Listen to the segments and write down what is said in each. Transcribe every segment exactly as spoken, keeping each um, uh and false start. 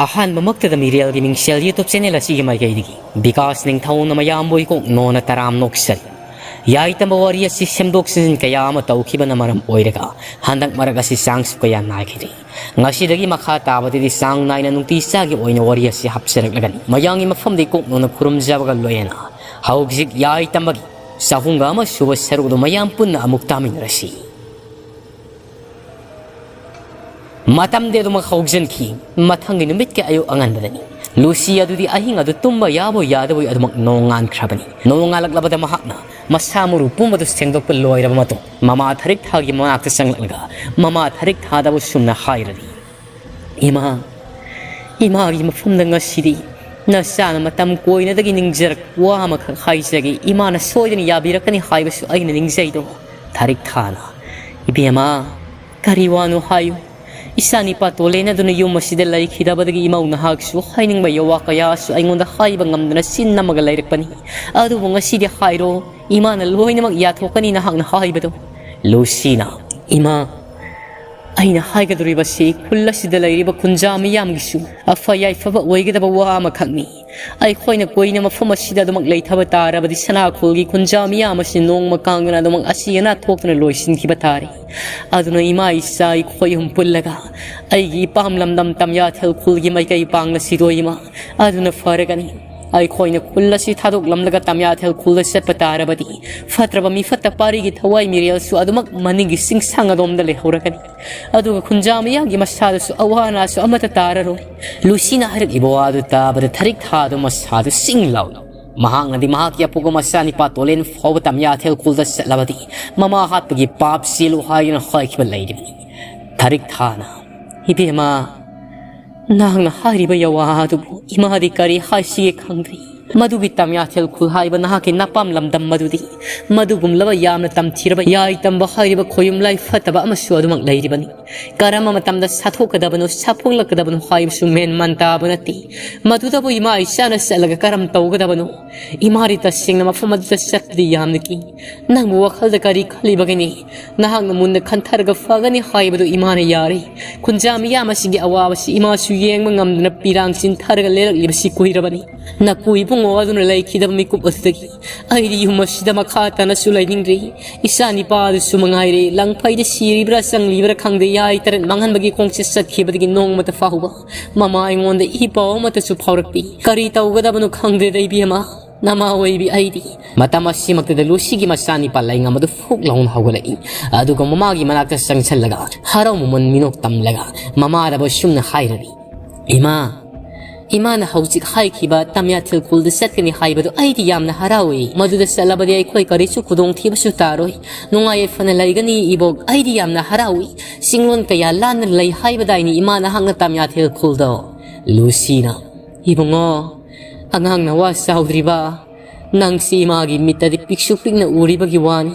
ꯑꯍꯥꯟꯕꯃꯛꯇꯗ ꯃꯤꯔꯦꯜꯒꯤ ꯃꯤꯡꯁꯦꯜ YouTube channel ꯑꯁꯤꯒꯤ ꯃꯥꯏꯀꯩꯗꯒꯤ ꯕꯤꯀꯥꯁ ꯅꯤꯡꯊꯧꯅ ꯃꯌꯥꯝꯕꯨ ꯏꯀꯣꯛ ꯅꯣꯟꯅ ꯇꯔꯥꯝ ꯅꯣꯛꯆꯔꯤ꯫ ꯌꯥꯏꯇꯝꯕ ꯋꯥꯔꯤ ꯑꯁꯤ ꯁꯦꯝꯗꯣꯛ ꯁꯦꯝꯖꯤꯟ ꯀꯌꯥ ꯑꯃ ꯇꯧꯈꯤꯕꯅ ꯃꯔꯝ ꯑꯣꯏꯔꯒ ꯍꯟꯗꯛ ꯃꯔꯛ ꯑꯁꯤ ꯆꯥꯡꯁꯨ ꯀꯌꯥ ꯅꯥꯏꯈꯤꯗ꯭ꯔꯦ꯫ ꯉꯁꯤꯗꯒꯤ ꯃꯈꯥ ꯇꯥꯕꯗꯗꯤ ꯆꯥꯡ ꯅꯥꯏꯅ ꯅꯨꯡꯇꯤ ꯆꯥꯒꯤ ꯑꯣꯏꯅ ꯋꯥꯔꯤ ꯑꯁꯤ ꯍꯥꯞꯆꯔꯛꯂꯒꯅꯤ꯫ ꯃꯌꯥꯝꯒꯤ ꯃꯐꯝꯗ ꯏꯀꯣꯛ ꯅꯣꯟꯅ ꯈꯨꯔꯨꯝꯖꯕꯒ ꯂꯣꯏꯅꯅ ꯍꯧꯖꯤꯛ ꯌꯥꯏꯇꯝꯕꯒꯤ ꯆꯍꯨꯝꯒ ꯑꯃ ꯁꯨꯕ ꯁꯔꯨꯛ ꯑꯗꯨ ꯃꯌꯥꯝ ꯄꯨꯟꯅ ꯑꯃꯨꯛ ꯇꯥꯃꯤꯟꯅꯔꯁꯤ꯫ ꯃꯇꯝꯗꯤ ꯑꯗꯨꯃꯛ ꯍꯧꯖꯤꯟꯈꯤ꯫ ꯃꯊꯪꯒꯤ ꯅꯨꯃꯤꯠꯀꯤ ꯑꯌꯨꯛ ꯑꯉꯟꯕꯗꯅꯤ꯫ ꯂꯨꯁꯤ ꯑꯗꯨꯗꯤ ꯑꯍꯤꯡ ꯑꯗꯨ ꯇꯨꯝꯕ ꯌꯥꯕꯣꯏ ꯌꯥꯗꯕꯣꯏ ꯑꯗꯨꯃꯛ ꯅꯣꯡꯉꯥꯟꯈ꯭ꯔꯕꯅꯤ꯫ ꯅꯣꯡꯉꯥꯜꯂꯛꯂꯕꯗ ꯃꯍꯥꯛꯅ ꯃꯁꯥ ꯃꯎ ꯄꯨꯝꯕꯗꯨ ꯁꯦꯡꯗꯣꯛꯄ ꯂꯣꯏꯔꯕ ꯃꯇꯨꯡ, ꯃꯃꯥ ꯊꯔꯤꯛ ꯊꯥꯒꯤ ꯃꯅꯥꯛꯇ ꯆꯪꯂꯛꯂꯒ ꯃꯃꯥ ꯊꯔꯤꯛ ꯊꯥꯗꯕꯨ ꯁꯨꯝꯅ ꯍꯥꯏꯔꯤ, "ꯏꯃꯥ, ꯏꯃꯥꯒꯤ ꯃꯐꯝꯗ ꯉꯁꯤꯗꯤ ꯅꯆꯥꯅ ꯃꯇꯝ ꯀꯣꯏꯅꯗꯒꯤ ꯅꯤꯡꯖꯔꯛꯄ ꯋꯥ ꯑꯃꯈꯛ ꯍꯥꯏꯖꯒꯦ꯫ ꯏꯃꯥꯅ ꯁꯣꯏꯗꯅ ꯌꯥꯕꯤꯔꯛꯀꯅꯤ ꯍꯥꯏꯕꯁꯨ ꯑꯩꯅ ꯅꯤꯡꯖꯩꯗꯣ꯫" ꯊꯔꯤꯛ ꯊꯥꯅ, "ꯏꯕꯦꯝꯃ, ꯀꯔꯤ ꯋꯥꯅꯣ ꯍꯥꯏꯌꯨ꯫ ꯏꯆꯥ ꯅꯤꯄꯥ ꯇꯣꯂꯦꯟ ꯑꯗꯨꯅ ꯌꯨꯝ ꯑꯁꯤꯗ ꯂꯩꯈꯤꯗꯕꯗꯒꯤ ꯏꯃꯧ ꯅꯍꯥꯛꯁꯨ ꯍꯥꯏꯅꯤꯡꯕ ꯌꯋꯥ ꯀꯌꯥꯁꯨ ꯑꯩꯉꯣꯟꯗ ꯍꯥꯏꯕ ꯉꯝꯗꯅ ꯆꯤꯟ ꯅꯝꯃꯒ ꯂꯩꯔꯛꯄꯅꯤ꯫ ꯑꯗꯨꯕꯨ ꯉꯁꯤꯗꯤ ꯍꯥꯏꯔꯣ, ꯏꯃꯥꯅ ꯂꯣꯏꯅꯃꯛ ꯌꯥꯊꯣꯛꯀꯅꯤ ꯅꯍꯥꯛꯅ ꯍꯥꯏꯕꯗꯣ꯫" ꯂꯨꯁꯤꯅ, "ꯏꯃꯥ, ꯑꯩꯅ ꯍꯥꯏꯒꯗꯧꯔꯤꯕꯁꯤ ꯈꯨꯜ ꯑꯁꯤꯗ ꯂꯩꯔꯤꯕ ꯈꯨꯟꯖꯥ ꯃꯤꯌꯥꯝꯒꯤꯁꯨ ꯑꯐ ꯌꯥꯏꯐꯕ ꯑꯣꯏꯒꯗꯕ ꯋꯥ ꯑꯃꯈꯛꯅꯤ꯫ ꯑꯩꯈꯣꯏꯅ ꯀꯨꯏꯅ ꯃꯐꯝ ꯑꯁꯤꯗ ꯑꯗꯨꯃꯛ ꯂꯩꯊꯕ ꯇꯥꯔꯕꯗꯤ ꯁꯅꯥꯈꯣꯜꯒꯤ ꯈꯨꯟꯖꯥ ꯃꯤꯌꯥꯝ ꯑꯁꯤ ꯅꯣꯡꯃ ꯀꯥꯡꯗꯅ ꯑꯗꯨꯃꯛ ꯑꯁꯤ ꯑꯅꯥ ꯊꯣꯛꯇꯨꯅ ꯂꯣꯏꯁꯤꯟꯈꯤꯕ ꯇꯥꯔꯦ꯫ ꯑꯗꯨꯅ ꯏꯃꯥ ꯏꯆꯥ ꯑꯩꯈꯣꯏ ꯑꯍꯨꯝ ꯄꯨꯜꯂꯒ ꯑꯩꯒꯤ ꯏꯄꯥꯝ ꯂꯝꯗꯝ ꯇꯝꯌꯥꯊꯦꯜ ꯈꯨꯜꯒꯤ ꯃꯥꯏꯀꯩ ꯄꯥꯡꯂꯁꯤꯗꯣ ꯏꯃꯥ꯫ ꯑꯗꯨꯅ ꯐꯔꯒꯅꯤ꯫ ꯑꯩꯈꯣꯏꯅ ꯈꯨꯜ ꯑꯁꯤ ꯊꯥꯗꯣꯛꯂꯝꯂꯒ ꯇꯝꯌꯥꯊꯦꯜ ꯈꯨꯜꯗ ꯆꯠꯄ ꯇꯥꯔꯕꯗꯤ ꯐꯠꯇ꯭ꯔꯕ ꯃꯤ ꯐꯠꯇ ꯄꯥꯔꯤꯒꯤ ꯊꯋꯥꯏ ꯃꯤꯔꯦꯜꯁꯨ ꯑꯗꯨꯃꯛ ꯃꯅꯤꯡꯒꯤ ꯆꯤꯡꯁꯥꯡ ꯑꯗꯣꯝꯗ ꯂꯩꯍꯧꯔꯒꯅꯤ꯫ ꯑꯗꯨꯒ ꯈꯨꯟꯖꯥ ꯃꯤꯌꯥꯝꯒꯤ ꯃꯁꯥꯗꯁꯨ ꯑꯋꯥ ꯑꯅꯥꯁꯨ ꯑꯃꯠꯇ ꯇꯥꯔꯔꯣꯏ꯫" ꯂꯨꯁꯤꯅ ꯍꯥꯏꯔꯛꯂꯤꯕ ꯋꯥ ꯑꯗꯨ ꯇꯥꯕꯗ ꯊꯔꯤꯛ ꯊꯥꯗꯨ ꯃꯁꯥꯗꯨ ꯆꯤꯡ ꯂꯥꯎꯏ꯫ ꯃꯍꯥꯛꯅꯗꯤ ꯃꯍꯥꯛꯀꯤ ꯑꯄꯣꯛꯄ ꯃꯆꯥꯅꯤꯄꯥ ꯇꯣꯂꯦꯟ ꯐꯥꯎꯕ ꯇꯝꯌꯥꯊꯦꯜ ꯈꯨꯜꯗ ꯆꯠꯂꯕꯗꯤ ꯃꯃꯥ ꯍꯥꯠꯄꯒꯤ ꯄꯥꯞ ꯆꯦꯜꯂꯨ ꯍꯥꯏꯗꯨꯅ ꯍꯥꯏꯈꯤꯕ ꯂꯩꯔꯤꯕꯅꯤ꯫ ꯊꯔꯤꯛ ꯊꯥꯅ, "ꯏꯕꯦꯝꯃ, ꯅꯍꯥꯛꯅ ꯍꯥꯏꯔꯤꯕ ꯌꯋꯥ ꯑꯗꯨꯕꯨ ꯏꯃꯥꯗꯤ ꯀꯔꯤ ꯍꯥꯏꯁꯤꯒꯦ ꯈꯪꯗ꯭ꯔꯤ꯫ ꯃꯗꯨꯒꯤ ꯇꯝꯌꯥꯊꯦꯜ ꯈꯨꯜ ꯍꯥꯏꯕ ꯅꯍꯥꯛꯀꯤ ꯅꯄꯥꯝ ꯂꯝꯗꯝ ꯑꯗꯨꯗꯤ ꯃꯗꯨꯒꯨꯝꯂꯕ ꯌꯥꯝꯅ ꯇꯝꯊꯤꯔꯕ ꯌꯥꯏ ꯇꯝꯕ ꯍꯥꯏꯔꯤꯕ ꯈꯣꯌꯨꯝ ꯂꯥꯏ ꯐꯠꯇꯕ ꯑꯃꯁꯨ ꯑꯗꯨꯃꯛ ꯂꯩꯔꯤꯕꯅꯤ꯫ ꯀꯔꯝꯕ ꯃꯇꯝꯗ ꯁꯥꯊꯣꯛꯀꯗꯕꯅꯣ, ꯁꯥꯐꯣꯡꯂꯛꯀꯗꯕꯅꯣ ꯍꯥꯏꯕꯁꯨ ꯃꯦꯟ ꯃꯥꯟ ꯇꯥꯕ ꯅꯠꯇꯦ꯫ ꯃꯗꯨꯗꯕꯨ ꯏꯃꯥ ꯏꯆꯥꯅ ꯆꯠꯂꯒ ꯀꯔꯝ ꯇꯧꯒꯗꯕꯅꯣ? ꯏꯃꯥꯗꯤ ꯇꯁꯦꯡꯅ ꯃꯐꯝ ꯑꯗꯨꯗ ꯆꯠꯄꯗꯤ ꯌꯥꯝꯅ ꯀꯤ꯫ ꯅꯪꯕꯨ ꯋꯥꯈꯜꯗ ꯀꯔꯤ ꯈꯜꯂꯤꯕꯒꯤꯅꯤ? ꯅꯍꯥꯛꯅ ꯃꯨꯟꯅ ꯈꯟꯊꯔꯒ ꯐꯒꯅꯤ ꯍꯥꯏꯕꯗꯨ ꯏꯃꯥꯅ ꯌꯥꯔꯦ꯫ ꯈꯨꯟꯖꯥ ꯃꯤꯌꯥꯝ ꯑꯁꯤꯒꯤ ꯑꯋꯥꯕꯁꯤ ꯏꯃꯥꯁꯨ ꯌꯦꯡꯕ ꯉꯝꯗꯅ ꯄꯤꯔꯥꯡ ꯆꯤꯟꯊꯔꯒ ꯂꯩꯔꯛꯂꯤꯕꯁꯤ ꯀꯨꯏꯔꯕꯅꯤ꯫ ꯅꯄꯨ ꯏꯕꯨꯡꯉꯣ ꯑꯗꯨꯅ ꯂꯩꯈꯤꯗꯕ ꯃꯤꯀꯨꯞ ꯑꯗꯨꯗꯒꯤ ꯑꯩꯗꯤ ꯌꯨꯝ ꯑꯁꯤꯗ ꯃꯈꯥ ꯇꯥꯅꯁꯨ ꯂꯩꯅꯤꯡꯗ꯭ꯔꯤ꯫ ꯏꯆꯥ ꯅꯤꯄꯥ ꯑꯗꯨꯁꯨ ꯃꯉꯥꯏꯔꯦ, ꯂꯪꯐꯩꯗ ꯁꯤꯔꯤꯕ꯭ꯔꯥ ꯆꯪꯂꯤꯕ꯭ꯔꯥ ꯈꯪꯗꯦ, ꯌꯥꯏ ꯇꯔꯦꯠ ꯃꯥꯡꯍꯟꯕꯒꯤ ꯈꯣꯡꯆꯠ ꯆꯠꯈꯤꯕꯗꯒꯤ ꯅꯣꯡꯃꯇ ꯐꯥꯎꯕ ꯃꯃꯥ ꯑꯩꯉꯣꯟꯗ ꯏ ꯄꯥꯎ ꯑꯃꯠꯇꯁꯨ ꯐꯥꯎꯔꯛꯇꯦ꯫ ꯀꯔꯤ ꯇꯧꯒꯗꯕꯅꯣ ꯈꯪꯗꯦꯗ ꯏꯕꯦꯝꯃ, ꯅꯃꯥ ꯑꯣꯏꯕꯤ ꯑꯩꯗꯤ꯫ ꯃꯇꯝ ꯑꯁꯤꯃꯛꯇꯗ ꯂꯨꯁꯤꯒꯤ ꯃꯆꯥꯅꯤꯄꯥ ꯂꯥꯏꯉꯝ ꯑꯗꯨ ꯐꯨꯛ ꯂꯥꯎꯅ ꯍꯧꯒꯠꯂꯛꯏ꯫ ꯑꯗꯨꯒ ꯃꯃꯥꯒꯤ ꯃꯅꯥꯛꯇ ꯆꯪꯁꯤꯜꯂꯒ ꯍꯔꯥꯎ ꯃꯃꯣꯟ ꯃꯤꯅꯣꯛ ꯇꯝꯂꯒ ꯃꯃꯥꯗꯕꯨ ꯑꯁꯨꯝꯅ ꯍꯥꯏꯔꯔꯤ, "ꯏꯃꯥ, ꯏꯃꯥꯅ ꯍꯧꯖꯤꯛ ꯍꯥꯏꯈꯤꯕ ꯇꯝꯌꯥꯊꯦꯜ ꯈꯨꯜꯗ ꯆꯠꯀꯅꯤ ꯍꯥꯏꯕꯗꯨ ꯑꯩꯗꯤ ꯌꯥꯝꯅ ꯍꯔꯥꯎꯏ꯫ ꯃꯗꯨꯗ ꯆꯠꯂꯕꯗꯤ ꯑꯩꯈꯣꯏ ꯀꯔꯤꯁꯨ ꯈꯨꯗꯣꯡꯊꯤꯕꯁꯨ ꯇꯥꯔꯣꯏ꯫ ꯅꯨꯡꯉꯥꯏ ꯌꯥꯏꯐꯅ ꯂꯩꯒꯅꯤ ꯏꯕꯣꯛ꯫ ꯑꯩꯗꯤ ꯌꯥꯝꯅ ꯍꯔꯥꯎꯏ꯫ ꯆꯤꯡꯂꯣꯟ ꯀꯌꯥ ꯂꯥꯟꯅ ꯂꯩ ꯍꯥꯏꯕꯗꯥꯏꯅꯤ ꯏꯃꯥ ꯅꯍꯥꯛꯅ ꯇꯝꯌꯥꯊꯦꯜ ꯈꯨꯜꯗꯣ?" ꯂꯨꯁꯤꯅ, "ꯏꯕꯨꯡꯉꯣ, ꯑꯉꯥꯡꯅ ꯋꯥ ꯆꯥꯎꯗ꯭ꯔꯤꯕ, ꯅꯪꯁꯤ ꯏꯃꯥꯒꯤ ꯃꯤꯠꯇꯗꯤ ꯄꯤꯛꯁꯨ ꯄꯤꯛꯅ ꯎꯔꯤꯕꯒꯤ ꯋꯥꯅꯤ꯫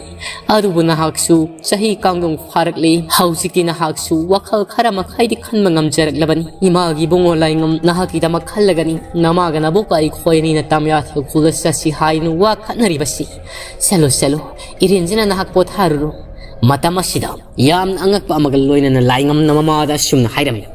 ꯑꯗꯨꯕꯨ ꯅꯍꯥꯛꯁꯨ ꯆꯍꯤ ꯀꯥꯡꯗꯣꯡ ꯐꯥꯔꯛꯂꯦ꯫ ꯍꯧꯖꯤꯛꯇꯤ ꯅꯍꯥꯛꯁꯨ ꯋꯥꯈꯜ ꯈꯔ ꯃꯈꯩꯗꯤ ꯈꯟꯕ ꯉꯝꯖꯔꯛꯂꯕꯅꯤ꯫ ꯏꯃꯥꯒꯤ ꯏꯕꯨꯡꯉꯣ ꯂꯥꯏꯉꯝ ꯅꯍꯥꯛꯀꯤꯗꯃꯛ ꯈꯜꯂꯒꯅꯤ꯫ ꯅꯃꯥꯒ ꯅꯕꯣꯛꯀ ꯑꯩꯈꯣꯏ ꯑꯅꯤꯅ ꯇꯝꯌꯥꯊꯦꯜ ꯈꯨꯜꯗ ꯆꯠꯁꯤ ꯍꯥꯏꯅ ꯋꯥ ꯈꯠꯅꯔꯤꯕꯁꯤ꯫ ꯆꯠꯂꯣ, ꯆꯠꯂꯣ, ꯏꯔꯦꯟꯖꯅ ꯅꯍꯥꯛ ꯄꯣꯊꯥꯔꯨꯔꯣ꯫" ꯃꯇꯝ ꯑꯁꯤꯗ ꯌꯥꯝꯅ ꯑꯉꯛꯄ ꯑꯃꯒ ꯂꯣꯏꯅꯅ ꯂꯥꯏꯉꯝꯅ ꯃꯃꯥꯗ ꯑꯁꯨꯝꯅ ꯍꯥꯏꯔꯝꯃꯤ,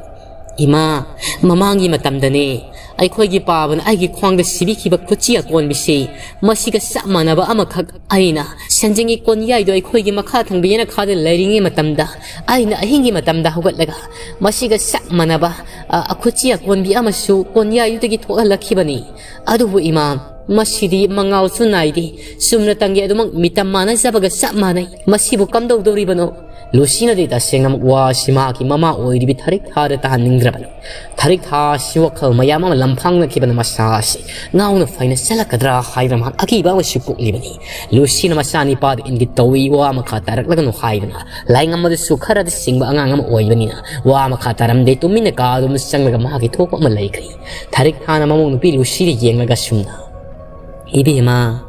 "ꯏꯃꯥ, ꯃꯃꯥꯡꯒꯤ ꯃꯇꯝꯗꯅꯦ ꯑꯩꯈꯣꯏꯒꯤ ꯄꯥꯕꯅ ꯑꯩꯒꯤ ꯈ꯭ꯋꯥꯡꯗ ꯁꯤꯕꯤꯈꯤꯕ ꯈꯨꯠꯆꯤ ꯑꯀꯣꯟꯕꯤꯁꯤ ꯃꯁꯤꯒ ꯆꯞ ꯃꯥꯟꯅꯕ ꯑꯃꯈꯛ ꯑꯩꯅ ꯁꯦꯟꯖꯦꯡꯒꯤ ꯀꯣꯟꯌꯥꯏꯗꯣ ꯑꯩꯈꯣꯏꯒꯤ ꯃꯈꯥ ꯊꯪꯕ ꯌꯦꯅꯈꯥꯗ ꯂꯩꯔꯤꯉꯩ ꯃꯇꯝꯗ ꯑꯩꯅ ꯑꯍꯤꯡꯒꯤ ꯃꯇꯝꯗ ꯍꯧꯒꯠꯂꯒ ꯃꯁꯤꯒ ꯆꯞ ꯃꯥꯟꯅꯕ, ꯑ, ꯑꯈꯨꯠꯆꯤ ꯑꯀꯣꯟꯕꯤ ꯑꯃꯁꯨ ꯀꯣꯟꯌꯥꯏꯗꯨꯗꯒꯤ ꯊꯣꯛꯍꯜꯂꯛꯈꯤꯕꯅꯤ꯫ ꯑꯗꯨꯕꯨ ꯏꯃꯥ, ꯃꯁꯤꯗꯤ ꯃꯉꯥꯜꯁꯨ ꯅꯥꯏꯗꯦ꯫ ꯆꯨꯝꯅ ꯇꯪꯒꯦ ꯑꯗꯨꯃꯛ ꯃꯤꯇꯝ ꯃꯥꯟꯅꯖꯕꯒ ꯆꯞ ꯃꯥꯟꯅꯩ꯫ ꯃꯁꯤꯕꯨ ꯀꯝꯗꯧꯗꯧꯔꯤꯕꯅꯣ?" ꯂꯨꯁꯤꯅꯗꯤ ꯇꯁꯦꯡꯅꯃꯛ ꯋꯥꯁꯤ ꯃꯍꯥꯛꯀꯤ ꯃꯃꯥ ꯑꯣꯏꯔꯤꯕꯤ ꯊꯔꯤꯛ ꯊꯥꯗ ꯇꯥꯍꯟꯅꯤꯡꯗ꯭ꯔꯕꯅꯤ꯫ ꯊꯔꯤꯛ ꯊꯥꯁꯤ ꯋꯥꯈꯜ ꯃꯌꯥꯝ ꯑꯃ ꯂꯝꯐꯥꯡꯅꯈꯤꯕꯅ ꯃꯁꯥ ꯑꯁꯤ ꯉꯥꯎꯅ ꯐꯩꯅ ꯆꯠꯂꯛꯀꯗ꯭ꯔꯥ ꯍꯥꯏꯗꯅ ꯃꯍꯥꯛ ꯑꯀꯤꯕ ꯑꯃꯁꯨ ꯄꯣꯛꯂꯤꯕꯅꯤ꯫ ꯂꯨꯁꯤꯅ ꯃꯆꯥꯅꯤꯄꯥꯗ ꯏꯪꯒꯤꯠ ꯇꯧꯏ, ꯋꯥ ꯃꯈꯥ ꯇꯥꯔꯛꯂꯒꯅꯨ ꯍꯥꯏꯗꯅ꯫ ꯂꯥꯏꯉꯝ ꯑꯗꯨꯁꯨ ꯈꯔꯗꯤ ꯁꯤꯡꯕ ꯑꯉꯥꯡ ꯑꯃ ꯑꯣꯏꯕꯅꯤꯅ ꯋꯥ ꯃꯈꯥ ꯇꯥꯔꯝꯗꯦ, ꯇꯨꯃꯤꯟꯅ ꯀꯥ ꯑꯗꯨꯝ ꯆꯪꯂꯒ ꯃꯍꯥꯛꯀꯤ ꯊꯣꯛꯄ ꯑꯃ ꯂꯩꯈ꯭ꯔꯦ꯫ ꯊꯔꯤꯛ ꯊꯥꯅ ꯃꯃꯧ ꯅꯨꯄꯤ ꯂꯨꯁꯤꯗ ꯌꯦꯡꯂꯒ ꯁꯨꯝꯅ, "ꯏꯕꯦꯝꯃ,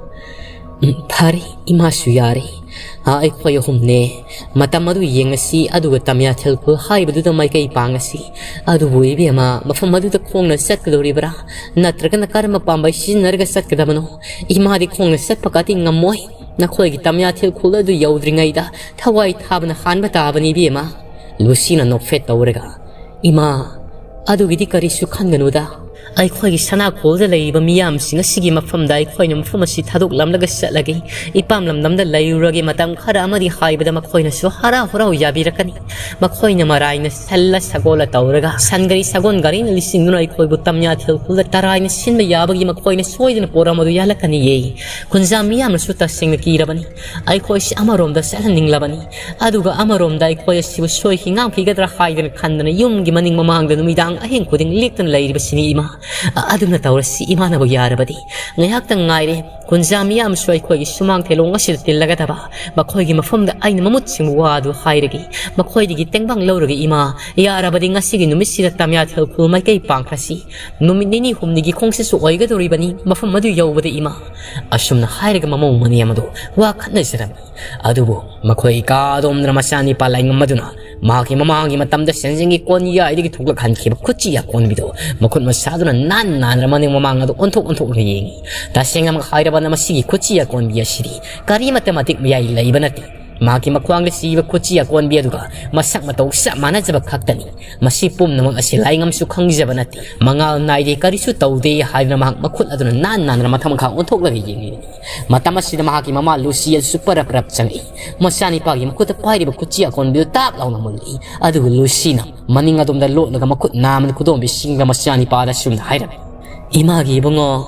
ꯎꯝ, ꯐꯔꯦ, ꯏꯃꯥꯁꯨ ꯌꯥꯔꯦ꯫ ꯑꯩꯈꯣꯏ ꯑꯍꯨꯝꯅꯦ꯫ ꯃꯇꯝ ꯑꯗꯨ ꯌꯦꯡꯉꯁꯤ, ꯑꯗꯨꯒ ꯇꯃꯤꯌꯥꯊꯦꯜ ꯈꯨꯜ ꯍꯥꯏꯕꯗꯨꯗ ꯃꯥꯏꯀꯩ ꯄꯥꯡꯉꯁꯤ꯫ ꯑꯗꯨꯕꯨ ꯏꯕꯦꯝꯃ, ꯃꯐꯝ ꯑꯗꯨꯗ ꯈꯣꯡꯅ ꯆꯠꯀꯗꯧꯔꯤꯕ꯭ꯔꯥ, ꯅꯠꯇ꯭ꯔꯒꯅ ꯀꯔꯝꯕ ꯄꯥꯝꯕꯩ ꯁꯤꯖꯤꯟꯅꯔꯒ ꯆꯠꯀꯗꯕꯅꯣ? ꯏꯃꯥꯗꯤ ꯈꯣꯡꯅ ꯆꯠꯄꯒꯗꯤ ꯉꯝꯃꯣꯏ꯫ ꯅꯈꯣꯏꯒꯤ ꯇꯃꯤꯌꯥꯊꯦꯜ ꯈꯨꯜ ꯑꯗꯨ ꯌꯧꯗ꯭ꯔꯤꯉꯩꯗ ꯊꯋꯥꯏ ꯊꯥꯕꯅ ꯍꯥꯟꯕ ꯇꯥꯕꯅꯤ ꯏꯕꯦꯝꯃ꯫ ꯂꯨꯁꯤꯅ ꯅꯣꯛꯐꯦꯠ ꯇꯧꯔꯒ, "ꯏꯃꯥ, ꯑꯗꯨꯒꯤꯗꯤ ꯀꯔꯤꯁꯨ ꯈꯟꯒꯅꯨꯗ꯫ ꯑꯩꯈꯣꯏꯒꯤ ꯁꯅꯥꯈꯣꯜꯗ ꯂꯩꯔꯤꯕ ꯃꯤꯌꯥꯝꯁꯤꯡ ꯑꯁꯤꯒꯤ ꯃꯐꯝꯗ ꯑꯩꯈꯣꯏꯅ ꯃꯐꯝ ꯑꯁꯤ ꯊꯥꯗꯣꯛꯂꯝꯂꯒ ꯆꯠꯂꯒꯦ꯫ ꯏꯄꯥꯝ ꯂꯝꯗꯝꯗ ꯂꯩꯔꯨꯔꯒꯦ꯫ ꯃꯇꯝ ꯈꯔ ꯑꯃꯗꯤ ꯍꯥꯏꯕꯗ ꯃꯈꯣꯏꯅꯁꯨ ꯍꯔꯥꯎ ꯍꯔꯥꯎ ꯌꯥꯕꯤꯔꯛꯀꯅꯤ꯫ ꯃꯈꯣꯏꯅ ꯃꯔꯥꯏꯅ ꯁꯜꯂ ꯁꯒꯣꯜꯂ ꯇꯧꯔꯒ, ꯁꯟ ꯒꯥꯔꯤ ꯁꯒꯣꯜ ꯒꯥꯔꯤꯅ ꯂꯤꯁꯤꯡꯗꯨꯅ ꯑꯩꯈꯣꯏꯕꯨ ꯇꯝꯌꯥꯊꯦꯜ ꯈꯨꯜꯗ ꯇꯔꯥꯏꯅ ꯁꯤꯟꯕ ꯌꯥꯕꯒꯤ ꯃꯈꯣꯏꯅ ꯁꯣꯏꯗꯅ ꯄꯣꯔꯝ ꯑꯗꯨ ꯌꯥꯜꯂꯛꯀꯅꯤꯌꯦ꯫ ꯈꯨꯟꯖꯥ ꯃꯤꯌꯥꯝꯅꯁꯨ ꯇꯁꯦꯡꯅ ꯀꯤꯔꯕꯅꯤ꯫ ꯑꯩꯈꯣꯏꯁꯤ ꯑꯃꯔꯣꯝꯗ ꯆꯠꯍꯟꯅꯤꯡꯂꯕꯅꯤ, ꯑꯗꯨꯒ ꯑꯃꯔꯣꯝꯗ ꯑꯩꯈꯣꯏ ꯑꯁꯤꯕꯨ ꯁꯣꯏꯈꯤ ꯉꯥꯝꯈꯤꯒꯗ꯭ꯔꯥ ꯍꯥꯏꯗꯅ ꯈꯟꯗꯅ ꯌꯨꯝꯒꯤ ꯃꯅꯤꯡ ꯃꯃꯥꯡꯗ ꯅꯨꯃꯤꯗꯥꯡ ꯑꯍꯤꯡ ꯈꯨꯗꯤꯡ ꯂꯦꯛꯇꯨꯅ ꯂꯩꯔꯤꯕꯁꯤꯅꯤ ꯏꯃꯥ꯫ ꯑ-, ꯑꯗꯨꯅ ꯇꯧꯔꯁꯤ, ꯏꯃꯥꯅꯕꯨ ꯌꯥꯔꯕꯗꯤ꯫ ꯉꯥꯏꯍꯥꯛꯇꯪ ꯉꯥꯏꯔꯦ꯫ ꯈꯨꯟꯖꯥ ꯃꯤꯌꯥꯝꯁꯨ ꯑꯩꯈꯣꯏꯒꯤ ꯁꯨꯃꯥꯡ ꯊꯦꯂꯣꯡ ꯑꯁꯤꯗ ꯇꯤꯜꯂꯒꯗꯕ꯫ ꯃꯈꯣꯏꯒꯤ ꯃꯐꯝꯗ ꯑꯩꯅ ꯃꯃꯨꯠ ꯁꯤꯡꯕ ꯋꯥ ꯑꯗꯨ ꯍꯥꯏꯔꯒꯦ꯫ ꯃꯈꯣꯏꯗꯒꯤ ꯇꯦꯡꯕꯥꯡ ꯂꯧꯔꯒ ꯏꯃꯥ, ꯌꯥꯔꯕꯗꯤ ꯉꯁꯤꯒꯤ ꯅꯨꯃꯤꯠꯁꯤꯗ ꯇꯃꯤꯌꯥꯊꯦꯜ ꯈꯨꯜ ꯃꯥꯏꯀꯩ ꯄꯥꯡꯈ꯭ꯔꯁꯤ꯫ ꯅꯨꯃꯤꯠ ꯅꯤꯅꯤ ꯍꯨꯝꯅꯤꯒꯤ ꯈꯣꯡꯆꯠꯁꯨ ꯑꯣꯏꯒꯗꯧꯔꯤꯕꯅꯤ ꯃꯐꯝ ꯑꯗꯨ ꯌꯧꯕꯗ ꯏꯃꯥ꯫ ꯑꯁꯨꯝꯅ ꯍꯥꯏꯔꯒ ꯃꯃꯧ ꯃꯅꯦꯝ ꯑꯗꯨ ꯋꯥ ꯈꯠꯅꯖꯔꯝꯃꯤ꯫ ꯑꯗꯨꯕꯨ ꯃꯈꯣꯏ ꯀꯥꯗꯣꯝꯗꯅ ꯃꯆꯥꯅꯤꯄꯥ ꯂꯥꯏꯉꯝ ꯑꯗꯨꯅ ꯃꯍꯥꯛꯀꯤ ꯃꯃꯥꯡꯒꯤ ꯃꯇꯝꯗ ꯁꯦꯟꯖꯦꯡꯒꯤ ꯀꯣꯟꯌꯥꯏꯗꯒꯤ ꯊꯣꯛꯂꯛꯍꯟꯈꯤꯕ ꯈꯨꯠꯆꯤ ꯑꯀꯣꯟꯕꯤꯗꯨ ꯃꯈꯨꯠ ꯃꯁꯥꯗꯨꯅ ꯅꯥꯟ ꯅꯥꯟꯅ ꯃꯅꯤꯡ ꯃꯃꯥꯡ ꯑꯗꯨ ꯑꯣꯟꯊꯣꯛ ꯑꯣꯟꯊꯣꯛꯂꯒ ꯌꯦꯡꯉꯤ꯫ ꯇꯁꯦꯡꯅꯃꯛ ꯍꯥꯏꯔꯕꯗ ꯃꯁꯤꯒꯤ ꯈꯨꯠꯆꯤ ꯑꯀꯣꯟꯕꯤ ꯑꯁꯤꯗꯤ ꯀꯔꯤꯃꯠꯇ ꯃꯇꯤꯛ ꯃꯌꯥꯏ ꯂꯩꯕ ꯅꯠꯇꯦ꯫ ꯃꯍꯥꯛꯀꯤ ꯃꯈ꯭ꯋꯥꯡꯗ ꯁꯤꯕ ꯈꯨꯠꯆꯤ ꯑꯀꯣꯟꯕꯤ ꯑꯗꯨꯒ ꯃꯁꯛ ꯃꯇꯧ ꯆꯞ ꯃꯥꯟꯅꯖꯕ ꯈꯛꯇꯅꯤ꯫ ꯃꯁꯤ ꯄꯨꯝꯅꯃꯛ ꯑꯁꯤ ꯂꯥꯏꯉꯝꯁꯨ ꯈꯪꯖꯕ ꯅꯠꯇꯦ꯫ ꯃꯉꯥꯜ ꯅꯥꯏꯗꯦ, ꯀꯔꯤꯁꯨ ꯇꯧꯗꯦ ꯍꯥꯏꯗꯨꯅ ꯃꯍꯥꯛ ꯃꯈꯨꯠ ꯑꯗꯨꯅ ꯅꯥꯟ ꯅꯥꯟꯅ ꯃꯊꯛ ꯃꯈꯥ ꯑꯣꯟꯊꯣꯛꯂꯒ ꯌꯦꯡꯂꯤꯕꯅꯤ꯫ ꯃꯇꯝ ꯑꯁꯤꯗ ꯃꯍꯥꯛꯀꯤ ꯃꯃꯥ ꯂꯨꯁꯤ ꯑꯗꯨꯁꯨ ꯄꯔꯞ ꯄꯔꯞ ꯆꯪꯉꯛꯏ꯫ ꯃꯆꯥꯅꯤꯄꯥꯒꯤ ꯃꯈꯨꯠꯇ ꯄꯥꯏꯔꯤꯕ ꯈꯨꯠꯆꯤ ꯑꯀꯣꯟꯕꯤꯗꯨ ꯇꯥꯞ ꯂꯥꯎꯅ ꯃꯨꯜꯂꯛꯏ꯫ ꯑꯗꯨꯒ ꯂꯨꯁꯤꯅ ꯃꯅꯤꯡ ꯑꯗꯣꯝꯗ ꯂꯣꯠꯂꯒ ꯃꯈꯨꯠ ꯅꯥꯝꯃꯅ ꯈꯨꯗꯣꯝꯕꯤ ꯁꯤꯡꯒ ꯃꯆꯥꯅꯤꯄꯥꯗ ꯑꯁꯨꯝꯅ ꯍꯥꯏꯔꯝꯃꯤ, "ꯏꯃꯥꯒꯤ ꯏꯕꯨꯡꯉꯣ,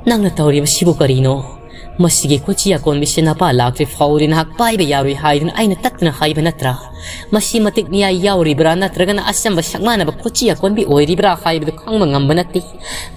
ꯅꯪꯅ ꯇꯧꯔꯤꯕꯁꯤꯕꯨ ꯀꯔꯤꯅꯣ? ꯃꯁꯤꯒꯤ ꯈꯨꯠꯆꯤ ꯑꯀꯣꯟꯕꯤꯁꯤ ꯅꯄꯥ ꯂꯥꯛꯇ꯭ꯔꯤ ꯐꯥꯎꯗꯤ ꯅꯍꯥꯛ ꯄꯥꯏꯕ ꯌꯥꯔꯣꯏ ꯍꯥꯏꯗꯨꯅ ꯑꯩꯅ ꯇꯠꯇꯅ ꯍꯥꯏꯕ ꯅꯠꯇ꯭ꯔꯥ? ꯃꯁꯤ ꯃꯇꯤꯛ ꯃꯤꯌꯥꯏ ꯌꯥꯎꯔꯤꯕ꯭ꯔꯥ ꯅꯠꯇ꯭ꯔꯒꯅ ꯑꯆꯝꯕ ꯁꯛꯃꯥꯟꯅꯕ ꯈꯨꯠꯆꯤ ꯑꯀꯣꯟꯕꯤ ꯑꯣꯏꯔꯤꯕ꯭ꯔꯥ ꯍꯥꯏꯕꯗꯨ ꯈꯪꯕ ꯉꯝꯕ ꯅꯠꯇꯦ꯫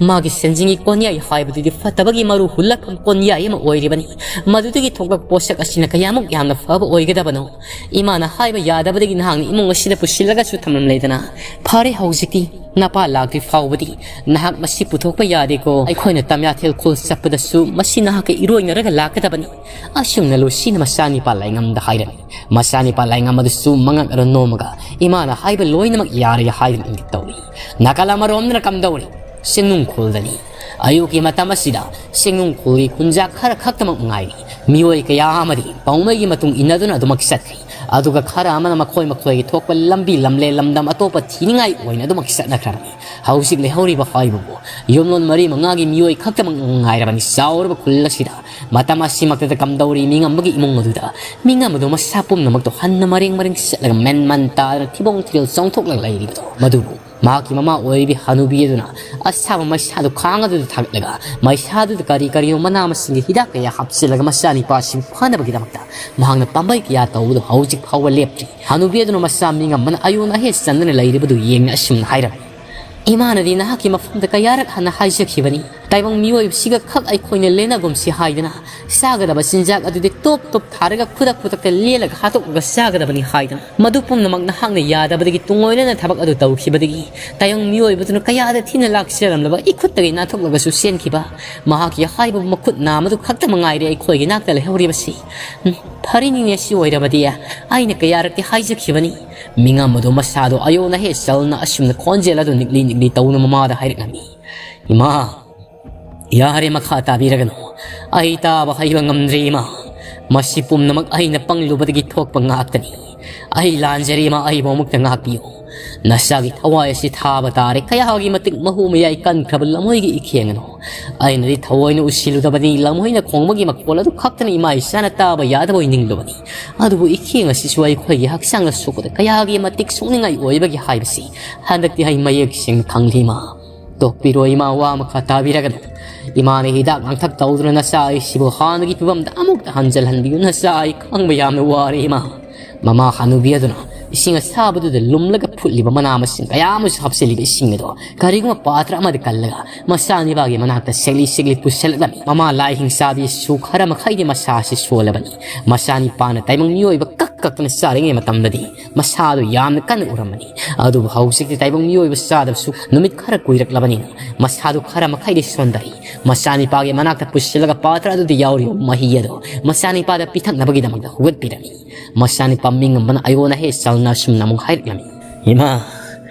ꯃꯥꯒꯤ ꯁꯦꯟꯖꯤꯡꯒꯤ ꯀꯣꯟꯌꯥꯏ ꯍꯥꯏꯕꯗꯨꯗꯤ ꯐꯠꯇꯕꯒꯤ ꯃꯔꯨ ꯍꯨꯜꯂꯛꯄ ꯀꯣꯟꯌꯥꯏ ꯑꯃ ꯑꯣꯏꯔꯤꯕꯅꯤ꯫ ꯃꯗꯨꯗꯒꯤ ꯊꯣꯛꯂꯛꯄ ꯄꯣꯠꯁꯛ ꯑꯁꯤꯅ ꯀꯌꯥꯃꯨꯛ ꯌꯥꯝꯅ ꯐꯕ ꯑꯣꯏꯒꯗꯕꯅꯣ? ꯏꯃꯥꯅ ꯍꯥꯏꯕ ꯌꯥꯗꯕꯗꯒꯤ ꯅꯍꯥꯛꯅ ꯏꯃꯨꯡ ꯑꯁꯤꯗ ꯄꯨꯁꯤꯜꯂꯒꯁꯨ ꯊꯝꯂꯝꯂꯦꯗꯅ꯫ ꯐꯔꯦ, ꯍꯧꯖꯤꯛꯇꯤ ꯅꯄꯥ ꯂꯥꯛꯇ꯭ꯔꯤ ꯐꯥꯎꯕꯗꯤ ꯅꯍꯥꯛ ꯃꯁꯤ ꯄꯨꯊꯣꯛꯄ ꯌꯥꯗꯦꯀꯣ꯫ ꯑꯩꯈꯣꯏꯅ ꯇꯝꯌꯥꯊꯦꯜ ꯈꯨꯜ ꯆꯠꯄꯗꯁꯨ ꯃꯁꯤ ꯅꯍꯥꯛꯀ ꯏꯔꯣꯏꯅ ꯂꯥꯛꯀꯗꯕꯅꯤ꯫ ꯑꯁꯨꯝꯅ ꯂꯨꯁꯤꯅ ꯃꯆꯥꯅꯤꯄꯥ ꯂꯥꯏꯉꯝꯗ ꯍꯥꯏꯔꯝꯃꯤ꯫ ꯃꯆꯥꯅꯤꯄꯥ ꯂꯥꯏꯉꯝ ꯑꯗꯨꯁꯨ ꯃꯉꯛ ꯑꯗꯨ ꯅꯣꯝꯃꯒ ꯏꯃꯥꯅ ꯍꯥꯏꯕ ꯂꯣꯏꯅꯃꯛ ꯌꯥꯔꯦ ꯍꯥꯏꯗꯨꯅ ꯏꯪꯒꯤꯠ ꯇꯧꯏ꯫ ꯅꯥꯀꯜ ꯑꯃꯔꯣꯝꯗꯅ ꯀꯝꯗꯧꯔꯤ? ꯆꯤꯡꯅꯨꯡꯈꯣꯜꯗꯅꯤ꯫ ꯑꯌꯨꯛꯀꯤ ꯃꯇꯝ ꯑꯁꯤꯗ ꯆꯤꯡꯅꯨꯡꯈꯣꯜꯒꯤ ꯈꯨꯟꯖꯥ ꯈꯔ ꯈꯛꯇꯃꯛ ꯉꯥꯏꯔꯤ꯫ ꯃꯤꯑꯣꯏ ꯀꯌꯥ ꯑꯃꯗꯤ ꯄꯥꯎꯃꯩꯒꯤ ꯃꯇꯨꯡ ꯏꯟꯅꯗꯨꯅ ꯑꯗꯨꯃꯛ ꯆꯠꯈ꯭ꯔꯤ꯫ ꯑꯗꯨꯒ ꯈꯔ ꯑꯃꯅ ꯃꯈꯣꯏ ꯃꯈꯣꯏꯒꯤ ꯊꯣꯛꯄ ꯂꯝꯕꯤ ꯂꯝꯂꯦꯟ ꯂꯝꯗꯝ ꯑꯇꯣꯞꯄ ꯊꯤꯅꯤꯡꯉꯥꯏ ꯑꯣꯏꯅ ꯑꯗꯨꯃꯛ ꯆꯠꯅꯈ꯭ꯔꯕꯅꯤ꯫ ꯍꯧꯖꯤꯛ ꯂꯩꯍꯧꯔꯤꯕ ꯍꯥꯏꯕꯕꯨ ꯌꯨꯝꯂꯣꯟ ꯃꯔꯤ ꯃꯉꯥꯒꯤ ꯃꯤꯑꯣꯏ ꯈꯛꯇꯃꯛ ꯉꯥꯏꯔꯕꯅꯤ ꯆꯥꯎꯔꯕ ꯈꯨꯜ ꯑꯁꯤꯗ꯫ ꯃꯇꯝ ꯑꯁꯤꯃꯛꯇꯗ ꯀꯝꯗꯧꯔꯤ ꯃꯤꯉꯝꯕꯒꯤ ꯏꯃꯨꯡ ꯑꯗꯨꯗ ꯃꯤꯉꯝꯕꯗꯨ ꯃꯁꯥ ꯄꯨꯝꯅꯃꯛꯇꯣ ꯍꯟꯅ ꯃꯔꯦꯡ ꯃꯔꯦꯡ ꯆꯠꯂꯒ ꯃꯦꯟ ꯃꯟ ꯇꯥꯗꯅ ꯊꯤꯕꯣꯡ ꯊꯤꯔꯤꯜ ꯆꯣꯡꯊꯣꯛꯂꯒ ꯂꯩꯔꯤꯕꯗꯣ ꯃꯗꯨꯕꯨ ꯃꯍꯥꯛꯀꯤ ꯃꯃꯥ ꯑꯣꯏꯔꯤꯕꯤ ꯍꯅꯨꯕꯤ ꯑꯗꯨꯅ ꯑꯁꯥꯕ ꯃꯩꯁꯥꯗꯨ ꯈꯥꯡ ꯑꯗꯨꯗ ꯊꯥꯒꯠꯂꯒ ꯃꯩꯁꯥꯗꯨꯗ ꯀꯔꯤ ꯀꯔꯤꯅꯣ ꯃꯅꯥ ꯃꯁꯤꯡꯒꯤ ꯍꯤꯗꯥꯛ ꯀꯌꯥ ꯍꯥꯞꯆꯤꯜꯂꯒ ꯃꯆꯥꯅꯤꯄꯥꯁꯤꯕꯨ ꯐꯅꯕꯒꯤꯗꯃꯛꯇ ꯃꯍꯥꯛꯅ ꯄꯥꯝꯕꯩ ꯀꯌꯥ ꯇꯧꯕꯗꯨ ꯍꯧꯖꯤꯛ ꯐꯥꯎꯕ ꯂꯦꯞꯇ꯭ꯔꯤ꯫ ꯍꯅꯨꯕꯤ ꯑꯗꯨꯅ ꯃꯆꯥ ꯃꯤꯉꯝꯕꯅ ꯑꯌꯣꯟ ꯑꯍꯦꯟ ꯆꯟꯗꯨꯅ ꯂꯩꯔꯤꯕꯗꯨ ꯌꯦꯡꯅ ꯑꯁꯨꯝꯅ ꯍꯥꯏꯔꯝꯃꯤ꯫ ꯏꯃꯥꯅꯗꯤ ꯅꯍꯥꯛꯀꯤ ꯃꯐꯝꯗ ꯀꯌꯥꯔꯛ ꯍꯟꯅ ꯍꯥꯏꯖꯈꯤꯕꯅꯤ, ꯇꯥꯏꯕꯪ ꯃꯤꯑꯣꯏꯕꯁꯤꯒ ꯈꯛ ꯑꯩꯈꯣꯏꯅ ꯂꯦꯟꯅꯒꯨꯝꯁꯤ ꯍꯥꯏꯗꯅ꯫ ꯆꯥꯒꯗꯕ ꯆꯤꯟꯖꯥꯛ ꯑꯗꯨꯗꯤ ꯇꯣꯞ ꯇꯣꯞ ꯊꯥꯔꯒ ꯈꯨꯗꯛ ꯈꯨꯗꯛꯇ ꯂꯦꯜꯂꯒ ꯍꯥꯠꯇꯣꯛꯂꯒ ꯆꯥꯒꯗꯕꯅꯤ ꯍꯥꯏꯗꯅ꯫ ꯃꯗꯨ ꯄꯨꯝꯅꯃꯛ ꯅꯍꯥꯛꯅ ꯌꯥꯗꯕꯗꯒꯤ ꯇꯨꯡꯑꯣꯏꯅꯅ ꯊꯕꯛ ꯑꯗꯨ ꯇꯧꯈꯤꯕꯗꯒꯤ ꯇꯥꯏꯕꯪ ꯃꯤꯑꯣꯏꯕꯗꯨꯅ ꯀꯌꯥꯗ ꯊꯤꯅ ꯂꯥꯛꯆꯔꯝꯂꯕ ꯏꯈꯨꯠꯇꯒꯤ ꯅꯥꯟꯊꯣꯛꯂꯒꯁꯨ ꯆꯦꯟꯈꯤꯕ ꯃꯍꯥꯛꯀꯤ ꯍꯥꯏꯕꯕꯨ ꯃꯈꯨꯠ ꯅꯥꯝꯃꯗꯨ ꯈꯛꯇ ꯃꯉꯥꯏꯔꯦ ꯑꯩꯈꯣꯏꯒꯤ ꯅꯥꯛꯇ ꯂꯩꯍꯧꯔꯤꯕꯁꯤ꯫ ꯎꯝ, ꯐꯔꯦꯅꯤꯅꯦ, ꯁꯤ ꯑꯣꯏꯔꯕꯗꯤ ꯑꯩꯅ ꯀꯌꯥꯔꯛꯇꯤ ꯍꯥꯏꯖꯈꯤꯕꯅꯤ꯫ ꯃꯤꯉꯝ ꯑꯗꯨ ꯃꯁꯥꯗꯣ ꯑꯌꯣꯟ ꯑꯍꯦ ꯆꯜꯅ ꯑꯁꯨꯝꯅ ꯈꯣꯟꯖꯦꯜ ꯑꯗꯨ ꯅꯤꯛꯂꯤ ꯅꯤꯛꯂꯤ ꯇꯧꯅ ꯃꯃꯥꯗ ꯍꯥꯏꯔꯛꯂꯝꯃꯤ꯫ "ꯏꯃꯥ, ꯌꯥꯔꯦ, ꯃꯈꯥ ꯇꯥꯕꯤꯔꯒꯅꯨ꯫ ꯑꯩ ꯇꯥꯕ ꯍꯩꯕ ꯉꯝꯗ꯭ꯔꯦ, ꯏꯃꯥ꯫ ꯃꯁꯤ ꯄꯨꯝꯅꯃꯛ ꯑꯩꯅ ꯄꯪꯂꯨꯕꯗꯒꯤ ꯊꯣꯛꯄ ꯉꯥꯛꯇꯅꯤ꯫ ꯑꯩ ꯂꯥꯟꯖꯔꯦ, ꯏꯃꯥ, ꯑꯩꯕꯨ ꯑꯃꯨꯛꯇ ꯉꯥꯛꯄꯤꯌꯨ꯫ ꯅꯆꯥꯒꯤ ꯊꯋꯥꯏ ꯑꯁꯤ ꯊꯥꯕ ꯇꯥꯔꯦ꯫ ꯀꯌꯥꯒꯤ ꯃꯇꯤꯛ ꯃꯍꯨ ꯃꯌꯥꯏ ꯀꯟꯈ꯭ꯔꯕ ꯂꯝꯍꯣꯏꯒꯤ ꯏꯈꯦꯡ ꯑꯗꯣ꯫ ꯑꯩꯅꯗꯤ ꯊꯑꯣꯏꯅ ꯎꯁꯤꯜꯂꯨꯗꯕꯅꯤ꯫ ꯂꯝꯍꯣꯏꯅ ꯈꯣꯡꯕꯒꯤ ꯃꯈꯣꯜ ꯑꯗꯨ ꯈꯛꯇꯅ ꯏꯃꯥ ꯏꯆꯥꯅ ꯇꯥꯕ ꯌꯥꯗꯕ ꯑꯣꯏꯅꯤꯡꯂꯨꯕꯅꯤ꯫ ꯑꯗꯨꯕꯨ ꯏꯈꯦꯡ ꯑꯁꯤꯁꯨ ꯑꯩꯈꯣꯏꯒꯤ ꯍꯛꯆꯥꯡꯗ ꯁꯣꯛꯄꯗ ꯀꯌꯥꯒꯤ ꯃꯇꯤꯛ ꯁꯣꯛꯅꯤꯡꯉꯥꯏ ꯑꯣꯏꯕꯒꯦ ꯍꯥꯏꯕꯁꯤ ꯍꯟꯗꯛꯇꯤ ꯑꯩ ꯃꯌꯦꯛ ꯁꯦꯡꯅ ꯈꯪꯂꯤ, ꯏꯃꯥ꯫ ꯇꯣꯛꯄꯤꯔꯣ, ꯏꯃꯥ, ꯋꯥ ꯃꯈꯥ ꯇꯥꯕꯤꯔꯒꯅꯨ꯫ ꯏꯃꯥꯅ ꯍꯤꯗꯥꯛ ꯂꯥꯡꯊꯛ ꯇꯧꯗꯨꯅ ꯅꯆꯥ ꯑꯩꯁꯤꯕꯨ ꯍꯥꯟꯅꯒꯤ ꯐꯤꯕꯝꯗ ꯑꯃꯨꯛꯇ ꯍꯟꯖꯤꯜꯍꯟꯕꯤꯌꯨ꯫ ꯅꯆꯥ ꯑꯩ ꯈꯥꯡꯕ ꯌꯥꯝꯅ ꯋꯥꯔꯦ, ꯏꯃꯥ꯫" ꯃꯃꯥ ꯍꯅꯨꯕꯤ ꯑꯗꯨꯅ ꯏꯁꯤꯡ ꯑꯁꯥꯕꯗꯨꯗ ꯂꯨꯝꯂꯒ ꯐꯨꯠꯂꯤꯕ ꯃꯅꯥ ꯃꯁꯤꯡ ꯀꯌꯥ ꯑꯃꯁꯨ ꯍꯥꯞꯆꯤꯜꯂꯤꯕ ꯏꯁꯤꯡ ꯑꯗꯣ ꯀꯔꯤꯒꯨꯝꯕ ꯄꯥꯇ꯭ꯔ ꯑꯃꯗ ꯀꯜꯂꯒ ꯃꯆꯥꯅꯤꯄꯥꯒꯤ ꯃꯅꯥꯛꯇ ꯁꯦꯛꯂꯤ ꯁꯦꯛꯂꯤ ꯄꯨꯁꯜꯂꯛꯂꯝꯃꯤ꯫ ꯃꯃꯥ ꯂꯥꯏꯍꯤꯡ ꯆꯥꯕꯤꯁꯨ ꯈꯔ ꯃꯈꯩꯗꯤ ꯃꯁꯥꯁꯤ ꯁꯣꯜꯂꯕꯅꯤ꯫ ꯃꯆꯥꯅꯤꯄꯥꯅ ꯇꯥꯏꯕꯪ ꯃꯤꯑꯣꯏꯕ ꯀꯛ ꯀꯛꯇꯅ ꯆꯥꯔꯤꯉꯩ ꯃꯇꯝꯗꯗꯤ ꯃꯁꯥꯗꯨ ꯌꯥꯝꯅ ꯀꯟꯅ ꯎꯔꯝꯕꯅꯤ꯫ ꯑꯗꯨꯕꯨ ꯍꯧꯖꯤꯛꯇꯤ ꯇꯥꯏꯕꯪ ꯃꯤꯑꯣꯏꯕ ꯆꯥꯗꯕꯁꯨ ꯅꯨꯃꯤꯠ ꯈꯔ ꯀꯨꯏꯔꯛꯂꯕꯅꯤꯅ ꯃꯁꯥꯗꯨ ꯈꯔ ꯃꯈꯩꯗꯤ ꯁꯣꯟꯊꯔꯤ꯫ ꯃꯆꯥꯅꯤꯄꯥꯒꯤ ꯃꯅꯥꯛꯇ ꯄꯨꯁꯤꯜꯂꯒ ꯄꯥꯇ꯭ꯔ ꯑꯗꯨꯗ ꯌꯥꯎꯔꯤꯕ ꯃꯍꯤ ꯑꯗꯨ ꯃꯆꯥꯅꯤꯄꯥꯗ ꯄꯤꯊꯛꯅꯕꯒꯤꯗꯃꯛꯇ ꯍꯧꯒꯠꯄꯤꯔꯝꯃꯤ꯫ ꯃꯆꯥꯅꯤꯄꯥ ꯃꯤꯉꯝꯕꯅ ꯑꯌꯣꯟ ꯑꯍꯦ ꯆꯜꯅ ꯑꯁꯨꯝꯅ ꯑꯃꯨꯛ ꯍꯥꯏꯔꯛꯂꯝꯃꯤ, "ꯏꯃꯥ,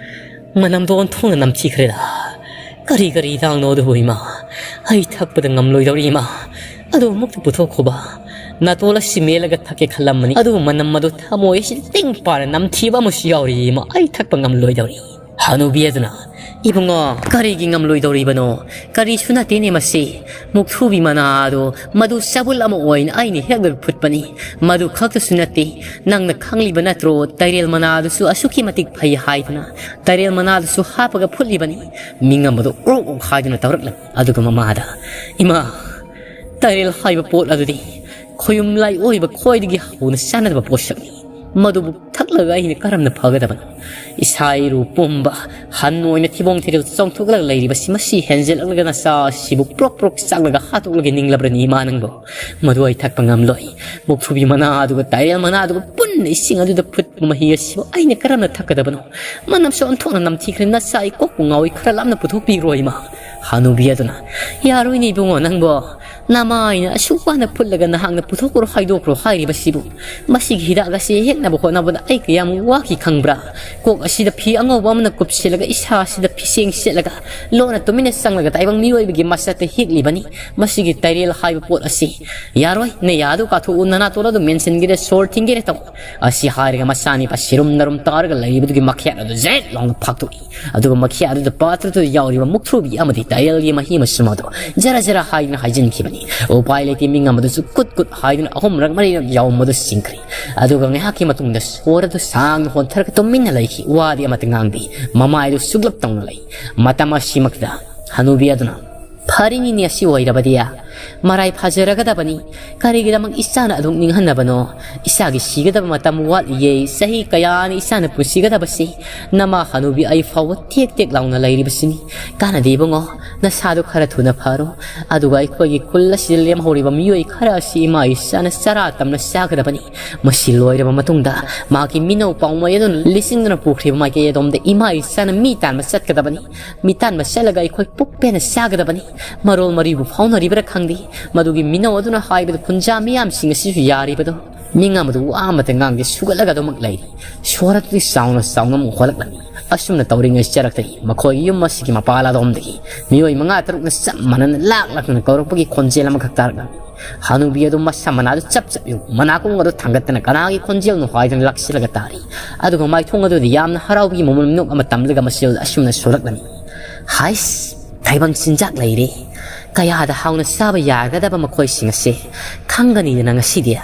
ꯃꯅꯝꯗꯣ ꯑꯣꯟꯊꯣꯛꯅ ꯅꯝꯊꯤꯈ꯭ꯔꯦꯗ꯫ ꯀꯔꯤ ꯀꯔꯤ ꯍꯤꯗꯥꯛꯅꯣ ꯑꯗꯨꯕꯨ ꯏꯃꯥ? ꯑꯩ ꯊꯛꯄꯗ ꯉꯝꯂꯣꯏꯗꯧꯔꯤ ꯏꯃꯥ꯫ ꯑꯗꯨ ꯑꯃꯨꯛꯇ ꯄꯨꯊꯣꯛꯈꯣꯕ꯫ ꯅꯥꯇꯣꯜ ꯑꯁꯤ ꯃꯦꯠꯂꯒ ꯊꯛꯀꯦ ꯈꯜꯂꯝꯕꯅꯤ꯫ ꯑꯗꯨꯕꯨ ꯃꯅꯝ ꯑꯗꯨ ꯊꯃꯣꯏ ꯑꯁꯤ ꯇꯤꯡ ꯄꯥꯅ ꯅꯝꯊꯤꯕ ꯑꯃꯁꯨ ꯌꯥꯎꯔꯤ ꯏꯃꯥ꯫ ꯑꯩ ꯊꯛꯄ ꯉꯝꯂꯣꯏꯗꯧꯔꯤ꯫" ꯍꯅꯨꯕꯤ ꯑꯗꯨꯅ, "ꯏꯕꯨꯡꯉꯣ, ꯀꯔꯤꯒꯤ ꯉꯝꯂꯣꯏꯗꯧꯔꯤꯕꯅꯣ? ꯀꯔꯤꯁꯨ ꯅꯠꯇꯦꯅꯦ ꯃꯁꯤ꯫ ꯃꯨꯛꯊ꯭ꯔꯨꯕꯤ ꯃꯅꯥ ꯑꯗꯨ ꯃꯗꯨ ꯆꯕꯨꯜ ꯑꯃ ꯑꯣꯏꯅ ꯑꯩꯅ ꯍꯦꯛꯂꯒ ꯐꯨꯠꯄꯅꯤ꯫ ꯃꯗꯨ ꯈꯛꯇꯁꯨ ꯅꯠꯇꯦ, ꯅꯪꯅ ꯈꯪꯂꯤꯕ ꯅꯠꯇ꯭ꯔꯣ, ꯇꯥꯏꯔꯦꯜ ꯃꯅꯥ ꯑꯗꯨꯁꯨ ꯑꯁꯨꯛꯀꯤ ꯃꯇꯤꯛ ꯐꯩ ꯍꯥꯏꯗꯨꯅ꯫ ꯇꯥꯏꯔꯦꯜ ꯃꯅꯥꯗꯨꯁꯨ ꯍꯥꯞꯄꯒ ꯐꯨꯠꯂꯤꯕꯅꯤ꯫" ꯃꯤꯉꯝꯕꯗꯨ ꯑꯣꯛ ꯑꯣꯛ ꯍꯥꯏꯗꯨꯅ ꯇꯧꯔꯛꯂꯝꯃꯤ꯫ ꯑꯗꯨꯒ ꯃꯃꯥꯗ, "ꯏꯃꯥ, ꯇꯥꯏꯔꯦꯜ ꯍꯥꯏꯕ ꯄꯣꯠ ꯑꯗꯨꯗꯤ ꯈꯣꯌꯨꯝ ꯂꯥꯏ ꯑꯣꯏꯕ ꯈ꯭ꯋꯥꯏꯗꯒꯤ ꯍꯧꯅ ꯆꯥꯟꯅꯗꯕ ꯄꯣꯠꯁꯛꯅꯤ꯫ ꯃꯗꯨꯕꯨ ꯊꯛꯂꯒ ꯑꯩꯅ ꯀꯔꯝꯅ ꯐꯒꯗꯕꯅꯣ? ꯏꯁꯥ ꯏꯔꯨ ꯄꯨꯝꯕ ꯍꯟ ꯑꯣꯏꯅ ꯊꯤꯕꯣꯡ ꯊꯤꯔꯤꯜ ꯆꯣꯡꯊꯣꯛꯂꯒ ꯂꯩꯔꯤꯕꯁꯤ ꯃꯁꯤ ꯍꯦꯟꯖꯤꯜꯂꯛꯂꯒ ꯅꯆꯥ ꯑꯁꯤꯕꯨ ꯄ꯭ꯔꯣꯛ ꯄ꯭ꯔꯣꯛ ꯆꯥꯛꯂꯒ ꯍꯥꯠꯇꯣꯛꯂꯒ ꯅꯤꯡꯂꯕ꯭ꯔꯅꯤ ꯏꯃꯥ ꯅꯪꯕꯨ? ꯃꯗꯨ ꯑꯩ ꯊꯛꯄ ꯉꯝꯂꯣꯏ꯫ ꯃꯨꯛꯊ꯭ꯔꯨꯕꯤ ꯃꯅꯥ ꯑꯗꯨꯒ ꯇꯥꯏꯔꯦꯜ ꯃꯅꯥ ꯑꯗꯨꯒ ꯄꯨꯟꯅ ꯏꯁꯤꯡ ꯑꯗꯨꯗ ꯐꯨꯠꯄ ꯃꯍꯤ ꯑꯁꯤꯕꯨ ꯑꯩꯅ ꯀꯔꯝꯅ ꯊꯛꯀꯗꯕꯅꯣ? ꯃꯅꯝꯁꯨ ꯑꯣꯟꯊꯣꯛꯅ ꯅꯝꯊꯤꯈ꯭ꯔꯦ꯫ ꯅꯆꯥ ꯑꯩ ꯀꯣꯛꯄꯨ ꯉꯥꯎꯏ꯫ ꯈꯔ ꯂꯥꯞꯅ ꯄꯨꯊꯣꯛꯄꯤꯈ꯭ꯔꯣ ꯏꯃꯥ꯫" ꯍꯅꯨꯕꯤ ꯑꯗꯨꯅ, "ꯌꯥꯔꯣꯏꯅꯦ ꯏꯕꯨꯡꯉꯣ ꯅꯪꯕꯣ꯫ ꯅꯃꯥꯏꯅ ꯑꯁꯨꯛ ꯋꯥꯅ ꯐꯨꯠꯂꯒ ꯅꯍꯥꯛꯅ ꯄꯨꯊꯣꯛꯈ꯭ꯔꯣ ꯍꯥꯏꯗꯣꯛꯈ꯭ꯔꯣ ꯍꯥꯏꯔꯤꯕꯁꯤꯕꯨ? ꯃꯁꯤꯒꯤ ꯍꯤꯗꯥꯛ ꯑꯁꯤ ꯍꯦꯛꯅꯕ ꯍꯣꯠꯅꯕꯗ ꯑꯩ ꯀꯌꯥꯝ ꯋꯥꯈꯤ ꯈꯪꯕ꯭ꯔꯥ? ꯀꯣꯛ ꯑꯁꯤꯗ ꯐꯤ ꯑꯉꯧꯕ ꯑꯃꯅ ꯀꯨꯞꯁꯤꯜꯂꯒ ꯏꯁꯥ ꯑꯁꯤꯗ ꯐꯤꯁꯦꯡ ꯁꯦꯠꯂꯒ ꯂꯣꯟꯅ ꯇꯨꯃꯤꯟꯅ ꯆꯪꯂꯒ ꯇꯥꯏꯕꯪ ꯃꯤꯑꯣꯏꯕꯒꯤ ꯃꯁꯛꯇ ꯍꯤꯛꯂꯤꯕꯅꯤ꯫ ꯃꯁꯤꯒꯤ ꯇꯥꯏꯔꯦꯜ ꯍꯥꯏꯕ ꯄꯣꯠ ꯑꯁꯤ ꯌꯥꯔꯣꯏ꯫ ꯅꯌꯥꯗꯨ ꯀꯥꯊꯣꯛꯎ, ꯅꯅꯥꯇꯣꯟ ꯑꯗꯨ ꯃꯦꯟꯁꯤꯟꯒꯦꯔꯦ, ꯁꯣꯔ ꯊꯤꯡꯒꯦꯔꯦ ꯇꯧ꯫" ꯑꯁꯤ ꯍꯥꯏꯔꯒ ꯃꯆꯥꯅꯤꯄꯥ ꯁꯤꯔꯨꯝ ꯅꯔꯨꯝ ꯇꯥꯔꯒ ꯂꯩꯔꯤꯕꯗꯨꯒꯤ ꯃꯈꯦꯠ ꯑꯗꯨ ꯖꯦꯠ ꯂꯥꯎꯅ ꯐꯥꯛꯇꯣꯛꯏ꯫ ꯑꯗꯨꯒ ꯃꯈꯦꯠ ꯑꯗꯨꯗ ꯄꯥꯇ꯭ꯔꯗꯨꯗ ꯌꯥꯎꯔꯤꯕ ꯃꯨꯛꯊ꯭ꯔꯨꯕꯤ ꯑꯃꯗꯤ ꯇꯥꯏꯔꯦꯜꯒꯤ ꯃꯍꯤ ꯃꯆꯨꯝ ꯑꯗꯨ ꯖꯔ ꯖꯔ ꯍꯥꯏꯗꯨꯅ ꯍꯩꯖꯤꯟꯈꯤꯕꯅꯤ꯫ ꯎꯄꯥꯏ ꯂꯩꯇꯦ, ꯃꯤꯉꯝ ꯑꯗꯨꯁꯨ ꯀꯨꯠ ꯀꯨꯠ ꯍꯥꯏꯗꯨꯅ ꯑꯍꯨꯝꯔꯛ ꯃꯔꯤꯔꯛ ꯌꯥꯎꯔꯝꯕꯗꯨ ꯆꯤꯡꯈ꯭ꯔꯦ꯫ ꯑꯗꯨꯒ ꯉꯥꯏꯍꯥꯛꯀꯤ ꯃꯇꯨꯡꯗ ꯁꯣꯔ ꯑꯗꯨ ꯁꯥꯡꯅ ꯍꯣꯟꯊꯔꯒ ꯇꯨꯃꯤꯟꯅ ꯂꯩꯈꯤ꯫ ꯋꯥꯗꯤ ꯑꯃꯠꯇ ꯉꯥꯡꯗꯦ꯫ ꯃꯃꯥꯏꯗꯨ ꯁꯨꯛꯂꯞ ꯇꯧꯅ ꯂꯩ꯫ ꯃꯇꯝ ꯑꯁꯤꯃꯛꯇꯗ ꯍꯅꯨꯕꯤ ꯑꯗꯨꯅ, "ꯐꯔꯤꯅꯤꯅꯦ, ꯑꯁꯤ ꯑꯣꯏꯔꯕꯗꯤ꯫ ꯃꯔꯥꯏ ꯐꯥꯖꯔꯒꯗꯕꯅꯤ꯫ ꯀꯔꯤꯒꯤꯗꯃꯛ ꯏꯆꯥꯅ ꯑꯗꯨꯛ ꯅꯤꯡꯍꯟꯅꯕꯅꯣ? ꯏꯆꯥꯒꯤ ꯁꯤꯒꯗꯕ ꯃꯇꯝ ꯋꯥꯠꯂꯤꯌꯦ꯫ ꯆꯍꯤ ꯀꯌꯥꯅꯤ ꯏꯆꯥꯅ ꯄꯨꯟꯁꯤꯒꯗꯕꯁꯤ꯫ ꯅꯃꯥ ꯍꯅꯨꯕꯤ ꯑꯩ ꯐꯥꯎꯕ ꯇꯦꯛ ꯇꯦꯛ ꯂꯥꯎꯅ ꯂꯩꯔꯤꯕꯁꯤꯅꯤ꯫ ꯀꯥꯟꯅꯗꯦ ꯏꯕꯨꯡꯉꯣ, ꯅꯁꯥꯗꯨ ꯈꯔ ꯊꯨꯅ ꯐꯔꯣ꯫ ꯑꯗꯨꯒ ꯑꯩꯈꯣꯏꯒꯤ ꯈꯨꯜ ꯑꯁꯤꯗ ꯂꯦꯝꯍꯧꯔꯤꯕ ꯃꯤꯑꯣꯏ ꯈꯔ ꯑꯁꯤ ꯏꯃꯥ ꯏꯆꯥꯅ ꯆꯔꯥ ꯇꯝꯅ ꯆꯥꯒꯗꯕꯅꯤ꯫ ꯃꯁꯤ ꯂꯣꯏꯔꯕ ꯃꯇꯨꯡꯗ ꯃꯍꯥꯛꯀꯤ ꯃꯤꯅꯧ ꯄꯥꯎꯃꯩ ꯑꯗꯨꯅ ꯂꯤꯆꯤꯟꯗꯨꯅ ꯄꯨꯈ꯭ꯔꯤꯕ ꯃꯥꯏꯀꯩ ꯑꯗꯣꯝꯗ ꯏꯃꯥ ꯏꯆꯥꯅ ꯃꯤ ꯇꯥꯟꯕ ꯆꯠꯀꯗꯕꯅꯤ꯫ ꯃꯤ ꯇꯥꯟꯕ ꯆꯠꯂꯒ ꯑꯩꯈꯣꯏ ꯄꯨꯛ ꯄꯦꯟꯅ ꯆꯥꯒꯗꯕꯅꯤ꯫ ꯃꯔꯣꯜ ꯃꯔꯤꯕꯨ ꯐꯥꯎꯅꯔꯤꯕ꯭ꯔꯥ ꯈꯪꯗꯦ꯫ ꯃꯗꯨꯒꯤ ꯃꯤꯅꯧ ꯑꯗꯨꯅ ꯍꯥꯏꯕꯗ ꯈꯨꯟꯖꯥ ꯃꯤꯌꯥꯝꯁꯤꯡ ꯑꯁꯤꯁꯨ ꯌꯥꯔꯤꯕꯗꯣ꯫ ꯃꯤꯉꯝ ꯑꯗꯨ ꯋꯥ ꯑꯃꯇ ꯉꯥꯡꯗꯦ, ꯁꯨꯒꯠꯂꯒ ꯑꯗꯨꯃꯛ ꯂꯩꯔꯤ꯫ ꯁꯣꯔ ꯑꯗꯨꯗꯤ ꯆꯥꯎꯅ ꯆꯥꯎꯅ ꯑꯃꯨꯛ ꯍꯣꯜꯂꯛꯂꯝꯃꯤ꯫ ꯑꯁꯨꯝꯅ ꯇꯧꯔꯤꯉꯩ ꯆꯔꯛꯇꯒꯤ ꯃꯈꯣꯏꯒꯤ ꯌꯨꯝ ꯑꯁꯤꯒꯤ ꯃꯄꯥꯜ ꯑꯗꯣꯝꯗꯒꯤ ꯃꯤꯑꯣꯏ ꯃꯉꯥ ꯇꯔꯨꯛꯅ ꯆꯞ ꯃꯥꯟꯅꯅ ꯂꯥꯛ ꯂꯥꯛꯇꯅ ꯀꯧꯔꯛꯄꯒꯤ ꯈꯣꯟꯖꯦꯜ ꯑꯃꯈꯛ ꯇꯥꯔꯛꯂꯝꯃꯤ꯫ ꯍꯅꯨꯕꯤ ꯑꯗꯨ ꯃꯁꯝ ꯃꯅꯥꯗꯨ ꯆꯞ ꯆꯞ ꯌꯨ ꯃꯅꯥꯀꯣꯡ ꯑꯗꯨ ꯊꯥꯡꯒꯠꯇꯅ ꯀꯅꯥꯒꯤ ꯈꯣꯟꯖꯦꯜꯅꯣ ꯍꯥꯏꯗꯨꯅ ꯂꯥꯛꯁꯤꯜꯂꯒ ꯇꯥꯔꯤ꯫ ꯑꯗꯨꯒ ꯃꯥꯏꯊꯣꯡ ꯑꯗꯨꯗ ꯌꯥꯝꯅ ꯍꯔꯥꯎꯕꯒꯤ ꯃꯃꯣꯟ ꯃꯤꯅꯣꯛ ꯑꯃ ꯇꯝꯂꯒ ꯃꯆꯦꯜ ꯑꯁꯨꯝꯅ ꯁꯣꯜꯂꯛꯂꯝꯃꯤ꯫ ꯍꯥꯏꯁ! ꯇꯥꯏꯕꯪ ꯆꯤꯟꯖꯥꯛ ꯂꯩꯔꯦ꯫ ꯀꯌꯥꯗ ꯍꯥꯎꯅ ꯆꯥꯕ ꯌꯥꯒꯗꯕ ꯃꯈꯣꯏꯁꯤꯡ ꯑꯁꯦ ꯈꯪꯒꯅꯤꯗꯅ ꯉꯁꯤꯗꯤ꯫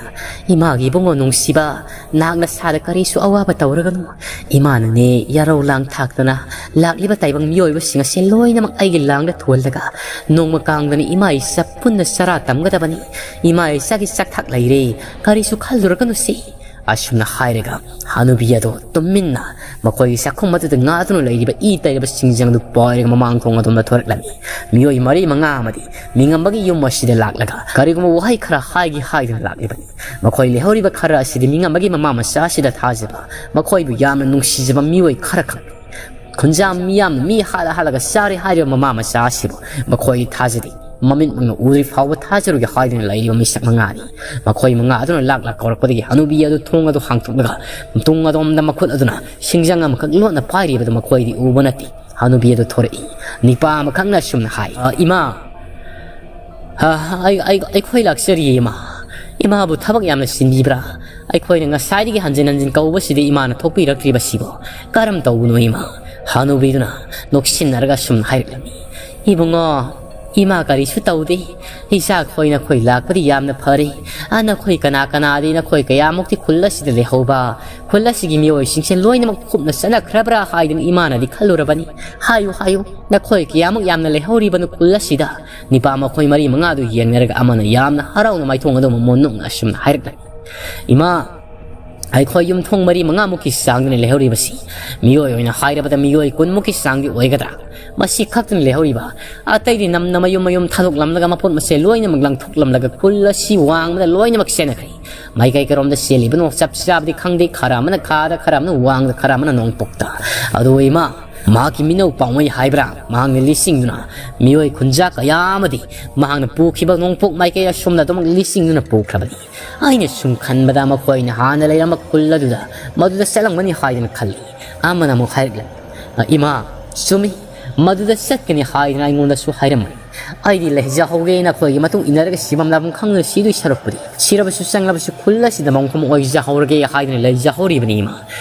ꯏꯃꯥꯒꯤ ꯏꯕꯨꯡꯉꯣ ꯅꯨꯡꯁꯤꯕ, ꯅꯍꯥꯛ ꯅꯁꯥꯗ ꯀꯔꯤꯁꯨ ꯑꯋꯥꯕ ꯇꯧꯔꯒꯅꯨ꯫ ꯏꯃꯥꯅꯅꯦ ꯌꯥꯔꯧ ꯂꯥꯡ ꯊꯥꯛꯇꯅ ꯂꯥꯛꯂꯤꯕ ꯇꯥꯏꯕꯪ ꯃꯤꯑꯣꯏꯕꯁꯤꯡ ꯑꯁꯦ ꯂꯣꯏꯅꯃꯛ ꯑꯩꯒꯤ ꯂꯥꯡꯗ ꯊꯨꯍꯜꯂꯒ ꯅꯣꯡꯃ ꯀꯥꯡꯗꯅ ꯏꯃꯥ ꯏꯆꯥ ꯄꯨꯟꯅ ꯆꯔꯥ ꯇꯝꯒꯗꯕꯅꯤ꯫ ꯏꯃꯥ ꯏꯆꯥꯒꯤ ꯆꯥꯛꯊꯥꯛ ꯂꯩꯔꯦ, ꯀꯔꯤꯁꯨ ꯈꯜꯂꯨꯔꯒꯅꯨꯁꯦ꯫ ꯑꯁꯨꯝꯅ ꯍꯥꯏꯔꯒ ꯍꯅꯨꯕꯤ ꯑꯗꯨ ꯇꯨꯃꯤꯟꯅ ꯃꯈꯣꯏꯒꯤ ꯆꯥꯛꯈꯨꯝ ꯑꯗꯨꯗ ꯉꯥꯗꯨꯅ ꯂꯩꯔꯤꯕ ꯏ ꯇꯩꯔꯕ ꯁꯤꯡꯖꯪ ꯑꯗꯨ ꯄꯥꯏꯔꯒ ꯃꯃꯥꯡ ꯊꯣꯡ ꯑꯗꯣꯝꯗ ꯊꯣꯔꯛꯂꯝꯃꯤ꯫ ꯃꯤꯑꯣꯏ ꯃꯔꯤ ꯃꯉꯥ ꯑꯃꯗꯤ ꯃꯤꯉꯝꯕꯒꯤ ꯌꯨꯝ ꯑꯁꯤꯗ ꯂꯥꯛꯂꯒ ꯀꯔꯤꯒꯨꯝꯕ ꯋꯥꯍꯩ ꯈꯔ ꯍꯥꯏꯒꯦ ꯍꯥꯏꯗꯨꯅ ꯂꯥꯛꯂꯤꯕꯅꯤ꯫ ꯃꯈꯣꯏ ꯂꯩꯍꯧꯔꯤꯕ ꯈꯔ ꯑꯁꯤꯗꯤ ꯃꯤꯉꯝꯕꯒꯤ ꯃꯃꯥ ꯃꯆꯥ ꯑꯁꯤꯗ ꯊꯥꯖꯕ, ꯃꯈꯣꯏꯕꯨ ꯌꯥꯝꯅ ꯅꯨꯡꯁꯤꯖꯕ ꯃꯤꯑꯣꯏ ꯈꯔ ꯈꯛꯅꯤ꯫ ꯈꯨꯟꯖꯥ ꯃꯤꯌꯥꯝꯅ ꯃꯤ ꯍꯥꯠꯂ ꯍꯥꯠꯂꯒ ꯆꯥꯔꯦ ꯍꯥꯏꯔꯤꯕ ꯃꯃꯥ ꯃꯆꯥ ꯑꯁꯤꯕꯨ ꯃꯈꯣꯏꯗꯤ ꯊꯥꯖꯗꯦ꯫ ꯃꯃꯤꯠꯃꯛꯅ ꯎꯗ꯭ꯔꯤ ꯐꯥꯎꯕ ꯊꯥꯖꯔꯨꯒꯦ ꯍꯥꯏꯗꯨꯅ ꯂꯩꯔꯤꯕ ꯃꯤꯁꯛ ꯃꯉꯥꯅꯤ꯫ ꯃꯈꯣꯏ ꯃꯉꯥ ꯑꯗꯨꯅ ꯂꯥꯛ ꯂꯥꯛ ꯀꯧꯔꯛꯄꯗꯒꯤ ꯍꯅꯨꯕꯤ ꯑꯗꯨ ꯊꯣꯡ ꯑꯗꯨ ꯍꯥꯡꯇꯣꯛꯂꯒ ꯇꯨꯡ ꯑꯗꯣꯝꯗ ꯃꯈꯨꯠ ꯑꯗꯨꯅ ꯁꯤꯡꯖꯪ ꯑꯃꯈꯛ ꯂꯣꯠꯅ ꯄꯥꯏꯔꯤꯕꯗꯨ ꯃꯈꯣꯏꯗꯤ ꯎꯕ ꯅꯠꯇꯦ꯫ ꯍꯅꯨꯕꯤ ꯑꯗꯨ ꯊꯣꯔꯛꯏ꯫ ꯅꯤꯄꯥ ꯑꯃꯈꯛꯅ ꯑꯁꯨꯝꯅ ꯍꯥꯏ, "ꯑ, ꯏꯃꯥ, ꯑ, ꯑꯩ, ꯑꯩ, ꯑꯩꯈꯣꯏ ꯂꯥꯛꯆꯔꯤꯌꯦ ꯏꯃꯥ꯫ ꯏꯃꯥꯕꯨ ꯊꯕꯛ ꯌꯥꯝꯅ ꯆꯤꯟꯕꯤꯕ꯭ꯔꯥ? ꯑꯩꯈꯣꯏꯅ ꯉꯁꯥꯏꯗꯒꯤ ꯍꯟꯖꯤꯟ ꯍꯟꯖꯤꯟ ꯀꯧꯕꯁꯤꯗ ꯏꯃꯥꯅ ꯊꯣꯛꯄꯤꯔꯛꯇ꯭ꯔꯤꯕꯁꯤꯕꯨ ꯀꯔꯝ ꯇꯧꯕꯅꯣ ꯏꯃꯥ?" ꯍꯅꯨꯕꯤꯗꯨꯅ ꯅꯣꯛꯁꯤꯟꯅꯔꯒ ꯑꯁꯨꯝꯅ ꯍꯥꯏꯔꯛꯂꯝꯃꯤ, "ꯏꯕꯨꯡꯉꯣ, "ꯏꯃꯥ, ꯀꯔꯤꯁꯨ ꯇꯧꯗꯦ꯫ ꯏꯆꯥꯈꯣꯏ, ꯅꯈꯣꯏ ꯂꯥꯛꯄꯗꯤ ꯌꯥꯝꯅ ꯐꯔꯦ꯫ ꯑ, ꯅꯈꯣꯏ ꯀꯅꯥ ꯀꯅꯥꯗꯤ ꯅꯈꯣꯏ ꯀꯌꯥꯃꯨꯛꯇꯤ ꯈꯨꯜ ꯑꯁꯤꯗ ꯂꯩꯍꯧꯕ, ꯈꯨꯜ ꯑꯁꯤꯒꯤ ꯃꯤꯑꯣꯏꯁꯤꯡꯁꯦ ꯂꯣꯏꯅꯃꯛ ꯈꯨꯞꯅ ꯆꯠꯅꯈ꯭ꯔꯕ꯭ꯔꯥ ꯍꯥꯏꯗꯨꯅ ꯏꯃꯥꯅꯗꯤ ꯈꯜꯂꯨꯔꯕꯅꯤ꯫ ꯍꯥꯏꯌꯨ, ꯍꯥꯏꯌꯨ, ꯅꯈꯣꯏ ꯀꯌꯥꯃꯨꯛ ꯌꯥꯝꯅ ꯂꯩꯍꯧꯔꯤꯕꯅꯣ ꯈꯨꯜ ꯑꯁꯤꯗ?" ꯅꯤꯄꯥ ꯃꯈꯣꯏ ꯃꯔꯤ ꯃꯉꯥꯗꯨ ꯌꯦꯡꯅꯔꯒ ꯑꯃꯅ ꯌꯥꯝꯅ ꯍꯔꯥꯎꯅ ꯃꯥꯏꯊꯣꯡ ꯑꯗꯨ ꯃꯃꯣꯟ ꯅꯣꯛꯅ ꯑꯁꯨꯝꯅ ꯍꯥꯏꯔꯛꯂꯦ, "ꯏꯃꯥ, ꯑꯩꯈꯣꯏ ꯌꯨꯝꯊꯣꯡ ꯃꯔꯤ ꯃꯉꯥꯃꯨꯛꯀꯤ ꯆꯥꯡꯗꯅ ꯂꯩꯍꯧꯔꯤꯕꯁꯤ꯫ ꯃꯤꯑꯣꯏ ꯑꯣꯏꯅ ꯍꯥꯏꯔꯕꯗ ꯃꯤꯑꯣꯏ ꯀꯨꯟꯃꯨꯛꯀꯤ ꯆꯥꯡꯗꯤ ꯑꯣꯏꯒꯗ꯭ꯔꯥ? ꯃꯁꯤ ꯈꯛꯇꯅ ꯂꯩꯍꯧꯔꯤꯕ꯫ ꯑꯇꯩꯗꯤ ꯅꯝꯅ ꯃꯌꯨꯝ ꯃꯌꯨꯝ ꯊꯥꯗꯣꯛꯂꯝꯂꯒ ꯃꯄꯣꯠ ꯃꯆꯩ ꯂꯣꯏꯅꯃꯛ ꯂꯪꯊꯣꯛꯂꯝꯂꯒ ꯈꯨꯜ ꯑꯁꯤ ꯋꯥꯡꯃꯗ ꯂꯣꯏꯅꯃꯛ ꯆꯦꯟꯅꯈ꯭ꯔꯦ꯫ ꯃꯥꯏꯀꯩ ꯀꯔꯣꯝꯗ ꯆꯦꯜꯂꯤꯕꯅꯣ ꯆꯞ ꯆꯥꯕꯗꯤ ꯈꯪꯗꯦ꯫ ꯈꯔ ꯑꯃꯅ ꯈꯥꯗ, ꯈꯔ ꯑꯃꯅ ꯋꯥꯡꯗ, ꯈꯔ ꯑꯃꯅ ꯅꯣꯡꯄꯣꯛꯇ꯫ ꯑꯗꯨ ꯏꯃꯥ, ꯃꯍꯥꯛꯀꯤ ꯃꯤꯅꯧ ꯄꯥꯎꯃꯩ ꯍꯥꯏꯕ꯭ꯔꯥ, ꯃꯍꯥꯛꯅ ꯂꯤꯁꯤꯡꯗꯨꯅ ꯃꯤꯑꯣꯏ ꯈꯨꯟꯖꯥ ꯀꯌꯥ ꯑꯃꯗꯤ ꯃꯍꯥꯛꯅ ꯄꯨꯈꯤꯕ ꯅꯣꯡꯄꯣꯛ ꯃꯥꯏꯀꯩ ꯑꯁꯣꯝꯗ ꯑꯗꯨꯃꯛ ꯂꯤꯁꯤꯡꯗꯨꯅ ꯄꯨꯈ꯭ꯔꯕꯅꯤ꯫ ꯑꯩꯅ ꯁꯨꯝ ꯈꯟꯕꯗ ꯃꯈꯣꯏꯅ ꯍꯥꯟꯅ ꯂꯩꯔꯝꯕ ꯈꯨꯜ ꯑꯗꯨꯗ, ꯃꯗꯨꯗ ꯆꯠꯂꯝꯒꯅꯤ ꯍꯥꯏꯗꯅ ꯈꯜꯂꯤ꯫" ꯑꯃꯅ ꯑꯃꯨꯛ ꯍꯥꯏꯔꯛꯂꯦ, "ꯏꯃꯥ, ꯆꯨꯝꯃꯤ, ꯃꯗꯨꯗ ꯆꯠꯀꯅꯤ ꯍꯥꯏꯗꯅ ꯑꯩꯉꯣꯟꯗꯁꯨ ꯍꯥꯏꯔꯝꯕꯅꯤ꯫ ꯑꯩꯗꯤ ꯂꯩꯖꯍꯧꯒꯦ, ꯅꯈꯣꯏꯒꯤ ꯃꯇꯨꯡ ꯏꯟꯅꯔꯒ ꯁꯤꯐꯝ ꯂꯥꯛꯐꯝ ꯈꯪꯗꯅ ꯁꯤꯗꯣꯏ ꯁꯔꯨꯛꯄꯨꯗꯤ, ꯁꯤꯔꯕꯁꯨ ꯆꯪꯂꯕꯁꯨ ꯈꯨꯜ ꯑꯁꯤꯗ ꯃꯣꯡꯐꯝ ꯑꯣꯏꯖꯍꯧꯔꯒꯦ ꯍꯥꯏꯗꯅ ꯂꯩꯖꯍꯧꯔꯤꯕꯅꯤ ꯏꯃꯥ꯫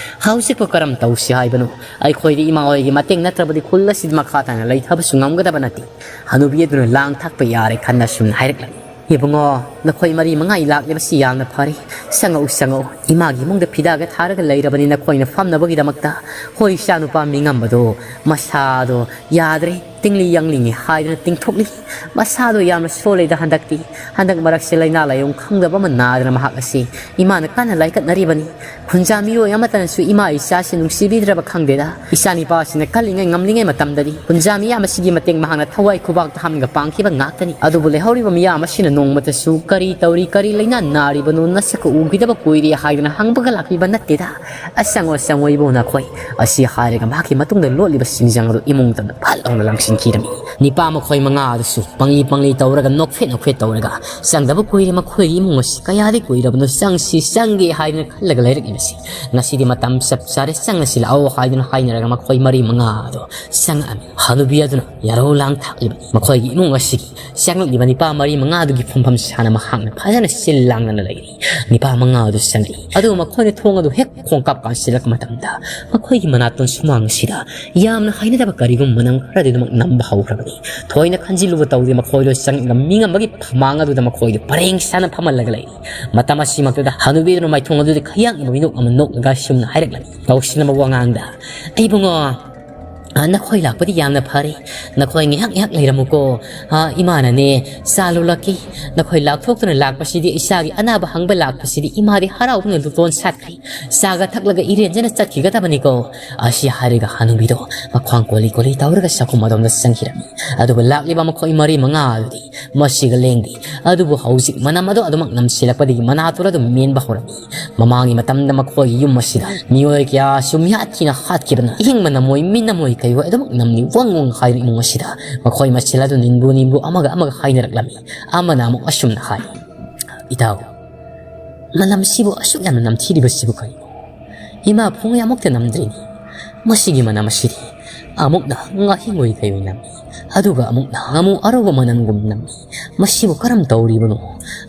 ꯍꯧꯖꯤꯛꯄꯨ ꯀꯔꯝ ꯇꯧꯁꯤ ꯍꯥꯏꯕꯅꯣ? ꯑꯩꯈꯣꯏꯗꯤ ꯏꯃꯥ ꯍꯣꯏꯒꯤ ꯃꯇꯦꯡ ꯅꯠꯇ꯭ꯔꯕꯗꯤ ꯈꯨꯜ ꯑꯁꯤꯗ ꯃꯈꯥ ꯇꯥꯅ ꯂꯩꯊꯕꯁꯨ ꯉꯝꯒꯗꯕ ꯅꯠꯇꯦ꯫" ꯍꯅꯨꯕꯤ ꯑꯗꯨꯅ ꯂꯥꯡ ꯊꯥꯛꯄ ꯌꯥꯔꯦ ꯈꯟꯅ ꯁꯨꯝ ꯍꯥꯏꯔꯛꯂꯝꯃꯤ꯫ "ꯏꯕꯨꯡꯉꯣ, ꯅꯈꯣꯏ ꯃꯔꯤ ꯃꯉꯥ ꯂꯥꯛꯂꯤꯕꯁꯤ ꯌꯥꯝꯅ ꯐꯔꯦ꯫ ꯆꯪꯉꯛꯎ, ꯆꯪꯉꯛꯎ꯫ ꯏꯃꯥꯒꯤ ꯏꯃꯨꯡꯗ ꯐꯤꯗꯥꯒ ꯊꯥꯔꯒ ꯂꯩꯔꯕꯅꯤ ꯅꯈꯣꯏꯅ ꯐꯝꯅꯕꯒꯤꯗꯃꯛꯇ꯫ ꯍꯣꯏ, ꯏꯆꯥꯅꯨꯄꯥ ꯃꯤꯉꯝꯕꯗꯣ ꯃꯁꯥꯗꯣ ꯌꯥꯗ꯭ꯔꯦ, ꯇꯤꯡꯂꯤ ꯌꯥꯡꯂꯤꯅꯤ ꯍꯥꯏꯗꯨꯅ ꯇꯤꯡꯊꯣꯛꯂꯤ꯫ ꯃꯁꯥꯗꯣ ꯌꯥꯝꯅ ꯁꯣꯜꯂꯦꯗ ꯍꯟꯗꯛꯇꯤ꯫ ꯍꯟꯗꯛ ꯃꯔꯛꯁꯦ ꯂꯥꯏꯅꯥ ꯂꯥꯏꯌꯣꯡ ꯈꯪꯗꯕ ꯑꯃ ꯅꯥꯗꯅ ꯃꯍꯥꯛ ꯑꯁꯤ ꯏꯃꯥꯅ ꯀꯟꯅ ꯂꯥꯏꯀꯠꯅꯔꯤꯕꯅꯤ꯫ ꯈꯨꯟꯖꯥ ꯃꯤꯑꯣꯏ ꯑꯃꯠꯇꯅꯁꯨ ꯏꯃꯥ ꯏꯆꯥꯁꯤ ꯅꯨꯡꯁꯤꯕꯤꯗ꯭ꯔꯕ ꯈꯪꯗꯦꯗ꯫ ꯏꯆꯥꯅꯤꯄꯥꯁꯤꯅ ꯀꯜꯂꯤꯉꯩ ꯉꯝꯂꯤꯉꯩ ꯃꯇꯝꯗꯗꯤ ꯈꯨꯟꯖꯥ ꯃꯤꯌꯥꯝ ꯑꯁꯤꯒꯤ ꯃꯇꯦꯡ ꯃꯍꯥꯛꯅ ꯊꯋꯥꯏ ꯈꯨꯕꯥꯛꯇ ꯍꯥꯞꯂꯒ ꯄꯥꯡꯈꯤꯕ ꯉꯥꯛꯇꯅꯤ꯫ ꯑꯗꯨꯕꯨ ꯂꯩꯍꯧꯔꯤꯕ ꯃꯤꯌꯥꯝ ꯑꯁꯤꯅ ꯅꯣꯡꯃꯇꯁꯨ ꯀꯔꯤ ꯇꯧꯔꯤ, ꯀꯔꯤ ꯂꯥꯏꯅꯥ ꯅꯥꯔꯤꯕꯅꯣ, ꯅꯁꯛꯀ ꯎꯈꯤꯗꯕ ꯀꯨꯏꯔꯦ ꯍꯥꯏꯗꯨꯅ ꯍꯪꯕꯒ ꯂꯥꯛꯄꯤꯕ ꯅꯠꯇꯦꯗ꯫ ꯑꯁꯪꯉꯣ, ꯑꯁꯪꯉꯣ ꯏꯕꯨꯡ ꯅꯈꯣꯏ꯫" ꯑꯁꯤ ꯍꯥꯏꯔꯒ ꯃꯍꯥꯛꯀꯤ ꯃꯇꯨꯡꯗ ꯂꯣꯠꯂꯤꯕ ꯁꯤꯡꯖꯪ ꯑꯗꯨ ꯏꯃꯨꯡ ꯇꯝꯅ ꯐꯠ ꯂꯥꯎꯅ ꯂꯪꯁꯤꯟꯈꯤꯔꯝꯃꯤ꯫ ꯅꯤꯄꯥ ꯃꯈꯣꯏ ꯃꯉꯥ ꯑꯗꯨꯁꯨ ꯄꯪꯂꯤ ꯄꯪꯂꯤ ꯇꯧꯔꯒ, ꯅꯣꯛꯐꯦꯠ ꯅꯣꯛꯐꯦꯠ ꯇꯧꯔꯒ, "ꯆꯪꯗꯕ ꯀꯨꯏꯔꯦ ꯃꯈꯣꯏꯒꯤ ꯏꯃꯨꯡ ꯑꯁꯤ, ꯀꯌꯥꯗꯤ ꯀꯨꯏꯔꯕꯅꯣ, ꯆꯪꯁꯤ ꯆꯪꯒꯦ ꯍꯥꯏꯗꯅ ꯈꯜꯂꯒ ꯂꯩꯔꯛꯂꯤꯕꯁꯤ꯫ ꯉꯁꯤꯗꯤ ꯃꯇꯝ ꯆꯞ ꯆꯥꯔꯦ, ꯆꯪꯉꯁꯤ ꯂꯥꯛꯑꯣ" ꯍꯥꯏꯗꯨꯅ ꯍꯥꯏꯅꯔꯒ ꯃꯈꯣꯏ ꯃꯔꯤ ꯃꯉꯥ ꯑꯗꯨ ꯆꯪꯉꯛꯑꯝꯃꯤ꯫ ꯍꯅꯨꯕꯤ ꯑꯗꯨꯅ ꯌꯥꯔꯧ ꯂꯥꯡ ꯊꯥꯛꯂꯤꯕꯅꯤ꯫ ꯃꯈꯣꯏꯒꯤ ꯏꯃꯨꯡ ꯑꯁꯤꯒꯤ ꯆꯪꯂꯛꯂꯤꯕ ꯅꯤꯄꯥ ꯃꯔꯤ ꯃꯉꯥ ꯑꯗꯨꯒꯤ ꯐꯝꯐꯝ ꯁꯥꯅ ꯃꯍꯥꯛꯅ ꯐꯖꯅ ꯁꯤꯜ ꯂꯥꯡꯗꯅ ꯂꯩꯔꯤ꯫ ꯅꯤꯄꯥ ꯃꯉꯥ ꯑꯗꯨ ꯆꯪꯉꯛꯏ꯫ ꯑꯗꯨꯒ ꯃꯈꯣꯏꯅ ꯊꯣꯡ ꯑꯗꯨ ꯍꯦꯛ ꯈꯣꯡꯀꯥꯞ ꯀꯥꯟꯁꯤꯜꯂꯛꯄ ꯃꯇꯝꯗ ꯃꯈꯣꯏꯒꯤ ꯃꯅꯥꯇꯣꯟ ꯁꯨꯃꯥꯡ ꯑꯁꯤꯗ ꯌꯥꯝꯅ ꯍꯩꯅꯗꯕ ꯀꯔꯤꯒꯨꯝꯕ ꯃꯅꯝ ꯈꯔꯗꯤ ꯑꯗꯨꯃꯛ ꯅꯝꯕ ꯍꯧꯈ꯭ꯔꯕꯅꯤ꯫ ꯊꯣꯏꯅ ꯈꯟꯖꯤꯜꯂꯨꯕ ꯇꯧꯗꯦ꯫ ꯃꯈꯣꯏꯗꯣ ꯆꯪꯉꯒ ꯃꯤꯉꯝꯕꯒꯤ ꯐꯃꯥꯡ ꯑꯗꯨꯗ ꯃꯈꯣꯏꯗꯣ ꯄꯔꯦꯡ ꯁꯥꯅ ꯐꯝꯍꯜꯂꯒ ꯂꯩꯔꯤ꯫ ꯃꯇꯝ ꯑꯁꯤꯃꯛꯇꯗ ꯍꯅꯨꯕꯤꯗꯨꯅ ꯃꯥꯏꯊꯣꯡ ꯑꯗꯨꯗ ꯈꯌꯥꯛꯅꯕ ꯃꯤꯅꯣꯛ ꯑꯃ ꯅꯣꯛꯂꯒ ꯑꯁꯨꯝꯅ ꯍꯥꯏꯔꯛꯂꯝꯃꯤ ꯂꯧꯁꯤꯟꯅꯕ ꯋꯥꯉꯥꯡꯗ, "ꯏꯕꯨꯡꯉꯣ, ꯑ, ꯅꯈꯣꯏ ꯂꯥꯛꯄꯗꯤ ꯌꯥꯝꯅ ꯐꯔꯦ꯫ ꯅꯈꯣꯏ ꯉꯥꯏꯍꯥꯛ ꯉꯥꯏꯍꯥꯛ ꯂꯩꯔꯝꯃꯨꯀꯣ꯫ ꯑ, ꯏꯃꯥꯅꯅꯦ ꯆꯥ ꯂꯣꯜꯂꯛꯀꯦ꯫ ꯅꯈꯣꯏ ꯂꯥꯛꯊꯣꯛꯇꯨꯅ ꯂꯥꯛꯄꯁꯤꯗꯤ, ꯏꯆꯥꯒꯤ ꯑꯅꯥꯕ ꯍꯪꯕ ꯂꯥꯛꯄꯁꯤꯗꯤ ꯏꯃꯥꯗꯤ ꯍꯔꯥꯎꯕꯅ ꯂꯨꯇꯣꯟ ꯁꯥꯠꯈ꯭ꯔꯦ꯫ ꯆꯥꯒ ꯊꯛꯂꯒ ꯏꯔꯦꯟꯖꯅ ꯆꯠꯈꯤꯒꯗꯕꯅꯤꯀꯣ"꯫ ꯑꯁꯤ ꯍꯥꯏꯔꯒ ꯍꯅꯨꯕꯤꯗꯣ ꯃꯈ꯭ꯋꯥꯡ ꯀꯣꯜꯂꯤ ꯀꯣꯜꯂꯤ ꯇꯧꯔꯒ ꯆꯥꯛꯈꯨꯝ ꯑꯗꯣꯝꯗ ꯆꯪꯈꯤꯔꯝꯃꯤ꯫ ꯑꯗꯨꯕꯨ ꯂꯥꯛꯂꯤꯕ ꯃꯈꯣꯏ ꯃꯔꯤ ꯃꯉꯥ ꯑꯗꯨꯗꯤ ꯃꯁꯤꯒ ꯂꯦꯡꯗꯦ꯫ ꯑꯗꯨꯕꯨ ꯍꯧꯖꯤꯛ ꯃꯅꯝ ꯑꯗꯨ ꯑꯗꯨꯃꯛ ꯅꯝꯁꯤꯜꯂꯛꯄꯗꯒꯤ ꯃꯅꯥꯇꯣꯟ ꯑꯗꯨ ꯃꯦꯟꯕ ꯍꯧꯔꯝꯃꯤ꯫ ꯃꯃꯥꯡꯒꯤ ꯃꯇꯝꯗ ꯃꯈꯣꯏꯒꯤ ꯌꯨꯝ ꯑꯁꯤꯗ ꯃꯤꯑꯣꯏ ꯀꯌꯥꯁꯨ ꯃꯤꯍꯥꯠ ꯊꯤꯅ ꯍꯥꯠꯈꯤꯕꯅ ꯏꯍꯤꯡ ꯃꯅꯝ ꯑꯣꯏ, ꯃꯤ ꯅꯝ ꯑꯣꯏ, ꯀꯩ ꯑꯣꯏ ꯑꯗꯨꯃꯛ ꯅꯝꯂꯤ ꯋꯪ ꯋꯪ ꯍꯥꯏꯔꯤ꯫ ꯏꯃꯨꯡ ꯑꯁꯤꯗ ꯃꯈꯣꯏ ꯃꯁꯦꯜ ꯑꯗꯨ ꯅꯤꯟꯕꯨ ꯅꯤꯟꯕꯨ ꯑꯃꯒ ꯑꯃꯒ ꯍꯥꯏꯅꯔꯛꯂꯝꯃꯤ꯫ ꯑꯃꯅ ꯑꯃꯨꯛ ꯑꯁꯨꯝꯅ ꯍꯥꯏ, "ꯏꯇꯥꯎ, ꯃꯅꯝꯁꯤꯕꯨ ꯑꯁꯨꯛ ꯌꯥꯝꯅ ꯅꯝꯊꯤꯔꯤꯕꯁꯤꯕꯨ ꯀꯔꯤꯅꯣ? ꯏꯃꯥ ꯐꯣꯡꯉꯩ ꯑꯃꯨꯛꯇ ꯅꯝꯗ꯭ꯔꯤꯅꯤ꯫ ꯃꯁꯤꯒꯤ ꯃꯅꯝ ꯑꯁꯤꯗꯤ ꯑꯃꯨꯛꯅ ꯉꯥꯍꯤꯡ ꯑꯣꯏ ꯀꯩ ꯑꯣꯏ ꯅꯝꯃꯤ, ꯑꯗꯨꯒ ꯑꯃꯨꯛꯅ ꯉꯥꯃꯨ ꯑꯔꯧꯕ ꯃꯅꯝꯒꯨꯝ ꯅꯝꯃꯤ꯫ ꯃꯁꯤꯕꯨ ꯀꯔꯝ ꯇꯧꯔꯤꯕꯅꯣ?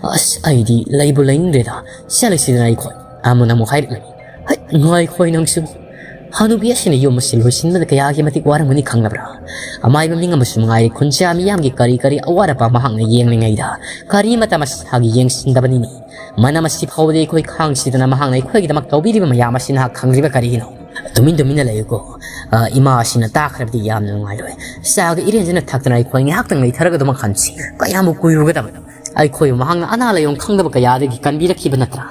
ꯑꯁ, ꯑꯩꯗꯤ ꯂꯩꯕꯨ ꯂꯩꯅꯤꯡꯗ꯭ꯔꯦꯗ꯫ ꯆꯠꯂꯁꯤꯗꯅ ꯑꯩꯈꯣꯏ"꯫ ꯑꯃꯅ ꯑꯃꯨꯛ ꯍꯥꯏꯔꯛꯂꯤ, "ꯍꯩꯠ, ꯉꯥꯏꯈꯣ ꯅꯪꯁꯨ꯫ ꯍꯅꯨꯕꯤ ꯑꯁꯤꯅ ꯌꯨꯝ ꯑꯁꯤ ꯂꯣꯏꯁꯤꯟꯕꯗ ꯀꯌꯥꯒꯤ ꯃꯇꯤꯛ ꯋꯥꯔꯝꯒꯅꯤ ꯈꯪꯂꯕ꯭ꯔꯥ? ꯑꯃꯥꯏꯕ ꯃꯤ ꯑꯃꯁꯨ ꯃꯉꯥꯏꯔꯦ, ꯈꯨꯟꯖꯥ ꯃꯤꯌꯥꯝꯒꯤ ꯀꯔꯤ ꯀꯔꯤ ꯑꯋꯥꯠ ꯑꯄꯥ ꯃꯍꯥꯛꯅ ꯌꯦꯡꯂꯤꯉꯩꯗ ꯀꯔꯤꯃꯇ ꯃꯁꯥꯒꯤ ꯌꯦꯡꯁꯤꯟꯗꯕꯅꯤꯅꯦ꯫ ꯃꯅꯝ ꯑꯁꯤ ꯐꯥꯎꯕꯗꯤ ꯑꯩꯈꯣꯏ ꯈꯥꯡꯁꯤꯗꯅ ꯃꯍꯥꯛꯅ ꯑꯩꯈꯣꯏꯒꯤꯗꯃꯛ ꯇꯧꯕꯤꯔꯤꯕ ꯃꯌꯥꯝ ꯑꯁꯤ ꯅꯍꯥꯛ ꯈꯪꯗ꯭ꯔꯤꯕ ꯀꯔꯤꯒꯤꯅꯣ?" "ꯇꯨꯃꯤꯟ ꯇꯨꯃꯤꯟꯅ ꯂꯩꯌꯨꯀꯣ꯫ ꯑ, ꯏꯃꯥ ꯑꯁꯤꯅ ꯇꯥꯈ꯭ꯔꯕꯗꯤ ꯌꯥꯝꯅ ꯅꯨꯡꯉꯥꯏꯔꯣꯏ꯫ ꯆꯥꯒ ꯏꯔꯦꯟꯖꯅ ꯊꯛꯇꯅ ꯑꯩꯈꯣꯏ ꯉꯥꯏꯍꯥꯛꯇꯪ ꯂꯩꯊꯔꯒ ꯑꯗꯨꯃꯛ ꯍꯟꯁꯤ꯫ ꯀꯌꯥꯝꯕꯨ ꯀꯨꯏꯔꯨꯒꯗꯕꯅꯣ? ꯑꯩꯈꯣꯏꯕꯨ ꯃꯍꯥꯛꯅ ꯑꯅꯥ ꯂꯥꯏꯌꯣꯡ ꯈꯪꯗꯕ ꯀꯌꯥꯗꯒꯤ ꯀꯟꯕꯤꯔꯛꯈꯤꯕ ꯅꯠꯇ꯭ꯔꯥ?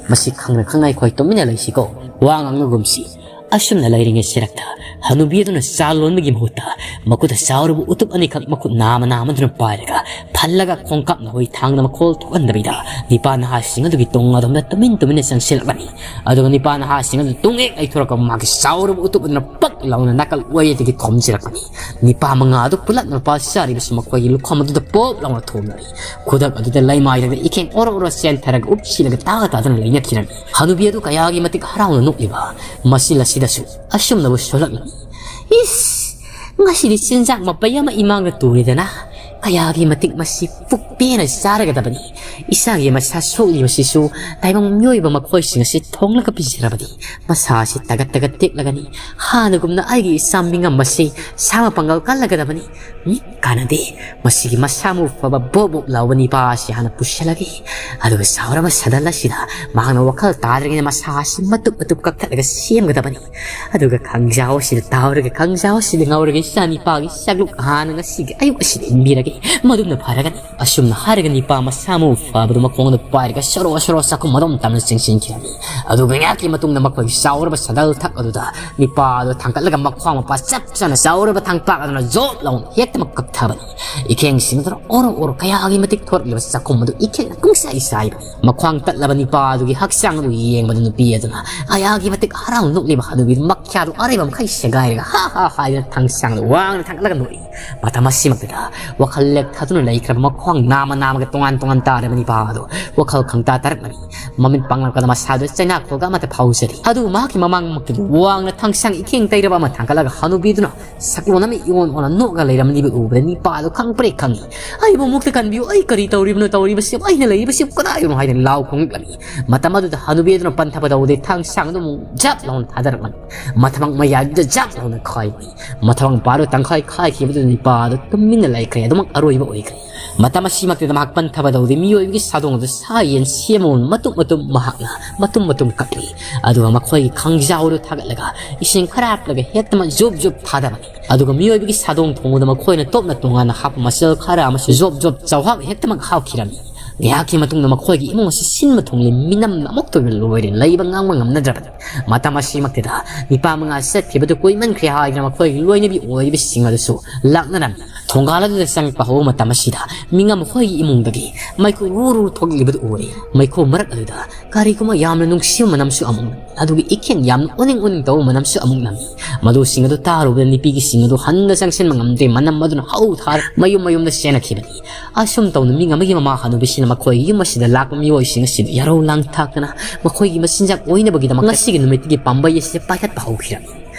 ꯃꯁꯤ ꯈꯪꯅ ꯈꯪꯅ ꯑꯩꯈꯣꯏ ꯇꯨꯃꯤꯟꯅ ꯂꯩꯁꯤꯀꯣ꯫ ꯋꯥ ꯉꯥꯡꯅꯒꯨꯝꯁꯤ"꯫ ꯑꯁꯨꯝꯅ ꯂꯩꯔꯤꯉꯩ ꯁꯤꯔꯛꯇ ꯍꯅꯨꯕꯤ ꯑꯗꯨꯅ ꯆꯥ ꯂꯣꯟꯕꯒꯤ ꯃꯍꯨꯠꯇ ꯃꯈꯨꯠꯇ ꯆꯥꯎꯔꯕ ꯎꯇꯨꯞ ꯑꯅꯤꯈꯛ ꯃꯈꯨꯠ ꯅꯥꯝꯃ ꯅꯥꯝꯃꯗꯨꯅ ꯄꯥꯏꯔꯒ ꯐꯜꯂꯒ ꯈꯣꯡꯀꯥꯞꯅ ꯍꯣꯏ ꯊꯥꯡꯅ ꯃꯈꯣꯜ ꯊꯣꯛꯍꯟꯗꯕꯤꯗ ꯅꯤꯄꯥ ꯅꯍꯥꯁꯤꯡ ꯑꯗꯨꯒꯤ ꯇꯨꯡ ꯑꯗꯣꯝꯗ ꯇꯨꯃꯤꯟ ꯇꯨꯃꯤꯟꯅ ꯆꯪꯁꯤꯜꯂꯛꯂꯝꯃꯤ꯫ ꯑꯗꯨꯒ ꯅꯤꯄꯥ ꯅꯍꯥꯁꯤꯡ ꯑꯗꯨ ꯇꯨꯡ ꯍꯦꯛ ꯂꯩꯊꯣꯔꯛꯄ ꯃꯥꯒꯤ ꯆꯥꯎꯔꯕ ꯎꯇꯨꯞ ꯑꯗꯨꯅ ꯄꯛ ꯂꯥꯎꯅ ꯅꯥꯀꯜ ꯑꯣꯏꯗꯒꯤ ꯊꯣꯝꯖꯤꯜꯂꯛꯄꯅꯤ꯫ ꯅꯤꯄꯥ ꯃꯉꯥ ꯑꯗꯨ ꯄꯨꯂꯞ ꯅꯨꯄꯥ ꯆꯥꯔꯤꯕꯁꯨ ꯃꯈꯣꯏꯒꯤ ꯂꯨꯈꯝ ꯑꯗꯨꯗ ꯄꯣꯞ ꯂꯥꯎꯅ ꯊꯣꯝꯂꯔꯤ꯫ ꯈꯨꯗꯛ ꯑꯗꯨꯗ ꯂꯩꯃꯥꯏꯗꯒꯤ ꯏꯈꯦꯡ ꯑꯣꯔꯣ ꯑꯣꯔꯣ ꯆꯦꯟꯊꯔꯒ ꯎꯞꯁꯤꯜꯂꯒ ꯇꯥꯒ ꯇꯥꯗꯅ ꯂꯩꯅꯈꯤꯔꯝꯃꯤ꯫ ꯍꯅꯨꯕꯤ ꯑꯗꯨ ꯀꯌꯥꯒꯤ ꯃꯇꯤꯛ ꯍꯔꯥꯎꯅ ꯅꯣꯛꯂꯤꯕ꯫ ꯃꯁꯤꯜ ꯑꯁꯤꯗꯁꯨ ꯑꯁꯨꯝꯅꯕꯨ ꯁꯣꯜꯂꯛꯂꯝꯃꯤ꯫ "ꯏꯁ! ꯉꯁꯤꯗꯤ ꯆꯤꯟꯖꯥꯛ ꯃꯄꯩ ꯑꯃ ꯏꯃꯥꯡꯗ ꯇꯨꯔꯦꯗꯅ꯫ ꯀꯌꯥꯒꯤ ꯃꯇꯤꯛ ꯃꯁꯤ ꯄꯨꯛ ꯄꯦꯟꯅ ꯆꯥꯔꯒꯗꯕꯅꯤ꯫ ꯏꯁꯥꯒꯤ ꯃꯁꯥ ꯁꯣꯛꯂꯤꯕꯁꯤꯁꯨ ꯇꯥꯏꯕꯪ ꯃꯤꯑꯣꯏꯕ ꯃꯈꯣꯏꯁꯤꯡ ꯑꯁꯤ ꯊꯣꯡꯂꯒ ꯄꯤꯖꯔꯕꯗꯤ ꯃꯁꯥ ꯑꯁꯤ ꯇꯒꯠ ꯇꯒꯠ ꯇꯦꯛꯂꯒꯅꯤ꯫ ꯍꯥꯟꯅꯒꯨꯝꯅ ꯑꯩꯒꯤ ꯏꯆꯥ ꯃꯤꯉꯝ ꯑꯁꯤ ꯁꯥ ꯃꯄꯥꯡꯒꯜ ꯀꯜꯂꯒꯗꯕꯅꯤ꯫ ꯎꯝ, ꯀꯥꯟꯅꯗꯦ꯫ ꯃꯁꯤꯒꯤ ꯃꯁꯥ ꯃꯎ ꯐꯕ ꯕꯣꯞ ꯕꯣꯞ ꯂꯥꯎꯕ ꯅꯤꯄꯥ ꯑꯁꯤ ꯍꯥꯟꯅ ꯄꯨꯁꯤꯜꯂꯒꯦ꯫ ꯑꯗꯨꯒ ꯆꯥꯎꯔꯕ ꯁꯗꯜ ꯑꯁꯤꯗ ꯃꯍꯥꯛꯅ ꯋꯥꯈꯜ ꯇꯥꯗ꯭ꯔꯤꯉꯩꯗ ꯃꯁꯥ ꯑꯁꯤ ꯃꯇꯨꯞ ꯃꯇꯨꯞ ꯀꯛꯊꯠꯂꯒ ꯁꯦꯝꯒꯗꯕꯅꯤ꯫ ꯑꯗꯨꯒ ꯈꯥꯡꯖꯥꯎ ꯑꯁꯤꯗ ꯇꯥꯎꯔꯒ, ꯈꯥꯡꯖꯥꯎ ꯑꯁꯤꯗ ꯉꯧꯔꯒ ꯏꯆꯥ ꯅꯤꯄꯥꯒꯤ ꯆꯥꯛꯂꯨꯛ ꯍꯥꯟꯅ ꯉꯁꯤꯒꯤ ꯑꯌꯨꯛ ꯑꯁꯤꯗ ꯏꯟꯕꯤꯔꯒꯦ꯫ ꯃꯗꯨꯅ ꯐꯔꯒꯅꯤ꯫ ꯑꯁꯨꯝꯅ ꯍꯥꯏꯔꯒ ꯅꯤꯄꯥ ꯃꯁꯥ ꯃꯎ ꯐꯕꯗꯨ ꯃꯈꯣꯡꯗ ꯄꯥꯏꯔꯒ ꯁꯣꯔꯣ ꯁꯣꯔꯣ ꯆꯥꯛꯈꯨꯝ ꯑꯗꯣꯝ ꯇꯝꯅ ꯆꯪꯁꯤꯟꯈꯤꯔꯝꯃꯤ꯫ ꯑꯗꯨꯒ ꯉꯥꯏꯍꯥꯛꯀꯤ ꯃꯇꯨꯡꯗ ꯃꯈꯣꯏꯒꯤ ꯆꯥꯎꯔꯕ ꯁꯗꯜ ꯊꯛ ꯑꯗꯨꯗ ꯅꯤꯄꯥ ꯑꯗꯨ ꯊꯥꯡꯒꯠꯂꯒ ꯃꯈ꯭ꯋꯥꯡ ꯃꯄꯥ ꯆꯞ ꯆꯥꯅ ꯆꯥꯎꯔꯕ ꯊꯥꯡꯄꯥꯛ ꯑꯗꯨꯅ ꯖꯣꯞ ꯂꯥꯎꯅ ꯍꯦꯛꯇꯃꯛ ꯀꯛꯊꯕꯅꯤ꯫ ꯏꯈꯦꯡꯁꯤꯡ ꯑꯗꯨꯅ ꯑꯣꯔꯣ ꯑꯣꯔꯣ ꯀꯌꯥꯒꯤ ꯃꯇꯤꯛ ꯊꯣꯔꯛꯂꯤꯕ ꯆꯥꯛꯈꯨꯝ ꯑꯗꯨ ꯏꯈꯦꯡꯅ ꯄꯨꯡꯆꯥꯏ ꯆꯥꯏꯕꯅꯤ꯫ ꯃꯈ꯭ꯋꯥꯡ ꯇꯠꯂꯕ ꯅꯤꯄꯥ ꯑꯗꯨꯒꯤ ꯍꯛꯆꯥꯡ ꯑꯗꯨ ꯌꯦꯡꯕꯗ ꯅꯨꯄꯤ ꯑꯗꯨꯅ ꯀꯌꯥꯒꯤ ꯃꯇꯤꯛ ꯍꯔꯥꯎ ꯅꯣꯛꯂꯤꯕ ꯍꯅꯨꯕꯤꯗꯨ ꯃꯈ꯭ꯌꯥꯗꯨ ꯑꯔꯩꯕ ꯃꯈꯩ ꯁꯦꯒꯥꯏꯔꯒ ꯍꯥ ꯍꯥ ꯍꯥꯏꯗꯨꯅ ꯊꯥꯡꯁꯥꯡꯗ ꯋꯥꯡꯅ ꯊꯥꯡꯒꯠꯂꯒ ꯅꯣꯛꯏ꯫ ꯃꯇꯝ ꯑꯁꯤꯃꯛꯇꯗ ꯋꯥꯈꯜ ꯂꯦꯛꯊꯗꯨꯅ ꯂꯩꯈ꯭ꯔꯕ ꯃꯈ꯭ꯋꯥꯡ ꯅꯥꯝꯃ ꯅꯥꯝꯃꯒ ꯇꯣꯉꯥꯟ ꯇꯣꯉꯥꯟ ꯇꯥꯔꯕ ꯅꯤꯄꯥ ꯑꯗꯨ ꯋꯥꯈꯜ ꯈꯪꯇꯥ ꯇꯥꯔꯛꯂꯝꯃꯤ꯫ ꯃꯃꯤꯠ ꯄꯥꯡꯂꯛꯄꯗ ꯃꯁꯥꯗꯨ ꯆꯩꯅꯥꯈꯣꯜꯒ ꯑꯃꯠꯇ ꯐꯥꯎꯖꯔꯤ꯫ ꯑꯗꯨꯕꯨ ꯃꯍꯥꯛꯀꯤ ꯃꯃꯥꯡꯃꯛꯇꯗꯤ ꯋꯥꯡꯅ ꯊꯥꯡꯁꯥꯡ ꯏꯈꯦꯡ ꯇꯩꯔꯕ ꯑꯃ ꯊꯥꯡꯒꯠꯂꯒ ꯍꯅꯨꯕꯤꯗꯨꯅ ꯁꯛꯂꯣꯟ ꯑꯃ ꯏꯑꯣꯟ ꯑꯣꯟꯅ ꯅꯣꯛꯑꯒ ꯂꯩꯔꯝꯂꯤꯕ ꯎꯕꯗ ꯅꯤꯄꯥꯗꯨ ꯈꯪꯄ꯭ꯔꯦꯛ ꯈꯪꯏ꯫ "ꯑꯩꯕꯨ ꯑꯃꯨꯛꯇ ꯀꯟꯕꯤꯌꯨ, ꯑꯩ ꯀꯔꯤ ꯇꯧꯔꯤꯕꯅꯣ, ꯇꯧꯔꯤꯕꯁꯤꯕꯨ ꯑꯩꯅ ꯂꯩꯔꯤꯕꯁꯤꯕꯨ ꯀꯗꯥꯏꯗꯅꯣ?" ꯍꯥꯏꯗꯅ ꯂꯥꯎ ꯈꯣꯡꯂꯛꯂꯝꯃꯤ꯫ ꯃꯇꯝ ꯑꯗꯨꯗ ꯍꯅꯨꯕꯤ ꯑꯗꯨꯅ ꯄꯟꯊꯕ ꯇꯧꯗꯦ, ꯊꯥꯡꯁꯥꯡ ꯑꯗꯨ ꯑꯃꯨꯛ ꯖꯞ ꯂꯥꯎꯅ ꯊꯥꯗꯔꯛꯂꯝꯃꯤ꯫ ꯃꯊꯕꯥꯛ ꯃꯌꯥꯏꯗꯨꯗ ꯖꯞ ꯂꯥꯎꯅ ꯈꯥꯏꯕꯅꯤ꯫ ꯃꯊꯕꯥꯛ ꯃꯄꯥꯗꯨ ꯇꯪꯈꯥꯏ ꯈꯥꯏꯈꯤꯕꯗꯨꯗ ꯅꯤꯄꯥ ꯑꯗꯨ ꯇꯨꯃꯤꯟꯅ ꯂꯩꯈ꯭ꯔꯦ꯫ ꯑꯗꯨꯃꯛ ꯑꯔꯣꯏꯕ ꯑꯣꯏꯈ꯭ꯔꯦ꯫ ꯃꯇꯝ ꯑꯁꯤꯃꯛꯇꯗ ꯃꯍꯥꯛ ꯄꯟꯊꯕ ꯇꯧꯗꯦ, ꯃꯤꯑꯣꯏꯕꯒꯤ ꯁꯥꯗꯣꯡ ꯑꯗꯨ ꯁꯥ ꯌꯦꯟ ꯁꯦꯝꯕꯒꯨꯝ ꯃꯇꯨꯝ ꯃꯇꯨꯝ ꯃꯍꯥꯛꯅ ꯃꯇꯨꯝ ꯃꯇꯨꯝ ꯀꯛꯂꯤ꯫ ꯑꯗꯨꯒ ꯃꯈꯣꯏꯒꯤ ꯈꯥꯡꯖꯥꯎ ꯑꯗꯨ ꯊꯥꯒꯠꯂꯒ ꯏꯁꯤꯡ ꯈꯔ ꯍꯥꯞꯂꯒ ꯍꯦꯛꯇꯃꯛ ꯖꯨꯞ ꯖꯨꯞ ꯊꯥꯗꯕꯅꯤ꯫ ꯑꯗꯨꯒ ꯃꯤꯑꯣꯏꯕꯒꯤ ꯁꯥꯗꯣꯡ ꯊꯣꯡꯕꯗ ꯃꯈꯣꯏꯅ ꯇꯣꯞꯅ ꯇꯣꯉꯥꯟꯅ ꯍꯥꯞꯄ ꯃꯆꯜ ꯈꯔ ꯑꯃꯁꯨ ꯖꯣꯞ ꯖꯣꯞ ꯆꯥꯎꯍꯥꯛ ꯍꯦꯛꯇꯃꯛ ꯍꯥꯞꯈꯤꯔꯝꯃꯤ꯫ ꯉꯥꯏꯍꯥꯛꯀꯤ ꯃꯇꯨꯡꯗ ꯃꯈꯣꯏꯒꯤ ꯏꯃꯨꯡ ꯑꯁꯤ ꯁꯤꯟꯕ ꯊꯨꯡꯂꯦ, ꯃꯤꯅꯝ ꯑꯃꯨꯛꯇ ꯑꯣꯏꯕ ꯂꯣꯏꯔꯦ, ꯂꯩꯕ ꯉꯥꯡꯕ ꯉꯝꯅꯗ꯭ꯔꯕꯅꯤ꯫ ꯃꯇꯝ ꯑꯁꯤꯃꯛꯇꯗ ꯅꯤꯄꯥ ꯃꯉꯥ ꯆꯠꯈꯤꯕꯗꯨ ꯀꯨꯏꯃꯟꯈ꯭ꯔꯦ ꯍꯥꯏꯗꯨꯅ ꯃꯈꯣꯏꯒꯤ ꯂꯣꯏꯅꯕꯤ ꯑꯣꯏꯔꯤꯕꯁꯤꯡ ꯑꯗꯨꯁꯨ ꯂꯥꯛꯅꯔꯝꯃꯤ꯫ ꯊꯣꯡꯒꯥꯜ ꯑꯗꯨꯗ ꯆꯪꯂꯛꯄ ꯍꯧꯕ ꯃꯇꯝ ꯑꯁꯤꯗ ꯃꯤꯉꯝ ꯃꯈꯣꯏꯒꯤ ꯏꯃꯨꯡꯗꯒꯤ ꯃꯩꯈꯨ ꯔꯨ ꯔꯨ ꯊꯣꯛꯂꯤꯕꯗꯨ ꯎꯔꯦ꯫ ꯃꯩꯈꯨ ꯃꯔꯛ ꯑꯗꯨꯗ ꯀꯔꯤꯒꯨꯝꯕ ꯌꯥꯝꯅ ꯅꯨꯡꯁꯤꯕ ꯃꯅꯝꯁꯨ ꯑꯃꯨꯛ ꯅꯝꯃꯤ꯫ ꯑꯗꯨꯒ ꯏꯈꯦꯟ ꯌꯥꯝꯅ ꯎꯅꯤꯡ ꯎꯅꯤꯡ ꯇꯧꯕ ꯃꯅꯝꯁꯨ ꯑꯃꯨꯛ ꯅꯝꯃꯤ꯫ ꯃꯗꯨꯁꯤꯡ ꯑꯗꯨ ꯇꯥꯔꯨꯕꯗ ꯅꯨꯄꯤꯒꯤꯁꯤꯡ ꯑꯗꯨ ꯍꯟꯅ ꯆꯪꯁꯤꯟꯕ ꯉꯝꯗ꯭ꯔꯦ꯫ ꯃꯅꯝ ꯑꯗꯨꯅ ꯍꯧ ꯊꯥꯔ ꯃꯌꯨꯝ ꯃꯌꯨꯝꯗ ꯆꯦꯟꯅꯈꯤꯕꯅꯤ꯫ ꯑꯁꯨꯝ ꯇꯧꯅ ꯃꯤ ꯑꯃꯒꯤ ꯃꯃꯥ ꯍꯅꯨꯕꯤꯁꯤꯅ ꯃꯈꯣꯏꯒꯤ ꯌꯨꯝ ꯑꯁꯤꯗ ꯂꯥꯛꯄ ꯃꯤꯑꯣꯏꯁꯤꯡ ꯑꯁꯤꯕꯨ ꯌꯥꯔꯧ ꯂꯥꯡ ꯊꯥꯛꯇꯅ ꯃꯈꯣꯏꯒꯤ ꯃꯆꯤꯟꯖꯥꯛ ꯑꯣꯏꯅꯕꯒꯤꯗꯃꯛ ꯉꯁꯤꯒꯤ ꯅꯨꯃꯤꯠꯇꯒꯤ ꯄꯥꯝꯕꯩ ꯑꯁꯤꯗ ꯄꯥꯏꯈꯠꯄ ꯍꯧꯈꯤꯔꯝꯃꯤ꯫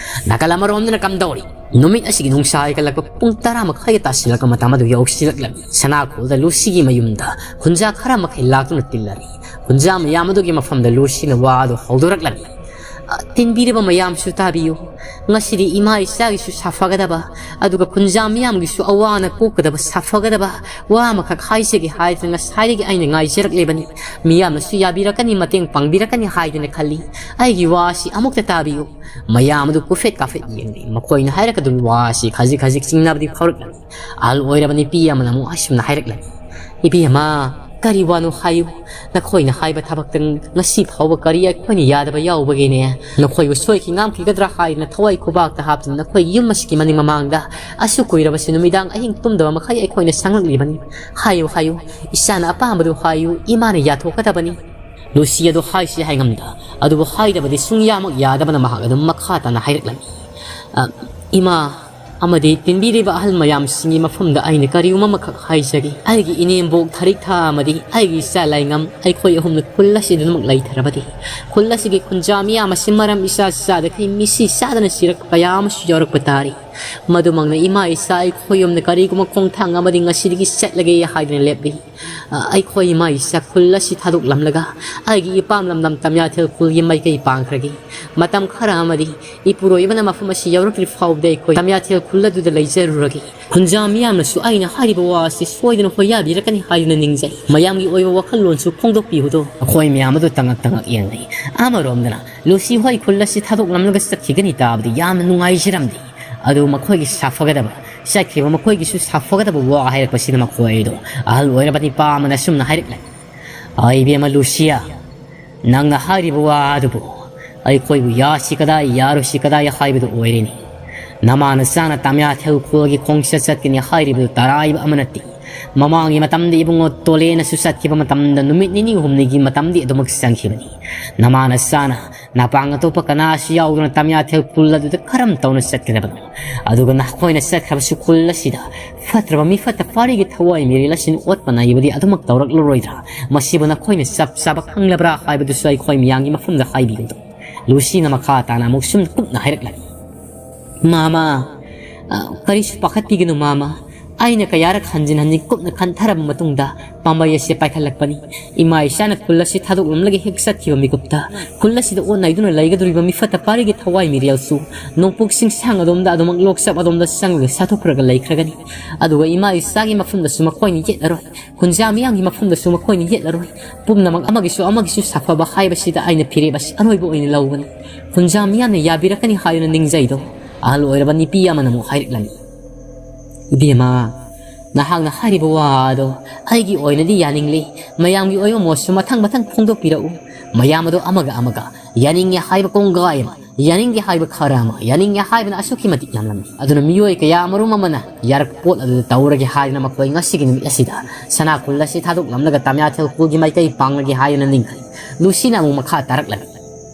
ꯅꯥꯀꯜ ꯑꯃꯔꯣꯝꯗꯅ ꯀꯝꯗꯧꯔꯤ? ꯅꯨꯃꯤꯠ ꯑꯁꯤꯒꯤ ꯅꯨꯡꯁꯥ ꯍꯥꯏꯒꯠꯂꯛꯄ ꯄꯨꯡ ꯇꯔꯥ ꯃꯈꯥꯏꯒ ꯇꯥꯁꯤꯜꯂꯛꯄ ꯃꯇꯝ ꯑꯗꯨ ꯌꯧꯁꯤꯜꯂꯛꯂꯝꯃꯤ꯫ ꯁꯅꯥꯈꯣꯜꯗ ꯂꯨꯁꯤꯒꯤ ꯃꯌꯨꯝꯗ ꯈꯨꯟꯖꯥ ꯈꯔ ꯃꯈꯩ ꯂꯥꯛꯇꯨꯅ ꯇꯤꯜꯂꯔꯤ꯫ ꯈꯨꯟꯖꯥ ꯃꯌꯥꯝ ꯑꯗꯨꯒꯤ ꯃꯐꯝꯗ ꯂꯨꯁꯤꯅ ꯋꯥ ꯑꯗꯨ ꯍꯧꯗꯣꯔꯛꯂꯝꯃꯤ꯫ "ꯑ, ꯇꯤꯟꯕꯤꯔꯤꯕ ꯃꯌꯥꯝꯁꯨ ꯇꯥꯕꯤꯌꯨ꯫ ꯉꯁꯤꯗꯤ ꯏꯃꯥ ꯏꯆꯥꯒꯤꯁꯨ ꯁꯥꯐꯒꯗꯕ, ꯑꯗꯨꯒ ꯈꯨꯟꯖꯥ ꯃꯤꯌꯥꯝꯒꯤꯁꯨ ꯑꯋꯥ ꯑꯅꯥ ꯀꯣꯛꯀꯗꯕ, ꯁꯥꯐꯒꯗꯕ ꯋꯥ ꯑꯃꯈꯛ ꯍꯥꯏꯖꯒꯦ ꯍꯥꯏꯗꯅ ꯉꯁꯥꯏꯗꯒꯤ ꯑꯩꯅ ꯉꯥꯏꯖꯔꯛꯂꯤꯕꯅꯤ꯫ ꯃꯤꯌꯥꯝꯅꯁꯨ ꯌꯥꯕꯤꯔꯛꯀꯅꯤ, ꯃꯇꯦꯡ ꯄꯥꯡꯕꯤꯔꯛꯀꯅꯤ ꯍꯥꯏꯗꯅ ꯈꯜꯂꯤ꯫ ꯑꯩꯒꯤ ꯋꯥ ꯑꯁꯤ ꯑꯃꯨꯛꯇ ꯇꯥꯕꯤꯌꯨ꯫" ꯃꯌꯥꯝ ꯑꯗꯨ ꯀꯨꯐꯦꯠ ꯀꯥꯐꯦꯠ ꯌꯦꯡꯂꯤ꯫ ꯃꯈꯣꯏꯅ ꯍꯥꯏꯔꯛꯀꯗꯕ ꯋꯥ ꯑꯁꯤ ꯈꯖꯤꯛ ꯈꯖꯤꯛ ꯆꯤꯡꯅꯕꯗꯤ ꯐꯥꯎꯔꯛꯂꯝꯃꯤ꯫ ꯑꯍꯜ ꯑꯣꯏꯔꯕ ꯅꯨꯄꯤ ꯑꯃꯅ ꯑꯃꯨꯛ ꯑꯁꯨꯝꯅ ꯍꯥꯏꯔꯛꯂꯝꯃꯤ, "ꯏꯕꯦꯝꯃ, ꯀꯔꯤ ꯋꯥꯅꯣ ꯍꯥꯏꯌꯨ꯫ ꯅꯈꯣꯏꯅ ꯍꯥꯏꯕ ꯊꯕꯛꯇ ꯉꯁꯤ ꯐꯥꯎꯕ ꯀꯔꯤ ꯑꯩꯈꯣꯏꯅ ꯌꯥꯗꯕ ꯌꯥꯎꯕꯒꯤꯅꯦ? ꯅꯈꯣꯏꯕꯨ ꯁꯣꯏꯈꯤ ꯉꯥꯝꯈꯤꯒꯗ꯭ꯔꯥ ꯍꯥꯏꯗꯅ ꯊꯋꯥꯏ ꯈꯨꯕꯥꯛꯇ ꯍꯥꯞꯇꯨꯅ ꯅꯈꯣꯏꯒꯤ ꯌꯨꯝ ꯑꯁꯤꯒꯤ ꯃꯅꯤꯡ ꯃꯃꯥꯡꯗ ꯑꯁꯨꯛ ꯀꯨꯏꯔꯕꯁꯤ ꯅꯨꯃꯤꯗꯥꯡ ꯑꯍꯤꯡ ꯇꯨꯝꯗꯕ ꯃꯈꯩ ꯑꯩꯈꯣꯏꯅ ꯁꯪꯂꯛꯂꯤꯕꯅꯤ꯫ ꯍꯥꯏꯌꯨ, ꯍꯥꯏꯌꯨ, ꯏꯆꯥꯅ ꯑꯄꯥꯝꯕꯗꯨ ꯍꯥꯏꯌꯨ, ꯏꯃꯥꯅ ꯌꯥꯊꯣꯛꯀꯗꯕꯅꯤ꯫" ꯂꯨꯁꯤ ꯑꯗꯨ ꯍꯥꯏꯁꯤ ꯍꯥꯏꯉꯝꯗ, ꯑꯗꯨꯕꯨ ꯍꯥꯏꯗꯕꯗꯤ ꯁꯨꯡꯌꯥꯃꯛ ꯌꯥꯗꯕꯅ ꯃꯍꯥꯛ ꯑꯗꯨꯝ ꯃꯈꯥ ꯇꯥꯅ ꯍꯥꯏꯔꯛꯂꯝꯃꯤ꯫ "ꯑ, ꯏꯃꯥ ꯑꯃꯗꯤ ꯇꯤꯟꯕꯤꯔꯤꯕ ꯑꯍꯜ ꯃꯌꯥꯝꯁꯤꯡꯒꯤ ꯃꯐꯝꯗ ꯑꯩꯅ ꯀꯔꯤꯒꯨꯝꯕ ꯑꯃꯈꯛ ꯍꯥꯏꯖꯒꯦ꯫ ꯑꯩꯒꯤ ꯏꯅꯦꯝꯕꯣꯛ ꯊꯔꯤꯛꯊꯥ ꯑꯃꯗꯤ ꯑꯩꯒꯤ ꯏꯆꯥ ꯂꯥꯏꯉꯝ, ꯑꯩꯈꯣꯏ ꯑꯍꯨꯝꯅ ꯈꯨꯜ ꯑꯁꯤꯗ ꯑꯗꯨꯃꯛ ꯂꯩꯊꯔꯕꯗꯤ, ꯈꯨꯜ ꯑꯁꯤꯒꯤ ꯈꯨꯟꯖꯥ ꯃꯤꯌꯥꯝ ꯑꯁꯤ ꯃꯔꯝ ꯏꯆꯥ ꯆꯥꯗꯈꯩ ꯃꯤꯁꯤ ꯆꯥꯗꯅ ꯁꯤꯔꯛꯄ ꯀꯌꯥ ꯑꯃꯁꯨ ꯌꯥꯎꯔꯛꯄ ꯇꯥꯔꯤ꯫ ꯃꯗꯨꯃꯛꯅ ꯏꯃꯥ ꯏꯆꯥ ꯑꯩꯈꯣꯏ ꯑꯍꯨꯝꯅ ꯀꯔꯤꯒꯨꯝꯕ ꯈꯣꯡꯊꯥꯡ ꯑꯃꯗꯤ ꯉꯁꯤꯗꯒꯤ ꯆꯠꯂꯒꯦ ꯍꯥꯏꯗꯨꯅ ꯂꯦꯞꯂꯤ꯫ ꯑ, ꯑꯩꯈꯣꯏ ꯏꯃꯥ ꯏꯆꯥ ꯈꯨꯜ ꯑꯁꯤ ꯊꯥꯗꯣꯛꯂꯝꯂꯒ ꯑꯩꯒꯤ ꯏꯄꯥꯝ ꯂꯝꯗꯝ ꯇꯝꯌꯥꯊꯦꯜ ꯈꯨꯜꯒꯤ ꯃꯥꯏꯀꯩ ꯄꯥꯡꯈ꯭ꯔꯒꯦ꯫ ꯃꯇꯝ ꯈꯔ ꯑꯃꯗꯤ ꯏꯄꯨꯔꯣꯏꯕꯅ ꯃꯐꯝ ꯑꯁꯤ ꯌꯧꯔꯛꯇ꯭ꯔꯤ ꯐꯥꯎꯕꯗ ꯑꯩꯈꯣꯏ ꯇꯝꯌꯥꯊꯦꯜ ꯈꯨꯜ ꯑꯗꯨꯗ ꯂꯩꯖꯔꯨꯔꯒꯦ꯫ ꯈꯨꯟꯖꯥ ꯃꯤꯌꯥꯝꯅꯁꯨ ꯑꯩꯅ ꯍꯥꯏꯔꯤꯕ ꯋꯥ ꯑꯁꯤ ꯁꯣꯏꯗꯅ ꯍꯣꯏꯌꯥꯕꯤꯔꯛꯀꯅꯤ ꯍꯥꯏꯗꯨꯅ ꯅꯤꯡꯖꯩ꯫ ꯃꯌꯥꯝꯒꯤ ꯑꯣꯏꯕ ꯋꯥꯈꯜꯂꯣꯟꯁꯨ ꯐꯣꯡꯗꯣꯛꯄꯤꯌꯨꯗꯣ꯫" ꯃꯈꯣꯏ ꯃꯌꯥꯝ ꯑꯗꯨ ꯇꯉꯛ ꯇꯉꯛ ꯌꯦꯡꯂꯤ꯫ ꯑꯃꯔꯣꯝꯗꯅ ꯂꯨꯁꯤ ꯍꯣꯏ ꯈꯨꯜ ꯑꯁꯤ ꯊꯥꯗꯣꯛꯂꯝꯂꯒ ꯆꯠꯈꯤꯒꯅꯤ ꯇꯥꯕꯗ ꯌꯥꯝꯅ ꯅꯨꯡꯉꯥꯏꯖꯔꯝꯗꯦ꯫ ꯑꯗꯨ ꯃꯈꯣꯏꯒꯤ ꯁꯥꯐꯒꯗꯕ, ꯆꯠꯈ꯭ꯔꯤꯕ ꯃꯈꯣꯏꯒꯤꯁꯨ ꯁꯥꯐꯒꯗꯕ ꯋꯥ ꯍꯥꯏꯔꯛꯄꯁꯤꯗ ꯃꯈꯣꯏꯗꯣ ꯑꯍꯜ ꯑꯣꯏꯔꯕ ꯅꯤꯄꯥ ꯑꯃꯅ ꯑꯁꯨꯝꯅ ꯍꯥꯏꯔꯛꯂꯦ, "ꯑꯩ ꯏꯕꯦꯝꯃ ꯂꯨꯁꯤꯌꯥ, ꯅꯪꯅ ꯍꯥꯏꯔꯤꯕ ꯋꯥ ꯑꯗꯨꯕꯨ ꯑꯩꯈꯣꯏꯕꯨ ꯌꯥꯁꯤ ꯀꯗꯥꯏ, ꯌꯥꯔꯣꯏꯁꯤ ꯀꯗꯥꯏ ꯍꯥꯏꯕꯗꯨ ꯑꯣꯏꯔꯦꯅꯤ꯫ ꯅꯃꯥ ꯅꯆꯥꯅ ꯇꯝꯌꯥꯊꯦꯜ ꯈꯨꯜꯒꯤ ꯈꯣꯡꯆꯠ ꯆꯠꯀꯅꯤ ꯍꯥꯏꯔꯤꯕꯗꯨ ꯇꯔꯥꯏꯕ ꯑꯃ ꯅꯠꯇꯦ꯫ ꯃꯃꯥꯡꯒꯤ ꯃꯇꯝꯗ ꯏꯕꯨꯡꯉꯣ ꯇꯣꯂꯦꯅꯁꯨ ꯆꯠꯈꯤꯕ ꯃꯇꯝꯗ ꯅꯨꯃꯤꯠ ꯅꯤꯅꯤ ꯍꯨꯝꯅꯤꯒꯤ ꯃꯇꯝꯗꯤ ꯑꯗꯨꯃꯛ ꯆꯪꯈꯤꯕꯅꯤ꯫ ꯅꯃꯥ ꯅꯆꯥꯅ ꯅꯄꯥꯡ ꯑꯇꯣꯞꯄ ꯀꯅꯥꯁꯨ ꯌꯥꯎꯗꯅ ꯇꯝꯌꯥꯊꯦꯜ ꯈꯨꯜ ꯑꯗꯨꯗ ꯀꯔꯝ ꯇꯧꯅ ꯆꯠꯀꯗꯕꯅꯣ? ꯑꯗꯨꯒ ꯅꯈꯣꯏꯅ ꯆꯠꯈ꯭ꯔꯕꯁꯨ ꯈꯨꯜ ꯑꯁꯤꯗ ꯐꯠꯇ꯭ꯔꯕ ꯃꯤ ꯐꯠꯇ ꯄꯥꯔꯤꯒꯤ ꯊꯋꯥꯏ ꯃꯤꯔꯦꯜ ꯑꯁꯤꯅ ꯑꯣꯠꯄ ꯅꯩꯕꯗꯤ ꯑꯗꯨꯃꯛ ꯇꯧꯔꯛꯂꯔꯣꯏꯗ꯭ꯔꯥ? ꯃꯁꯤꯕꯨ ꯅꯈꯣꯏꯅ ꯆꯞ ꯆꯥꯕ ꯈꯪꯂꯕ꯭ꯔꯥ ꯍꯥꯏꯕꯗꯨꯁꯨ ꯑꯩꯈꯣꯏ ꯃꯤꯌꯥꯝꯒꯤ ꯃꯐꯝꯗ ꯍꯥꯏꯕꯤꯌꯨ꯫" ꯂꯨꯁꯤꯅ ꯃꯈꯥ ꯇꯥꯅ ꯑꯃꯨꯛ ꯁꯨꯝ ꯀꯨꯞꯅ ꯍꯥꯏꯔꯛꯂꯝꯃꯤ꯫ ꯃꯥꯃ, ꯑ, ꯀꯔꯤꯁꯨ ꯄꯥꯈꯠꯄꯤꯒꯅꯨ ꯃꯥꯃ꯫ ꯑꯩꯅ ꯀꯌꯥꯔꯛ ꯍꯟꯖꯤꯟ ꯍꯟꯖꯤꯟ ꯀꯨꯞꯅ ꯈꯟꯊꯔꯕ ꯃꯇꯨꯡꯗ ꯄꯥꯝꯕꯩ ꯑꯁꯤ ꯄꯥꯏꯈꯠꯂꯛꯄꯅꯤ꯫ ꯏꯃꯥ ꯏꯆꯥꯅ ꯈꯨꯜ ꯑꯁꯤ ꯊꯥꯗꯣꯛꯂꯝꯂꯒ ꯍꯦꯛ ꯆꯠꯈꯤꯕ ꯃꯤꯀꯨꯞꯇ ꯈꯨꯜ ꯑꯁꯤꯗ ꯑꯣꯠ ꯅꯩꯗꯨꯅ ꯂꯩꯒꯗꯧꯔꯤꯕ ꯃꯤꯐꯠꯇ ꯄꯥꯔꯤꯒꯤ ꯊꯋꯥꯏ ꯃꯤꯔꯦꯜꯁꯨ ꯅꯣꯡꯄꯣꯛ ꯆꯤꯡꯁꯥꯡ ꯑꯗꯣꯝꯗ ꯑꯗꯨꯃꯛ ꯂꯣꯛꯆꯞ ꯑꯗꯣꯝꯗ ꯆꯪꯂꯒ ꯁꯥꯊꯣꯛꯈ꯭ꯔꯒ ꯂꯩꯈ꯭ꯔꯒꯅꯤ꯫ ꯑꯗꯨꯒ ꯏꯃꯥ ꯏꯆꯥꯒꯤ ꯃꯐꯝꯗꯁꯨ ꯃꯈꯣꯏꯅ ꯌꯦꯠꯂꯔꯣꯏ꯫ ꯈꯨꯟꯖꯥ ꯃꯤꯌꯥꯝꯒꯤ ꯃꯐꯝꯗꯁꯨ ꯃꯈꯣꯏꯅ ꯌꯦꯠꯂꯔꯣꯏ꯫ ꯄꯨꯝꯅꯃꯛ ꯑꯃꯒꯤꯁꯨ ꯑꯃꯒꯤꯁꯨ ꯁꯥꯐꯕ ꯍꯥꯏꯕꯁꯤꯗ ꯑꯩꯅ ꯐꯤꯔꯦꯞ ꯑꯁꯤ ꯑꯔꯣꯏꯕ ꯑꯣꯏꯅ ꯂꯧꯒꯅꯤ꯫ ꯈꯨꯟꯖꯥ ꯃꯤꯌꯥꯝꯅ ꯌꯥꯕꯤꯔꯛꯀꯅꯤ ꯍꯥꯏꯗꯨꯅ ꯅꯤꯡꯖꯩꯗꯣ꯫ ꯑꯍꯜ ꯑꯣꯏꯔꯕ ꯅꯨꯄꯤ ꯑꯃꯅ ꯑꯃꯨꯛ ꯍꯥꯏꯔꯛꯂꯝꯃꯤ, "ꯏꯕꯦꯝꯃ, ꯅꯍꯥꯛꯅ ꯍꯥꯏꯔꯤꯕ ꯋꯥ ꯑꯗꯣ ꯑꯩꯒꯤ ꯑꯣꯏꯅꯗꯤ ꯌꯥꯅꯤꯡꯂꯤ꯫ ꯃꯌꯥꯝꯒꯤ ꯑꯣꯏꯕ ꯃꯣꯠꯁꯨ ꯃꯊꯪ ꯃꯊꯪ ꯐꯣꯡꯗꯣꯛꯄꯤꯔꯛꯎ꯫ ꯃꯌꯥꯝ ꯑꯗꯣ ꯑꯃꯒ ꯑꯃꯒ ꯌꯥꯅꯤꯡꯉꯦ ꯍꯥꯏꯕ ꯀꯣꯡꯒꯥꯏ ꯑꯃ, ꯌꯥꯅꯤꯡꯗꯦ ꯍꯥꯏꯕ ꯈꯔ ꯑꯃ, ꯌꯥꯅꯤꯡꯉꯦ ꯍꯥꯏꯕꯅ ꯑꯁꯨꯛꯀꯤ ꯃꯇꯤꯛ ꯌꯥꯝꯂꯝꯃꯤ꯫ ꯑꯗꯨꯅ ꯃꯤꯑꯣꯏ ꯀꯌꯥ ꯑꯃꯔꯨꯝ ꯑꯃꯅ ꯌꯥꯔꯛꯄ ꯄꯣꯠ ꯑꯗꯨꯗ ꯇꯧꯔꯒꯦ ꯍꯥꯏꯗꯅ ꯃꯈꯣꯏ ꯉꯁꯤꯒꯤ ꯅꯨꯃꯤꯠ ꯑꯁꯤꯗ ꯁꯅꯥ ꯈꯨꯜ ꯑꯁꯤ ꯊꯥꯗꯣꯛꯂꯝꯂꯒ ꯇꯃꯤꯌꯥꯊꯦꯜ ꯈꯨꯜꯒꯤ ꯃꯥꯏꯀꯩ ꯄꯥꯡꯂꯒꯦ ꯍꯥꯏꯗꯨꯅ ꯅꯤꯡꯈꯠꯂꯤ꯫" ꯂꯨꯁꯤꯅ ꯑꯃꯨꯛ ꯃꯈꯥ ꯇꯥꯔꯛꯂꯝꯃꯤ,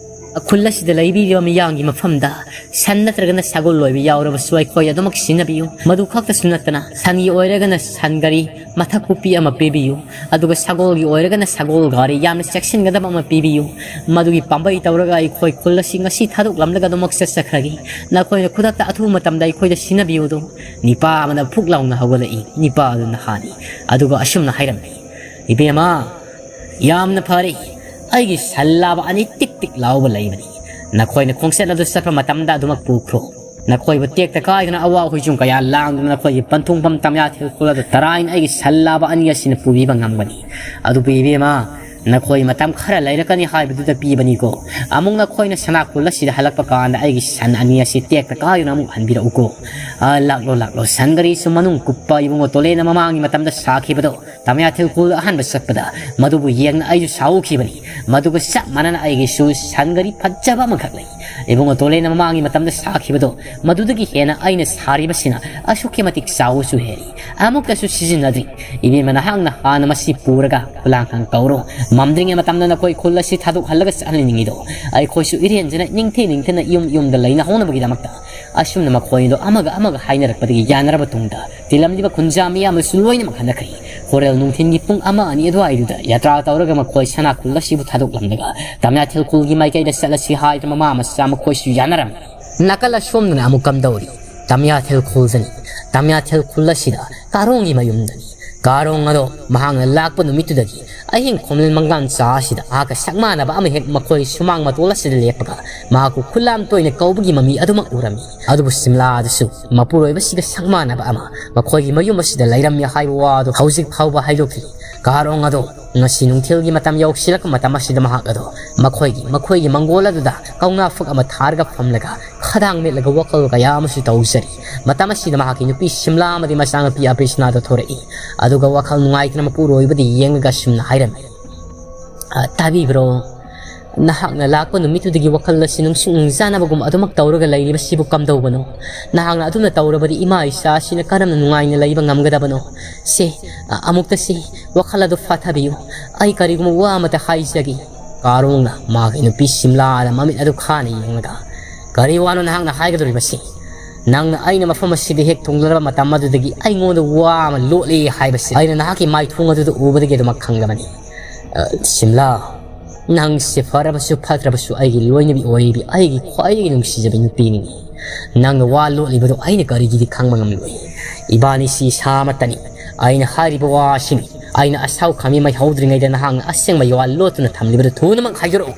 "ꯈꯨꯜ ꯑꯁꯤꯗ ꯂꯩꯕꯤꯔꯤꯕ ꯃꯤꯌꯥꯝꯒꯤ ꯃꯐꯝꯗ ꯁꯟ ꯅꯠꯇ꯭ꯔꯒꯅ ꯁꯒꯣꯜ ꯂꯣꯏꯕ ꯌꯥꯎꯔꯕꯁꯨ ꯑꯩꯈꯣꯏ ꯑꯗꯨꯃꯛ ꯁꯤꯖꯤꯟꯅꯕꯤꯌꯨ꯫ ꯃꯗꯨ ꯈꯛꯇꯁꯨ ꯅꯠꯇꯅ ꯁꯟꯒꯤ ꯑꯣꯏꯔꯒꯅ ꯁꯟ ꯒꯥꯔꯤ ꯃꯊꯛ ꯀꯨꯞꯄꯤ ꯑꯃ ꯄꯤꯕꯤꯌꯨ꯫ ꯑꯗꯨꯒ ꯁꯒꯣꯜꯒꯤ ꯑꯣꯏꯔꯒꯅ ꯁꯒꯣꯜ ꯒꯥꯔꯤ ꯌꯥꯝꯅ ꯆꯦꯛꯁꯤꯟꯒꯗꯕ ꯑꯃ ꯄꯤꯕꯤꯌꯨ꯫ ꯃꯗꯨꯒꯤ ꯄꯥꯝꯕꯩ ꯇꯧꯔꯒ ꯑꯩꯈꯣꯏ ꯈꯨꯜ ꯑꯁꯤ ꯉꯁꯤ ꯊꯥꯗꯣꯛꯂꯝꯂꯒ ꯑꯗꯨꯃꯛ ꯆꯠꯆꯈ꯭ꯔꯒꯦ꯫ ꯅꯈꯣꯏꯅ ꯈꯨꯗꯛꯇ ꯑꯊꯨꯕ ꯃꯇꯝꯗ ꯑꯩꯈꯣꯏꯗ ꯁꯤꯟꯅꯕꯤꯌꯨ ꯑꯗꯨ꯫" ꯅꯤꯄꯥ ꯑꯃꯅ ꯐꯨꯛ ꯂꯥꯎꯅ ꯍꯧꯒꯠꯂꯛꯏ꯫ ꯅꯤꯄꯥ ꯑꯗꯨ ꯅꯍꯥꯅꯤ꯫ ꯑꯗꯨꯒ ꯑꯁꯨꯝꯅ ꯍꯥꯏꯔꯝꯃꯤ, "ꯏꯕꯦꯝꯃ, ꯌꯥꯝꯅ ꯐꯔꯦ꯫ ꯑꯩꯒꯤ ꯁꯟ ꯂꯥꯕ ꯑꯅꯤ ꯇꯤꯛ ꯇꯤꯛ ꯂꯥꯎꯕ ꯂꯩꯕꯅꯤ꯫ ꯅꯈꯣꯏꯅ ꯈꯣꯡꯆꯠ ꯑꯗꯨ ꯆꯠꯄ ꯃꯇꯝꯗ ꯑꯗꯨꯃꯛ ꯄꯨꯈ꯭ꯔꯣ꯫ ꯅꯈꯣꯏꯕꯨ ꯇꯦꯛꯇ ꯀꯥꯏꯗꯅ ꯑꯋꯥ ꯍꯨꯏꯖꯨꯡ ꯀꯌꯥ ꯂꯥꯡꯗꯨꯅ ꯅꯈꯣꯏꯒꯤ ꯄꯟꯊꯨꯡꯐꯝ ꯇꯃꯤꯌꯥꯊꯦꯜ ꯈꯨꯜ ꯑꯗꯨ ꯇꯔꯥꯏꯅ ꯑꯩꯒꯤ ꯁꯟ ꯂꯥꯕ ꯑꯅꯤ ꯑꯁꯤꯅ ꯄꯨꯕꯤꯕ ꯉꯝꯒꯅꯤ꯫ ꯑꯗꯨꯕꯨ ꯏꯕꯦꯝꯃ, ꯅꯈꯣꯏ ꯃꯇꯝ ꯈꯔ ꯂꯩꯔꯛꯀꯅꯤ ꯍꯥꯏꯕꯗꯨꯗ ꯄꯤꯕꯅꯤꯀꯣ꯫ ꯑꯃꯨꯛ ꯅꯈꯣꯏꯅ ꯁꯅꯥ ꯈꯨꯜ ꯑꯁꯤꯗ ꯍꯜꯂꯛꯄ ꯀꯥꯟꯗ ꯑꯩꯒꯤ ꯁꯟ ꯑꯅꯤ ꯑꯁꯤ ꯇꯦꯛꯇ ꯀꯥꯏꯗꯨꯅ ꯑꯃꯨꯛ ꯍꯟꯕꯤꯔꯛꯎꯀꯣ꯫" "ꯑ, ꯂꯥꯛꯂꯣ, ꯂꯥꯛꯂꯣ꯫" ꯁꯟ ꯒꯥꯔꯤꯁꯨ ꯃꯅꯨꯡ ꯀꯨꯞꯄ ꯏꯕꯨꯡꯉꯣ ꯇꯣꯂꯦꯅ ꯃꯃꯥꯡꯒꯤ ꯃꯇꯝꯗ ꯁꯥꯈꯤꯕꯗꯣ ꯇꯃꯤꯌꯥꯊꯦꯜ ꯈꯨꯜ ꯑꯍꯥꯟꯕ ꯆꯠꯄꯗ ꯃꯗꯨꯕꯨ ꯌꯦꯡꯅ ꯑꯩꯁꯨ ꯁꯥꯎꯈꯤꯕꯅꯤ꯫ ꯃꯗꯨꯒ ꯆꯞ ꯃꯥꯟꯅꯅ ꯑꯩꯒꯤꯁꯨ ꯁꯟ ꯒꯥꯔꯤ ꯐꯖꯕ ꯑꯃꯈꯛ ꯂꯩ꯫ ꯏꯕꯨꯡꯉꯣ ꯇꯣꯂꯦꯅ ꯃꯃꯥꯡꯒꯤ ꯃꯇꯝꯗ ꯁꯥꯈꯤꯕꯗꯣ ꯃꯗꯨꯗꯒꯤ ꯍꯦꯟꯅ ꯑꯩꯅ ꯁꯥꯔꯤꯕꯁꯤꯅ ꯑꯁꯨꯛꯀꯤ ꯃꯇꯤꯛ ꯆꯥꯎꯕꯁꯨ ꯍꯦꯜꯂꯤ꯫ ꯑꯃꯨꯛꯇꯁꯨ ꯁꯤꯖꯤꯟꯅꯗ꯭ꯔꯤ꯫ ꯏꯕꯦꯝꯃ, ꯅꯍꯥꯛꯅ ꯍꯥꯟꯅ ꯃꯁꯤ ꯄꯨꯔꯒ ꯈꯨꯂꯥꯡꯈꯥꯡ ꯇꯧꯔꯣ꯫ ꯃꯝꯗ꯭ꯔꯤꯉꯩ ꯃꯇꯝꯗ ꯅꯈꯣꯏ ꯈꯨꯜ ꯑꯁꯤ ꯊꯥꯗꯣꯛꯍꯜꯂꯒ ꯆꯠꯍꯟꯅꯤꯡꯉꯤꯗꯣ ꯑꯩꯈꯣꯏꯁꯨ ꯏꯔꯦꯟꯖꯅ ꯅꯤꯡꯊꯤ ꯅꯤꯡꯊꯤꯅ ꯌꯨꯝ ꯌꯨꯝꯗ ꯂꯩꯅꯍꯧꯅꯕꯒꯤꯗꯃꯛꯇ꯫ ꯑꯁꯨꯝꯅ ꯃꯈꯣꯏꯗꯣ ꯑꯃꯒ ꯑꯃꯒ ꯍꯥꯏꯅꯔꯛꯄꯗꯒꯤ ꯌꯥꯅꯔꯕ ꯇꯨꯡꯗ ꯇꯤꯜꯂꯝꯂꯤꯕ ꯈꯨꯟꯖꯥ ꯃꯤꯌꯥꯝꯅꯁꯨ ꯂꯣꯏꯅꯃꯛ ꯍꯟꯅꯈ꯭ꯔꯦ꯫ ꯍꯣꯔꯦꯜ ꯅꯨꯡꯊꯤꯟꯒꯤ ꯄꯨꯡ ꯑꯃ ꯑꯅꯤ ꯑꯗꯨꯋꯥꯏꯗꯨꯗ ꯌꯥꯇ꯭ꯔꯥ ꯇꯧꯔꯒ ꯃꯈꯣꯏ ꯁꯅꯥ ꯈꯨꯜ ꯑꯁꯤꯕꯨ ꯊꯥꯗꯣꯛꯂꯝꯂꯒ ꯇꯃꯤꯌꯥꯊꯦꯜ ꯈꯨꯜꯒꯤ ꯃꯥꯏꯀꯩꯗ ꯆꯠꯂꯁꯤ ꯍꯥꯏꯗꯨꯅ ꯃꯃꯥ ꯃꯆꯥ ꯃꯈꯣꯏꯁꯨ ꯌꯥꯅꯔꯝꯃꯤ꯫ ꯅꯥꯀꯜ ꯑꯁꯣꯝꯗꯅ ꯑꯃꯨꯛ ꯀꯝꯗꯧꯔꯤ? ꯇꯝꯌꯥꯊꯦꯜ ꯈꯨꯜꯗꯅꯤ꯫ ꯇꯝꯌꯥꯊꯦꯜ ꯈꯨꯜ ꯑꯁꯤꯗ ꯀꯥꯔꯣꯡꯒꯤ ꯃꯌꯨꯝꯗꯅꯤ꯫ ꯀꯥꯔꯣꯡ ꯑꯗꯣ ꯃꯍꯥꯛꯅ ꯂꯥꯛꯄ ꯅꯨꯃꯤꯠꯇꯨꯗꯒꯤ ꯑꯍꯤꯡ ꯈꯣꯝꯂꯦꯟ ꯃꯪꯂꯥꯟ ꯆꯥ ꯑꯁꯤꯗ ꯑꯍꯥꯛꯀ ꯁꯛ ꯃꯥꯟꯅꯕ ꯑꯃ ꯍꯦꯛ ꯃꯈꯣꯏ ꯁꯨꯃꯥꯡ ꯃꯇꯣꯜ ꯑꯁꯤꯗ ꯂꯦꯞꯄꯒ ꯃꯍꯥꯛꯄꯨ ꯈꯨꯠꯂꯥꯝ ꯇꯣꯏꯅ ꯀꯧꯕꯒꯤ ꯃꯃꯤ ꯑꯗꯨꯃꯛ ꯎꯔꯝꯃꯤ꯫ ꯑꯗꯨꯕꯨ ꯁꯤꯝꯂꯥꯗꯁꯨ ꯃꯄꯨꯔꯣꯏꯕꯁꯤꯒ ꯁꯛ ꯃꯥꯟꯅꯕ ꯑꯃ ꯃꯈꯣꯏꯒꯤ ꯃꯌꯨꯝ ꯑꯁꯤꯗ ꯂꯩꯔꯝꯃꯤ ꯍꯥꯏꯕ ꯋꯥ ꯑꯗꯨ ꯍꯧꯖꯤꯛ ꯐꯥꯎꯕ ꯍꯥꯏꯗꯣꯛꯇ꯭ꯔꯤ꯫ ꯀꯥꯔꯣꯡ ꯑꯗꯣ ꯉꯁꯤ ꯅꯨꯡꯊꯤꯜꯒꯤ ꯃꯇꯝ ꯌꯧꯁꯤꯜꯂꯛꯄ ꯃꯇꯝ ꯑꯁꯤꯗ ꯃꯍꯥꯛ ꯑꯗꯣ ꯃꯈꯣꯏꯒꯤ, ꯃꯈꯣꯏꯒꯤ ꯃꯪꯒꯣꯜ ꯑꯗꯨꯗ ꯀꯧꯅꯥ ꯐꯛ ꯑꯃ ꯊꯥꯔꯒ ꯐꯝꯂꯒ ꯈꯗꯥꯡ ꯃꯦꯠꯂꯒ ꯋꯥꯈꯜ ꯀꯌꯥ ꯑꯃꯁꯨ ꯇꯧꯖꯔꯤ꯫ ꯃꯇꯝ ꯑꯁꯤꯗ ꯃꯍꯥꯛꯀꯤ ꯅꯨꯄꯤ ꯁꯤꯝꯂꯥ ꯑꯃꯗꯤ ꯃꯆꯥꯅꯨꯄꯤ ꯑꯕꯤꯁꯅꯥꯗꯣ ꯊꯣꯔꯛꯏ꯫ ꯑꯗꯨꯒ ꯋꯥꯈꯜ ꯅꯨꯡꯉꯥꯏꯇꯅ ꯃꯄꯨꯔꯣꯏꯕꯗ ꯌꯦꯡꯂꯒ ꯑꯁꯨꯝꯅ ꯍꯥꯏꯔꯝꯃꯤ, "ꯑ, ꯇꯥꯕꯤꯕ꯭ꯔꯣ? ꯅꯍꯥꯛꯅ ꯂꯥꯛꯄ ꯅꯨꯃꯤꯠꯇꯨꯗꯒꯤ ꯋꯥꯈꯜ ꯑꯁꯤ ꯅꯨꯡꯁꯤꯡ ꯅꯨꯡꯖꯥꯅꯕꯒꯨꯝ ꯑꯗꯨꯃꯛ ꯇꯧꯔꯒ ꯂꯩꯔꯤꯕꯁꯤꯕꯨ ꯀꯝꯗꯧꯕꯅꯣ? ꯅꯍꯥꯛꯅ ꯑꯗꯨꯝꯅ ꯇꯧꯔꯕꯗꯤ ꯏꯃꯥ ꯏꯆꯥ ꯑꯁꯤꯅ ꯀꯔꯝꯅ ꯅꯨꯡꯉꯥꯏꯅ ꯂꯩꯕ ꯉꯝꯒꯗꯕꯅꯣ? ꯁꯦ, ꯑ, ꯑꯃꯨꯛꯇ ꯁꯦ, ꯋꯥꯈꯜ ꯑꯗꯨ ꯐꯥꯊꯕꯤꯌꯨ꯫ ꯑꯩ ꯀꯔꯤꯒꯨꯝꯕ ꯋꯥ ꯑꯃꯇ ꯍꯥꯏꯖꯒꯦ꯫" ꯀꯥꯔꯣꯡꯅ ꯃꯥꯒꯤ ꯅꯨꯄꯤ ꯁꯤꯝꯂꯥꯗ ꯃꯃꯤꯠ ꯑꯗꯨ ꯈꯥꯅ ꯌꯦꯡꯂꯒ, "ꯀꯔꯤ ꯋꯥꯅꯣ ꯅꯍꯥꯛꯅ ꯍꯥꯏꯒꯗꯧꯔꯤꯕꯁꯤ? ꯅꯪꯅ ꯑꯩꯅ ꯃꯐꯝ ꯑꯁꯤꯗ ꯍꯦꯛ ꯊꯨꯡꯂꯔꯕ ꯃꯇꯝ ꯑꯗꯨꯗꯒꯤ ꯑꯩꯉꯣꯟꯗ ꯋꯥ ꯑꯃ ꯂꯣꯠꯂꯤ ꯍꯥꯏꯕꯁꯤ ꯑꯩꯅ ꯅꯍꯥꯛꯀꯤ ꯃꯥꯏꯊꯣꯡ ꯑꯗꯨꯗ ꯎꯕꯗꯒꯤ ꯑꯗꯨꯃꯛ ꯈꯪꯂꯕꯅꯤ꯫ ꯑ, ꯁꯤꯝꯂꯥ, ꯅꯪꯁꯦ ꯐꯔꯕꯁꯨ ꯐꯠꯇ꯭ꯔꯕꯁꯨ ꯑꯩꯒꯤ ꯂꯣꯏꯅꯕꯤ ꯑꯣꯏꯔꯤꯕꯤ, ꯑꯩꯒꯤ ꯈ꯭ꯋꯥꯏꯗꯒꯤ ꯅꯨꯡꯁꯤꯖꯕꯤ ꯅꯨꯄꯤꯅꯤꯅꯦ꯫ ꯅꯪꯅ ꯋꯥ ꯂꯣꯠꯂꯤꯕꯗꯨ ꯑꯩꯅ ꯀꯔꯤꯒꯤꯗꯤ ꯈꯪꯕ ꯉꯝꯂꯣꯏ? ꯏꯕꯥꯅꯤꯁꯤ ꯏꯁꯥꯃꯛꯇꯅꯤ꯫ ꯑꯩꯅ ꯍꯥꯏꯔꯤꯕ ꯋꯥ ꯑꯁꯤꯅꯤ꯫ ꯑꯩꯅ ꯑꯁꯥꯎ ꯈꯥꯝꯕꯤ ꯃꯩ ꯍꯧꯗ꯭ꯔꯤꯉꯩꯗ ꯅꯍꯥꯛꯅ ꯑꯁꯦꯡꯕ ꯋꯥ ꯂꯣꯠꯇꯨꯅ ꯊꯝꯂꯤꯕꯗꯨ ꯊꯨꯅꯃꯛ ꯍꯥꯏꯗꯣꯔꯛꯎ꯫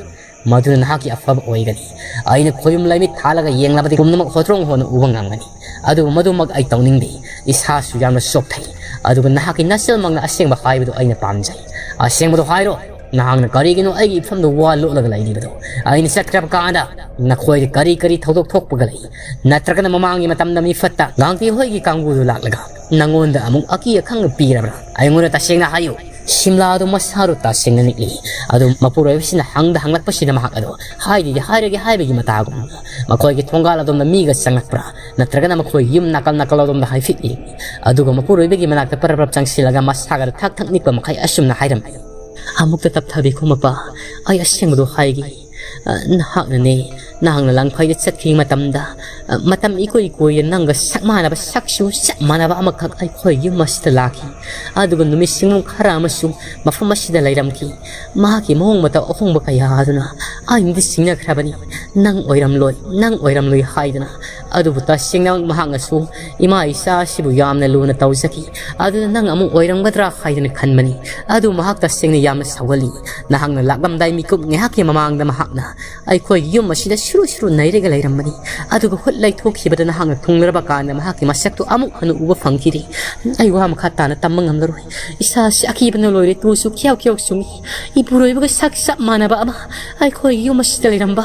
ꯃꯗꯨꯅ ꯅꯍꯥꯛꯀꯤ ꯑꯐꯕ ꯑꯣꯏꯒꯅꯤ꯫ ꯑꯩꯅ ꯈꯣꯌꯨꯝ ꯂꯩꯃꯤꯠ ꯊꯥꯜꯂꯒ ꯌꯦꯡꯂꯕꯗꯤ ꯄꯨꯝꯅꯃꯛ ꯍꯣꯇ꯭ꯔꯣꯡ ꯍꯣꯅ ꯎꯕ ꯉꯝꯒꯅꯤ꯫ ꯑꯗꯨꯕꯨ ꯃꯗꯨꯃꯛ ꯑꯩ ꯇꯧꯅꯤꯡꯗꯦ꯫ ꯏꯁꯥꯁꯨ ꯌꯥꯝꯅ ꯆꯣꯛꯊꯩ꯫ ꯑꯗꯨꯒ ꯅꯍꯥꯛꯀꯤ ꯅꯆꯜꯃꯛꯅ ꯑꯁꯦꯡꯕ ꯍꯥꯏꯕꯗꯨ ꯑꯩꯅ ꯄꯥꯝꯖꯩ꯫ ꯑꯁꯦꯡꯕꯗꯨ ꯍꯥꯏꯔꯣ꯫ ꯅꯍꯥꯛꯅ ꯀꯔꯤꯒꯤꯅꯣ ꯑꯩꯒꯤ ꯏꯐꯝꯗ ꯋꯥ ꯂꯣꯠꯂꯒ ꯂꯩꯔꯤꯕꯗꯣ? ꯑꯩꯅ ꯆꯠꯈ꯭ꯔꯕ ꯀꯥꯟꯗ ꯅꯈꯣꯏꯗ ꯀꯔꯤ ꯀꯔꯤ ꯊꯧꯗꯣꯛ ꯊꯣꯛꯄꯒ ꯂꯩ? ꯅꯠꯇ꯭ꯔꯒꯅ ꯃꯃꯥꯡꯒꯤ ꯃꯇꯝꯗ ꯃꯤꯐꯠꯇ ꯒꯥꯡꯇꯤ ꯍꯣꯏꯒꯤ ꯀꯥꯡꯕꯨꯗꯨ ꯂꯥꯛꯂꯒ ꯅꯉꯣꯟꯗ ꯑꯃꯨꯛ ꯑꯀꯤ ꯑꯈꯪ ꯄꯤꯔꯕ꯭ꯔꯥ? ꯑꯩꯉꯣꯟꯗ ꯇꯁꯦꯡꯅ ꯍꯥꯏꯌꯨ꯫ ꯁꯤꯝꯂꯥ ꯑꯗꯨ ꯃꯁꯥꯗꯨ ꯇꯁꯦꯡꯅ ꯅꯤꯛꯂꯤ꯫ ꯑꯗꯨ ꯃꯄꯨꯔꯣꯏꯕꯁꯤꯅ ꯍꯪꯗ ꯍꯪꯂꯛꯄꯁꯤꯗ ꯃꯍꯥꯛ ꯑꯗꯨ ꯍꯥꯏꯗꯤ ꯍꯥꯏꯔꯒꯦ ꯍꯥꯏꯕꯒꯤ ꯃꯇꯥꯒꯨꯝ ꯃꯈꯣꯏꯒꯤ ꯊꯣꯡꯒꯥꯜ ꯑꯗꯣꯝꯗ ꯃꯤꯒ ꯆꯪꯂꯛꯄ꯭ꯔꯥ, ꯅꯠꯇ꯭ꯔꯒꯅ ꯃꯈꯣꯏ ꯌꯨꯝ ꯅꯥꯀꯜ ꯅꯥꯀꯜ ꯑꯗꯣꯝꯗ ꯍꯥꯏꯐꯦꯠ ꯌꯦꯡꯏ꯫ ꯑꯗꯨꯒ ꯃꯄꯨꯔꯣꯏꯕꯒꯤ ꯃꯅꯥꯛꯇ ꯄꯔꯞ ꯄꯔꯞ ꯆꯪꯁꯤꯜꯂꯒ ꯃꯁꯥꯒꯗ ꯊꯛ ꯊꯛ ꯅꯤꯛꯄ ꯃꯈꯩ ꯑꯁꯨꯝꯅ ꯍꯥꯏꯔꯝꯃꯤ, "ꯑꯃꯨꯛꯇ ꯇꯞꯊꯕꯤꯈꯣ ꯃꯄꯥ, ꯑꯩ ꯑꯁꯦꯡꯕꯗꯣ ꯍꯥꯏꯒꯦ꯫ ꯑ, ꯅꯍꯥꯛꯅꯅꯦ, ꯅꯍꯥꯛꯅ ꯂꯥꯡꯐꯩꯗ ꯆꯠꯈꯤꯕ ꯃꯇꯝꯗ, ꯑ, ꯃꯇꯝ ꯏꯀꯨꯏ ꯀꯨꯏꯗꯅ ꯅꯪꯒ ꯁꯛ ꯃꯥꯟꯅꯕ, ꯁꯛꯁꯨ ꯆꯞ ꯃꯥꯟꯅꯕ ꯑꯃꯈꯛ ꯑꯩꯈꯣꯏ ꯌꯨꯝ ꯑꯁꯤꯗ ꯂꯥꯛꯈꯤ꯫ ꯑꯗꯨꯒ ꯅꯨꯃꯤꯠ ꯁꯤꯡꯉꯝ ꯈꯔ ꯑꯃꯁꯨ ꯃꯐꯝ ꯑꯁꯤꯗ ꯂꯩꯔꯝꯈꯤ꯫ ꯃꯍꯥꯛꯀꯤ ꯃꯑꯣꯡ ꯃꯇꯧ ꯑꯍꯣꯡꯕ ꯀꯌꯥ ꯑꯗꯨꯅ ꯑꯩꯅꯗꯤ ꯆꯤꯡꯅꯈ꯭ꯔꯕꯅꯤ, "ꯅꯪ ꯑꯣꯏꯔꯝꯂꯣꯏ, ꯅꯪ ꯑꯣꯏꯔꯝꯂꯣꯏ" ꯍꯥꯏꯗꯅ꯫ ꯑꯗꯨꯕꯨ ꯇꯁꯦꯡꯅꯃꯛ ꯃꯍꯥꯛꯅꯁꯨ ꯏꯃꯥ ꯏꯆꯥ ꯑꯁꯤꯕꯨ ꯌꯥꯝꯅ ꯂꯨꯅ ꯇꯧꯖꯈꯤ꯫ ꯑꯗꯨꯅ ꯅꯪ ꯑꯃꯨꯛ ꯑꯣꯏꯔꯝꯒꯗ꯭ꯔꯥ ꯍꯥꯏꯗꯅ ꯈꯟꯕꯅꯤ꯫ ꯑꯗꯨ ꯃꯍꯥꯛ ꯇꯁꯦꯡꯅ ꯌꯥꯝꯅ ꯁꯥꯎꯒꯜꯂꯤ꯫ ꯅꯍꯥꯛꯅ ꯂꯥꯛꯂꯝꯗꯥꯏ ꯃꯤꯀꯨꯞ ꯉꯥꯏꯍꯥꯛꯀꯤ ꯃꯃꯥꯡꯗ ꯃꯍꯥꯛꯅ ꯑꯩꯈꯣꯏꯒꯤ ꯌꯨꯝ ꯑꯁꯤꯗ ꯁꯨꯔꯨ ꯁꯨꯔꯨ ꯅꯩꯔꯒ ꯂꯩꯔꯝꯕꯅꯤ꯫ ꯑꯗꯨꯒ ꯍꯨꯠ ꯂꯩꯊꯣꯛꯈꯤꯕꯗ ꯅꯍꯥꯛꯅ ꯊꯨꯡꯂꯔꯕ ꯀꯥꯟꯗ ꯃꯍꯥꯛꯀꯤ ꯃꯁꯛꯇꯨ ꯑꯃꯨꯛ ꯍꯟꯅ ꯎꯕ ꯐꯪꯈꯤꯗꯦ꯫ ꯑꯩ ꯋꯥ ꯃꯈꯥ ꯇꯥꯅ ꯇꯝꯕ ꯉꯝꯂꯔꯣꯏ꯫ ꯏꯁꯥꯁꯤ ꯑꯀꯤꯕꯅ ꯂꯣꯏꯔꯦ, ꯇꯨꯁꯨ ꯈ꯭ꯌꯥꯎ ꯈ꯭ꯌꯥꯎ ꯆꯨꯡꯏ꯫ ꯏꯄꯨꯔꯣꯏꯕꯒ ꯁꯛ ꯆꯞ ꯃꯥꯟꯅꯕ ꯑꯃ ꯑꯩꯈꯣꯏꯒꯤ ꯌꯨꯝ ꯑꯁꯤꯗ ꯂꯩꯔꯝꯕ,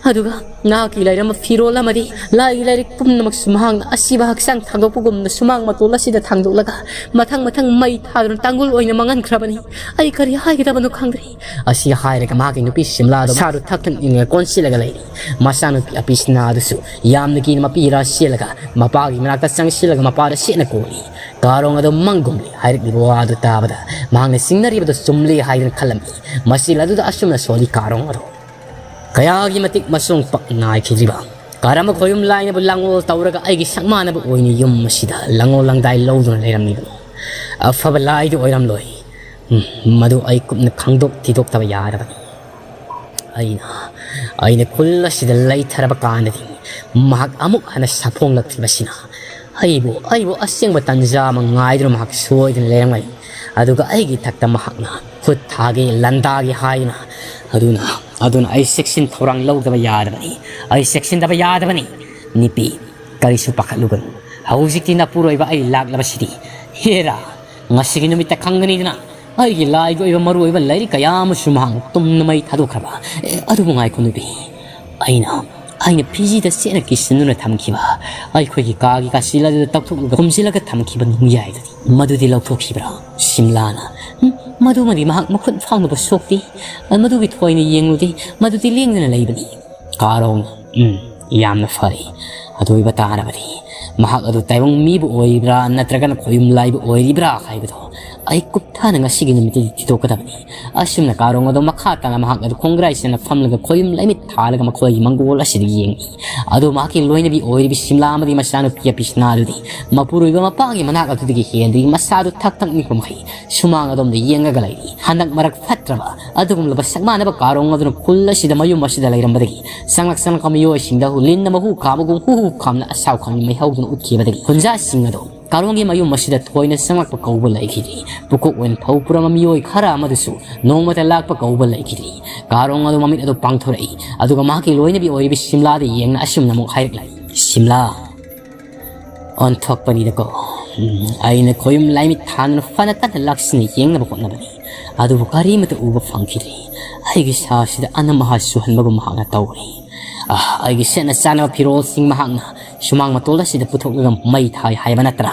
ꯑꯗꯨꯒ ꯉꯥꯒꯤ ꯂꯩꯔꯝꯕ ꯐꯤꯔꯣꯜ ꯑꯃꯗꯤ ꯂꯥꯏꯒꯤ ꯂꯥꯏꯔꯤꯛ ꯄꯨꯝꯅꯃꯛꯁꯨ ꯃꯍꯥꯛꯅ ꯑꯁꯤꯕ ꯍꯛꯆꯥꯡ ꯊꯥꯡꯗꯣꯛꯄꯒꯨꯝꯅ ꯁꯨꯃꯥꯡ ꯃꯇꯣꯜ ꯑꯁꯤꯗ ꯊꯥꯡꯗꯣꯛꯂꯒ ꯃꯊꯪ ꯃꯊꯪ ꯃꯩ ꯊꯥꯗꯨꯅ ꯇꯥꯡꯒꯨꯜ ꯑꯣꯏꯅ ꯃꯥꯡꯍꯟꯈ꯭ꯔꯕꯅꯤ꯫ ꯑꯩ ꯀꯔꯤ ꯍꯥꯏꯒꯗꯕꯅꯣ ꯈꯪꯗ꯭ꯔꯦ꯫ ꯑꯁꯤ ꯍꯥꯏꯔꯒ ꯃꯍꯥꯛꯀꯤ ꯅꯨꯄꯤ ꯁꯤꯝꯂꯥꯗꯣ ꯃꯁꯥꯗꯨ ꯊꯛ ꯊꯛ ꯅꯤꯛꯂꯒ ꯀꯣꯟꯁꯤꯜꯂꯒ ꯂꯩꯔꯤ꯫ ꯃꯆꯥꯅꯨꯄꯤ ꯑꯄꯤꯁꯅꯥꯗꯨꯁꯨ ꯌꯥꯝꯅ ꯀꯤꯅ ꯃꯄꯤꯔꯥ ꯆꯦꯜꯂꯒ ꯃꯄꯥꯒꯤ ꯃꯅꯥꯛꯇ ꯆꯪꯁꯤꯜꯂꯒ ꯃꯄꯥꯗ ꯆꯦꯠꯅ ꯀꯣꯜꯂꯤ꯫ ꯀꯥꯔꯣꯡ ꯑꯗꯨ ꯃꯪꯒꯨꯝꯂꯤ꯫ ꯍꯥꯏꯔꯛꯂꯤꯕ ꯋꯥꯗꯨ ꯇꯥꯕꯗ ꯃꯍꯥꯛꯅ ꯆꯤꯡꯅꯔꯤꯕꯗꯨ ꯆꯨꯝꯂꯤ ꯍꯥꯏꯗꯨꯅ ꯈꯜꯂꯝꯃꯤ꯫ ꯃꯆꯤꯜ ꯑꯗꯨꯗ ꯑꯁꯨꯝꯅ ꯁꯣꯜꯂꯤ ꯀꯥꯔꯣꯡ ꯑꯗꯨ꯫ ꯀꯌꯥꯒꯤ ꯃꯇꯤꯛ ꯃꯆꯣꯡ ꯄꯛ ꯅꯥꯏꯈꯤꯗ꯭ꯔꯤꯕ ꯀꯔꯝꯕ ꯈꯣꯌꯨꯝ ꯂꯥꯏꯅꯕꯨ ꯂꯥꯡꯑꯣꯜ ꯇꯧꯔꯒ ꯑꯩꯒꯤ ꯁꯛ ꯃꯥꯟꯅꯕ ꯑꯣꯏꯅ ꯌꯨꯝ ꯑꯁꯤꯗ ꯂꯥꯡꯑꯣꯜ ꯂꯥꯡꯗꯥꯏ ꯂꯧꯗꯨꯅ ꯂꯩꯔꯝꯂꯤꯕꯅꯣ? ꯑꯐꯕ ꯂꯥꯏꯗꯤ ꯑꯣꯏꯔꯝꯂꯣꯏ꯫ ꯎꯝ, ꯃꯗꯨ ꯑꯩ ꯀꯨꯞꯅ ꯈꯪꯗꯣꯛ ꯊꯤꯗꯣꯛꯇꯕ ꯌꯥꯗꯕꯅꯤ꯫ ꯑꯩꯅ, ꯑꯩꯅ ꯈꯨꯜ ꯑꯁꯤꯗ ꯂꯩꯊꯔꯕ ꯀꯥꯟꯗꯗꯤ ꯃꯍꯥꯛ ꯑꯃꯨꯛ ꯍꯟꯅ ꯁꯥꯐꯣꯡꯂꯛꯇ꯭ꯔꯤꯕꯁꯤꯅ ꯑꯩꯕꯨ, ꯑꯩꯕꯨ ꯑꯁꯦꯡꯕ ꯇꯟꯖꯥ ꯑꯃ ꯉꯥꯏꯗꯨꯅ ꯃꯍꯥꯛ ꯁꯣꯏꯗꯅ ꯂꯩꯔꯝꯒꯅꯤ꯫ ꯑꯗꯨꯒ ꯑꯩꯒꯤ ꯏꯊꯛꯇ ꯃꯍꯥꯛꯅ ꯈꯨꯠ ꯊꯥꯒꯦ, ꯂꯥꯟꯗꯥꯒꯦ ꯍꯥꯏꯗꯨꯅ꯫ ꯑꯗꯨꯅ, ꯑꯗꯨꯅ ꯑꯩ ꯆꯦꯛꯁꯤꯟ ꯊꯧꯔꯥꯡ ꯂꯧꯗꯕ ꯌꯥꯗꯕꯅꯤ꯫ ꯑꯩ ꯆꯦꯛꯁꯤꯟꯗꯕ ꯌꯥꯗꯕꯅꯤ꯫ ꯅꯨꯄꯤ, ꯀꯔꯤꯁꯨ ꯄꯥꯈꯠꯂꯨꯒꯅꯨ꯫ ꯍꯧꯖꯤꯛꯇꯤ ꯅꯄꯨꯔꯣꯏꯕ ꯑꯩ ꯂꯥꯛꯂꯕꯁꯤꯗꯤ꯫ ꯍꯦꯔꯥ, ꯉꯁꯤꯒꯤ ꯅꯨꯃꯤꯠꯇ ꯈꯪꯒꯅꯤꯗꯅ꯫ ꯑꯩꯒꯤ ꯂꯥꯏꯒꯤ ꯑꯣꯏꯕ ꯃꯔꯨꯑꯣꯏꯕ ꯂꯥꯏꯔꯤꯛ ꯀꯌꯥ ꯑꯃꯁꯨ ꯃꯍꯥꯛꯅ ꯇꯨꯝꯅ ꯃꯩ ꯊꯥꯗꯣꯛꯈ꯭ꯔꯕ꯫ ꯑꯦ, ꯑꯗꯨꯕꯨ ꯉꯥꯏꯈꯣ ꯅꯨꯄꯤ꯫ ꯑꯩꯅ, ꯑꯩꯅ ꯐꯤꯖꯤꯗ ꯆꯦꯠꯅ ꯀꯤꯁꯤꯟꯗꯨꯅ ꯊꯝꯈꯤꯕ ꯑꯩꯈꯣꯏꯒꯤ ꯀꯥꯒꯤ ꯀꯥꯆꯤꯜ ꯑꯗꯨꯗ ꯇꯧꯊꯣꯛꯂꯒ ꯈꯨꯝꯖꯤꯜꯂꯒ ꯊꯝꯈꯤꯕ ꯅꯨꯡꯌꯥꯏꯗꯨꯗꯤ꯫ ꯃꯗꯨꯗꯤ ꯂꯧꯊꯣꯛꯈꯤꯕ꯭ꯔꯥ? ꯁꯤꯝꯂꯥꯅ꯫ ꯎꯝ, ꯃꯗꯨꯃꯗꯤ ꯃꯍꯥꯛ ꯃꯈꯨꯠ ꯐꯥꯎꯅꯕ ꯁꯣꯛꯇꯦ꯫ ꯃꯗꯨꯒꯤ ꯊꯣꯏꯅ ꯌꯦꯡꯂꯨꯗꯦ꯫ ꯃꯗꯨꯗꯤ ꯂꯦꯡꯗꯅ ꯂꯩꯕꯅꯤ꯫ ꯀꯥꯔꯣꯡ, ꯎꯝ, ꯌꯥꯝꯅ ꯐꯔꯦ꯫ ꯑꯗꯨ ꯑꯣꯏꯕ ꯇꯥꯔꯕꯗꯤ ꯃꯍꯥꯛ ꯑꯗꯨ ꯇꯥꯏꯕꯪ ꯃꯤꯕꯨ ꯑꯣꯏꯔꯤꯕ꯭ꯔꯥ ꯅꯠꯇ꯭ꯔꯒꯅ ꯈꯣꯌꯨꯝ ꯂꯥꯏꯕꯨ ꯑꯣꯏꯔꯤꯕ꯭ꯔꯥ ꯍꯥꯏꯕꯗꯣ ꯑꯩ ꯀꯨꯞꯊꯅ ꯉꯁꯤꯒꯤ ꯅꯨꯃꯤꯠꯇꯨꯗꯤ ꯊꯤꯗꯣꯛꯀꯗꯕꯅꯤ꯫ ꯑꯁꯨꯝꯅ ꯀꯥꯔꯣꯡ ꯑꯗꯣ ꯃꯈꯥ ꯇꯥꯅ ꯃꯍꯥꯛ ꯑꯗꯨ ꯈꯣꯡꯒ꯭ꯔꯥꯏ ꯆꯟꯅ ꯐꯝꯂꯒ ꯈꯣꯌꯨꯝ ꯂꯥꯏꯃꯤꯠ ꯊꯥꯜꯂꯒ ꯃꯈꯣꯏꯒꯤ ꯃꯪꯒꯣꯜ ꯑꯁꯤꯗ ꯌꯦꯡꯏ꯫ ꯑꯗꯣ ꯃꯍꯥꯛꯀꯤ ꯂꯣꯏꯅꯕꯤ ꯑꯣꯏꯔꯤꯕꯤ ꯁꯤꯝꯂꯥ ꯑꯃꯗꯤ ꯃꯆꯥꯅꯨꯄꯤ ꯑꯄꯤꯁꯅꯥ ꯑꯗꯨꯗꯤ ꯃꯄꯨꯔꯣꯏꯕ ꯃꯄꯥꯒꯤ ꯃꯅꯥꯛ ꯑꯗꯨꯗꯒꯤ ꯍꯦꯟꯗꯨꯒꯤ ꯃꯁꯥꯗꯨ ꯊꯛ ꯊꯛ ꯅꯤꯛꯄ ꯃꯈꯩ ꯁꯨꯃꯥꯡ ꯑꯗꯣꯝꯗ ꯌꯦꯡꯉꯒ ꯂꯩꯔꯤ꯫ ꯍꯟꯗꯛ ꯃꯔꯛ ꯐꯠꯇ꯭ꯔꯕ ꯑꯗꯨꯒꯨꯝꯂꯕ ꯁꯛ ꯃꯥꯟꯅꯕ ꯀꯥꯔꯣꯡ ꯑꯗꯨꯅ ꯈꯨꯜ ꯑꯁꯤꯗ ꯃꯌꯨꯝ ꯑꯁꯤꯗ ꯂꯩꯔꯝꯕꯗꯒꯤ ꯆꯪꯂꯛ ꯆꯪꯂꯛꯄ ꯃꯤꯑꯣꯏꯁꯤꯡꯗ ꯂꯤꯟꯅ ꯃꯍꯨ ꯀꯥꯕꯒꯨꯝ ꯍꯨ ꯍꯨ ꯈꯥꯝꯅ ꯑꯁꯥꯎ ꯈꯪꯅ ꯃꯩꯍꯧꯗꯨꯅ ꯎꯠꯈꯤꯕꯗꯒꯤ ꯈꯨꯟꯖꯥꯁꯤꯡ ꯑꯗꯣ ꯀꯥꯔꯣꯡꯒꯤ ꯃꯌꯨꯝ ꯑꯁꯤꯗ ꯊꯣꯏꯅ ꯆꯪꯂꯛꯄ ꯀꯧꯕ ꯂꯩꯈꯤꯗ꯭ꯔꯤ꯫ ꯄꯨꯀꯣꯛ ꯑꯣꯏꯅ ꯊꯧ ꯄꯨꯔꯝꯕ ꯃꯤꯑꯣꯏ ꯈꯔ ꯑꯃꯗꯨꯁꯨ ꯅꯣꯡꯃꯇ ꯂꯥꯛꯄ ꯀꯧꯕ ꯂꯩꯈꯤꯗ꯭ꯔꯤ꯫ ꯀꯥꯔꯣꯡ ꯑꯗꯨ ꯃꯃꯤꯠ ꯑꯗꯨ ꯄꯥꯡꯊꯣꯔꯛꯏ, ꯑꯗꯨꯒ ꯃꯍꯥꯛꯀꯤ ꯂꯣꯏꯅꯕꯤ ꯑꯣꯏꯔꯤꯕ ꯁꯤꯝꯂꯥꯗ ꯌꯦꯡꯅ ꯑꯁꯨꯝꯅ ꯑꯃꯨꯛ ꯍꯥꯏꯔꯛꯂꯦ, "ꯁꯤꯝꯂꯥ, ꯑꯣꯟꯊꯣꯛꯄꯅꯤꯗꯀꯣ꯫ ꯎꯝ, ꯑꯩꯅ ꯈꯣꯌꯨꯝ ꯂꯥꯏꯃꯤꯠ ꯊꯥꯟꯗꯨꯅ ꯐꯅ ꯀꯟꯅ ꯂꯥꯛꯁꯤꯟꯅ ꯌꯦꯡꯅꯕ ꯍꯣꯠꯅꯕꯅꯤ, ꯑꯗꯨꯕꯨ ꯀꯔꯤꯃꯠꯇ ꯎꯕ ꯐꯪꯈꯤꯗ꯭ꯔꯤ꯫ ꯑꯩꯒꯤ ꯁꯥꯁꯤꯗ ꯑꯅꯝ ꯑꯍꯥ ꯆꯨꯍꯟꯕꯒꯨꯝ ꯃꯍꯥꯛꯅ ꯇꯧꯔꯤ꯫ ꯑꯥ, ꯑꯩꯒꯤ ꯁꯦꯠꯅ ꯆꯥꯅꯕ ꯐꯤꯔꯣꯜꯁꯤꯡ ꯃꯍꯥꯛꯅ ꯁꯨꯃꯥꯡ ꯃꯇꯣꯜ ꯑꯁꯤꯗ ꯄꯨꯊꯣꯛꯂꯒ ꯃꯩ ꯊꯥꯏ ꯍꯥꯏꯕ ꯅꯠꯇ꯭ꯔꯥ?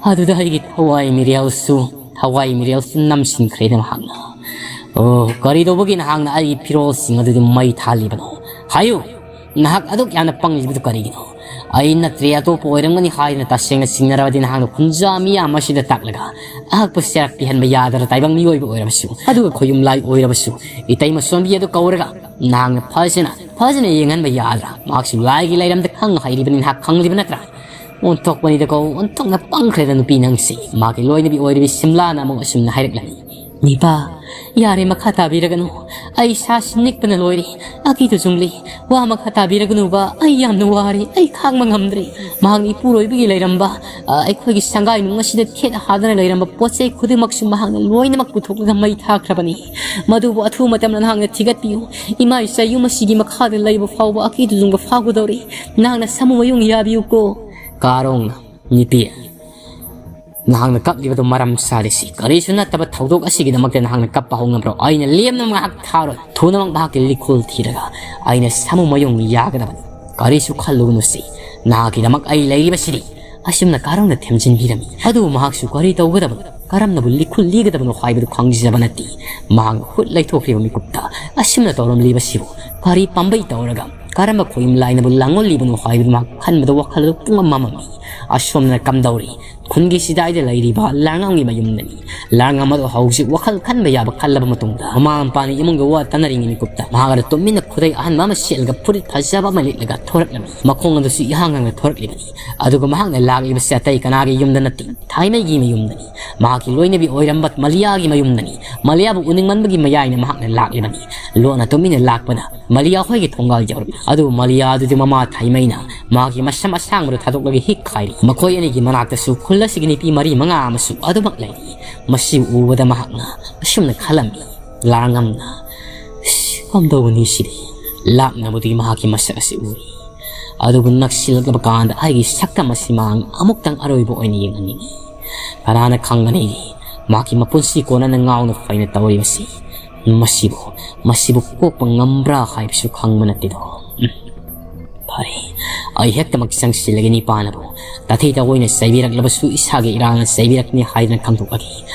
ꯑꯗꯨꯗ ꯑꯩꯒꯤ ꯊꯋꯥꯏ ꯃꯤꯔꯦꯜꯁꯨ, ꯊꯋꯥꯏ ꯃꯤꯔꯦꯜꯁꯨ ꯅꯝꯁꯤꯟꯈ꯭ꯔꯦꯅꯦ ꯃꯍꯥꯛꯅ꯫ ꯑꯣ, ꯀꯔꯤ ꯇꯧꯕꯒꯤ ꯅꯍꯥꯛꯅ ꯑꯩꯒꯤ ꯐꯤꯔꯣꯜꯁꯤꯡ ꯑꯗꯨꯗ ꯃꯩ ꯊꯥꯜꯂꯤꯕꯅꯣ? ꯍꯥꯏꯌꯨ, ꯅꯍꯥꯛ ꯑꯗꯨꯛ ꯌꯥꯝꯅ ꯄꯪꯂꯤꯕꯗꯨ ꯀꯔꯤꯒꯤꯅꯣ? ꯑꯩ ꯅꯠꯇ꯭ꯔꯦ ꯑꯇꯣꯞꯄ ꯑꯣꯏꯔꯝꯒꯅꯤ ꯍꯥꯏꯗꯅ ꯇꯁꯦꯡꯅ ꯆꯤꯡꯅꯔꯕꯗꯤ ꯅꯍꯥꯛꯅ ꯈꯨꯟꯖꯥ ꯃꯤꯌꯥꯝ ꯑꯁꯤꯗ ꯇꯥꯛꯂꯒ ꯑꯍꯛꯄ ꯆꯩꯔꯥꯛ ꯄꯤꯍꯟꯕ ꯌꯥꯗ꯭ꯔ? ꯇꯥꯏꯕꯪ ꯃꯤꯑꯣꯏꯕ ꯑꯣꯏꯔꯕꯁꯨ, ꯑꯗꯨꯒ ꯈꯣꯌꯨꯝ ꯂꯥꯏ ꯑꯣꯏꯔꯕꯁꯨ, ꯏꯇꯩꯃ ꯁꯣꯟꯕꯤ ꯑꯗꯨ ꯀꯧꯔꯒ ꯅꯍꯥꯛꯅ ꯐꯖꯅ, ꯐꯖꯅ ꯌꯦꯡꯍꯟꯕ ꯌꯥꯗ꯭ꯔꯥ? ꯃꯍꯥꯛꯁꯨ ꯂꯥꯏꯒꯤ ꯂꯩꯔꯝꯗ ꯈꯪ ꯍꯩꯔꯤꯕꯅꯤ, ꯅꯍꯥꯛ ꯈꯪꯂꯤꯕ ꯅꯠꯇ꯭ꯔꯥ?" "ꯑꯣꯟꯊꯣꯛꯄꯅꯤꯗꯀꯣ, ꯑꯣꯟꯊꯣꯛꯅ ꯄꯪꯈ꯭ꯔꯦꯗ ꯅꯨꯄꯤ ꯅꯪꯁꯤ꯫ ꯃꯥꯒꯤ ꯂꯣꯏꯅꯕꯤ ꯑꯣꯏꯔꯤꯕꯤ ꯁꯤꯝꯂꯥꯅ ꯑꯃꯨꯛ ꯑꯁꯨꯝꯅ ꯍꯥꯏꯔꯛꯂꯝꯃꯤ, ꯅꯤꯄꯥ, ꯌꯥꯔꯦ, ꯃꯈꯥ ꯇꯥꯕꯤꯔꯒꯅꯨ꯫ ꯑꯩ ꯏꯁꯥꯁꯤ ꯅꯤꯛꯄꯅ ꯂꯣꯏꯔꯦ꯫ ꯑꯀꯤꯗꯨ ꯆꯨꯡꯂꯤ, ꯋꯥ ꯃꯈꯥ ꯇꯥꯕꯤꯔꯒꯅꯨꯕ, ꯑꯩ ꯌꯥꯝꯅ ꯋꯥꯔꯦ, ꯑꯩ ꯈꯥꯡꯕ ꯉꯝꯗ꯭ꯔꯦ꯫ ꯃꯍꯥꯛꯅ ꯏꯄꯨꯔꯣꯏꯕꯒꯤ ꯂꯩꯔꯝꯕ, ꯑ, ꯑꯩꯈꯣꯏꯒꯤ ꯁꯪꯒꯥꯏ ꯅꯨꯡ ꯑꯁꯤꯗ ꯊꯦꯠ ꯍꯥꯗꯅ ꯂꯩꯔꯝꯕ ꯄꯣꯠ ꯆꯩ ꯈꯨꯗꯤꯡꯃꯛꯁꯨ ꯃꯍꯥꯛꯅ ꯂꯣꯏꯅꯃꯛ ꯄꯨꯊꯣꯛꯂꯒ ꯃꯩ ꯊꯥꯈ꯭ꯔꯕꯅꯤ꯫ ꯃꯗꯨꯕꯨ ꯑꯊꯨꯕ ꯃꯇꯝꯗ ꯅꯍꯥꯛꯅ ꯊꯤꯒꯠꯄꯤꯌꯨ꯫ ꯏꯃꯥ ꯏꯆꯥ ꯌꯨꯝ ꯑꯁꯤꯒꯤ ꯃꯈꯥꯗ ꯂꯩꯕ ꯐꯥꯎꯕ ꯑꯀꯤꯗꯨ ꯆꯨꯡꯕ ꯐꯥꯎꯒꯗꯧꯔꯤ꯫ ꯅꯍꯥꯛꯅ ꯁꯥꯃꯨ ꯃꯌꯨꯡ ꯌꯥꯕꯤꯌꯨꯀꯣ꯫" ꯀꯥꯔꯣꯡꯅ, ꯅꯤꯄꯤ, ꯅꯍꯥꯛꯅ ꯀꯞꯂꯤꯕꯗꯨ ꯃꯔꯝ ꯆꯥꯗꯦ ꯁꯤ꯫ ꯀꯔꯤꯁꯨ ꯅꯠꯇꯕ ꯊꯧꯗꯣꯛ ꯑꯁꯤꯒꯤꯗꯃꯛꯇ ꯅꯍꯥꯛꯅ ꯀꯞꯄ ꯍꯧꯅꯕ꯭ꯔꯣ? ꯑꯩꯅ ꯂꯦꯝꯅ ꯉꯥꯏꯍꯥꯛ ꯊꯥꯔꯣꯏ꯫ ꯊꯨꯅꯃꯛ ꯃꯍꯥꯛꯀꯤ ꯂꯤꯈꯨꯜ ꯊꯤꯔꯒ ꯑꯩꯅ ꯁꯥꯃꯨ ꯃꯌꯨꯡ ꯌꯥꯒꯗꯕꯅꯤ꯫ ꯀꯔꯤꯁꯨ ꯈꯜꯂꯨꯒꯅꯨ ꯁꯤ꯫ ꯅꯍꯥꯛꯀꯤꯗꯃꯛ ꯑꯩ ꯂꯩꯔꯤꯕꯁꯤꯗꯤ꯫ ꯑꯁꯨꯝꯅ ꯀꯥꯔꯣꯡꯅ ꯊꯦꯝꯖꯤꯟꯕꯤꯔꯝꯃꯤ꯫ ꯑꯗꯨꯕꯨ ꯃꯍꯥꯛꯁꯨ ꯀꯔꯤ ꯇꯧꯒꯗꯕꯅꯣ, ꯀꯔꯝꯅꯕꯨ ꯂꯤꯈꯨꯜ ꯂꯤꯒꯗꯕꯅꯣ ꯍꯥꯏꯕꯗꯨ ꯈꯪꯖꯕ ꯅꯠꯇꯦ꯫ ꯃꯍꯥꯛꯅ ꯍꯨꯠ ꯂꯩꯊꯣꯛꯈ꯭ꯔꯤꯕ ꯃꯤꯀꯨꯞꯇ ꯑꯁꯨꯝꯅ ꯇꯧꯔꯝꯂꯤꯕꯁꯤꯕꯨ ꯀꯔꯤ ꯄꯥꯝꯕꯩ ꯇꯧꯔꯒ ꯀꯔꯝꯕ ꯈꯣꯏꯌꯨꯝ ꯂꯥꯏꯅꯕꯨ ꯂꯥꯡꯂꯣꯜꯂꯤꯕꯅꯣ ꯍꯥꯏꯕꯗꯨ ꯃꯍꯥꯛ ꯈꯟꯕꯗ ꯋꯥꯈꯜ ꯑꯗꯨ ꯄꯨꯡꯃꯝ ꯃꯝꯃꯝꯃꯤ꯫ ꯑꯁꯣꯝꯗꯅ ꯀꯝꯗꯧꯔꯤ? ꯈꯨꯟꯒꯤ ꯁꯤꯗꯥꯏꯗ ꯂꯩꯔꯤꯕ ꯂꯥꯡꯉꯝꯒꯤ ꯃꯌꯨꯝꯗꯅꯤ꯫ ꯂꯥꯡꯉꯝ ꯑꯗꯨ ꯍꯧꯖꯤꯛ ꯋꯥꯈꯜ ꯈꯟꯕ ꯌꯥꯕ ꯈꯜꯂꯕ ꯃꯇꯨꯡꯗ, ꯃꯃꯥ ꯃꯄꯥꯅ ꯏꯃꯨꯡꯒꯤ ꯋꯥ ꯇꯥꯅꯔꯤꯉꯩ ꯃꯤꯀꯨꯞꯇ ꯃꯍꯥꯛ ꯑꯗꯨ ꯇꯨꯃꯤꯟꯅ ꯈꯨꯗꯩ ꯑꯍꯟꯕ ꯑꯃ ꯁꯦꯠꯂꯒ ꯐꯨꯔꯤꯠ ꯐꯖꯕ ꯑꯃ ꯂꯤꯠꯂꯒ ꯊꯣꯔꯛꯂꯝꯃꯤ꯫ ꯃꯈꯣꯡ ꯑꯗꯨꯁꯨ ꯏꯍꯥꯡ ꯍꯥꯡꯅ ꯊꯣꯔꯛꯂꯤꯕꯅꯤ꯫ ꯑꯗꯨꯒ ꯃꯍꯥꯛꯅ ꯂꯥꯛꯂꯤꯕꯁꯤ ꯑꯇꯩ ꯀꯅꯥꯒꯤ ꯌꯨꯝꯗ ꯅꯠꯇꯦ, ꯊꯥꯏꯃꯩꯒꯤ ꯃꯌꯨꯝꯗꯅꯤ꯫ ꯃꯍꯥꯛꯀꯤ ꯂꯣꯏꯅꯕꯤ ꯑꯣꯏꯔꯝꯕ ꯃꯂꯤꯌꯥꯒꯤ ꯃꯌꯨꯝꯗꯅꯤ꯫ ꯃꯂꯤꯌꯥꯕꯨ ꯎꯅꯤꯡꯃꯟꯕꯒꯤ ꯃꯌꯥꯏꯅ ꯃꯍꯥꯛꯅ ꯂꯥꯛꯂꯤꯕꯅꯤ꯫ ꯂꯣꯟꯅ ꯇꯨꯃꯤꯟꯅ ꯂꯥꯛꯄꯗ ꯃꯂꯤꯌꯥ ꯍꯣꯏꯒꯤ ꯊꯣꯡꯒꯥꯜ ꯌꯧꯔꯛꯂꯤ꯫ ꯑꯗꯨꯕꯨ ꯃꯂꯤꯌꯥ ꯑꯗꯨꯗꯤ ꯃꯃꯥ ꯊꯥꯏꯃꯩꯅ ꯃꯍꯥꯛꯀꯤ ꯃꯁꯝ ꯑꯁꯥꯡꯕꯗꯨ ꯊꯥꯗꯣꯛꯂꯒ ꯍꯤꯛ ꯈꯥꯏꯔꯤ꯫ ꯃꯈꯣꯏ ꯑꯅꯤꯒꯤ ꯃꯅꯥꯛꯇꯁꯨ ꯈꯨꯜ ꯑꯁꯤꯒꯤ ꯅꯨꯄꯤ ꯃꯔꯤ ꯃꯉꯥ ꯑꯃꯁꯨ ꯑꯗꯨꯃꯛ ꯂꯩꯔꯤ꯫ ꯃꯁꯤ ꯎꯕꯗ ꯃꯍꯥꯛꯅ ꯑꯁꯨꯝꯅ ꯈꯜꯂꯝꯃꯤ, ꯂꯥꯡꯉꯝꯅ, "ꯁꯤ ꯀꯝꯗꯧꯕꯅꯤ ꯁꯤꯗꯤ?" ꯂꯥꯞꯅꯕꯗꯒꯤ ꯃꯍꯥꯛꯀꯤ ꯃꯁꯛ ꯑꯁꯤ ꯎꯔꯤ꯫ ꯑꯗꯨꯕꯨ ꯅꯛꯁꯤꯜꯂꯛꯂꯕ ꯀꯥꯟꯗ ꯑꯩꯒꯤ ꯁꯛꯇꯝ ꯑꯁꯤ ꯃꯍꯥꯛꯅ ꯑꯃꯨꯛꯇꯪ ꯑꯔꯣꯏꯕ ꯑꯣꯏꯅ ꯌꯦꯡꯍꯟꯅꯤꯡꯏ꯫ ꯀꯅꯥꯅ ꯈꯪꯒꯅꯤ ꯃꯍꯥꯛꯀꯤ ꯃꯄꯨꯟꯁꯤ ꯀꯣꯟꯅꯅ ꯉꯥꯎꯅ ꯐꯩꯅ ꯇꯧꯔꯤꯕꯁꯤ? ꯃꯁꯤꯕꯨ, ꯃꯁꯤꯕꯨ ꯀꯣꯛꯄ ꯉꯝꯕ꯭ꯔꯥ ꯍꯥꯏꯕꯁꯨ ꯈꯪꯕ ꯅꯠꯇꯦꯗꯣ꯫ ꯎꯝ꯫ ꯐꯔꯦ, ꯑꯩ ꯍꯦꯛꯇꯃꯛ ꯆꯪꯁꯤꯜꯂꯒꯦ ꯅꯤꯄꯥꯅꯕꯨ꯫ ꯇꯥꯊꯤ ꯇꯥꯑꯣꯏꯅ ꯆꯩꯕꯤꯔꯛꯂꯕꯁꯨ ꯏꯁꯥꯒꯤ ꯏꯔꯥꯜꯅ ꯆꯩꯕꯤꯔꯛꯄꯅꯤ ꯍꯥꯏꯗꯨꯅ ꯈꯪꯗꯣꯛꯂꯒꯦ꯫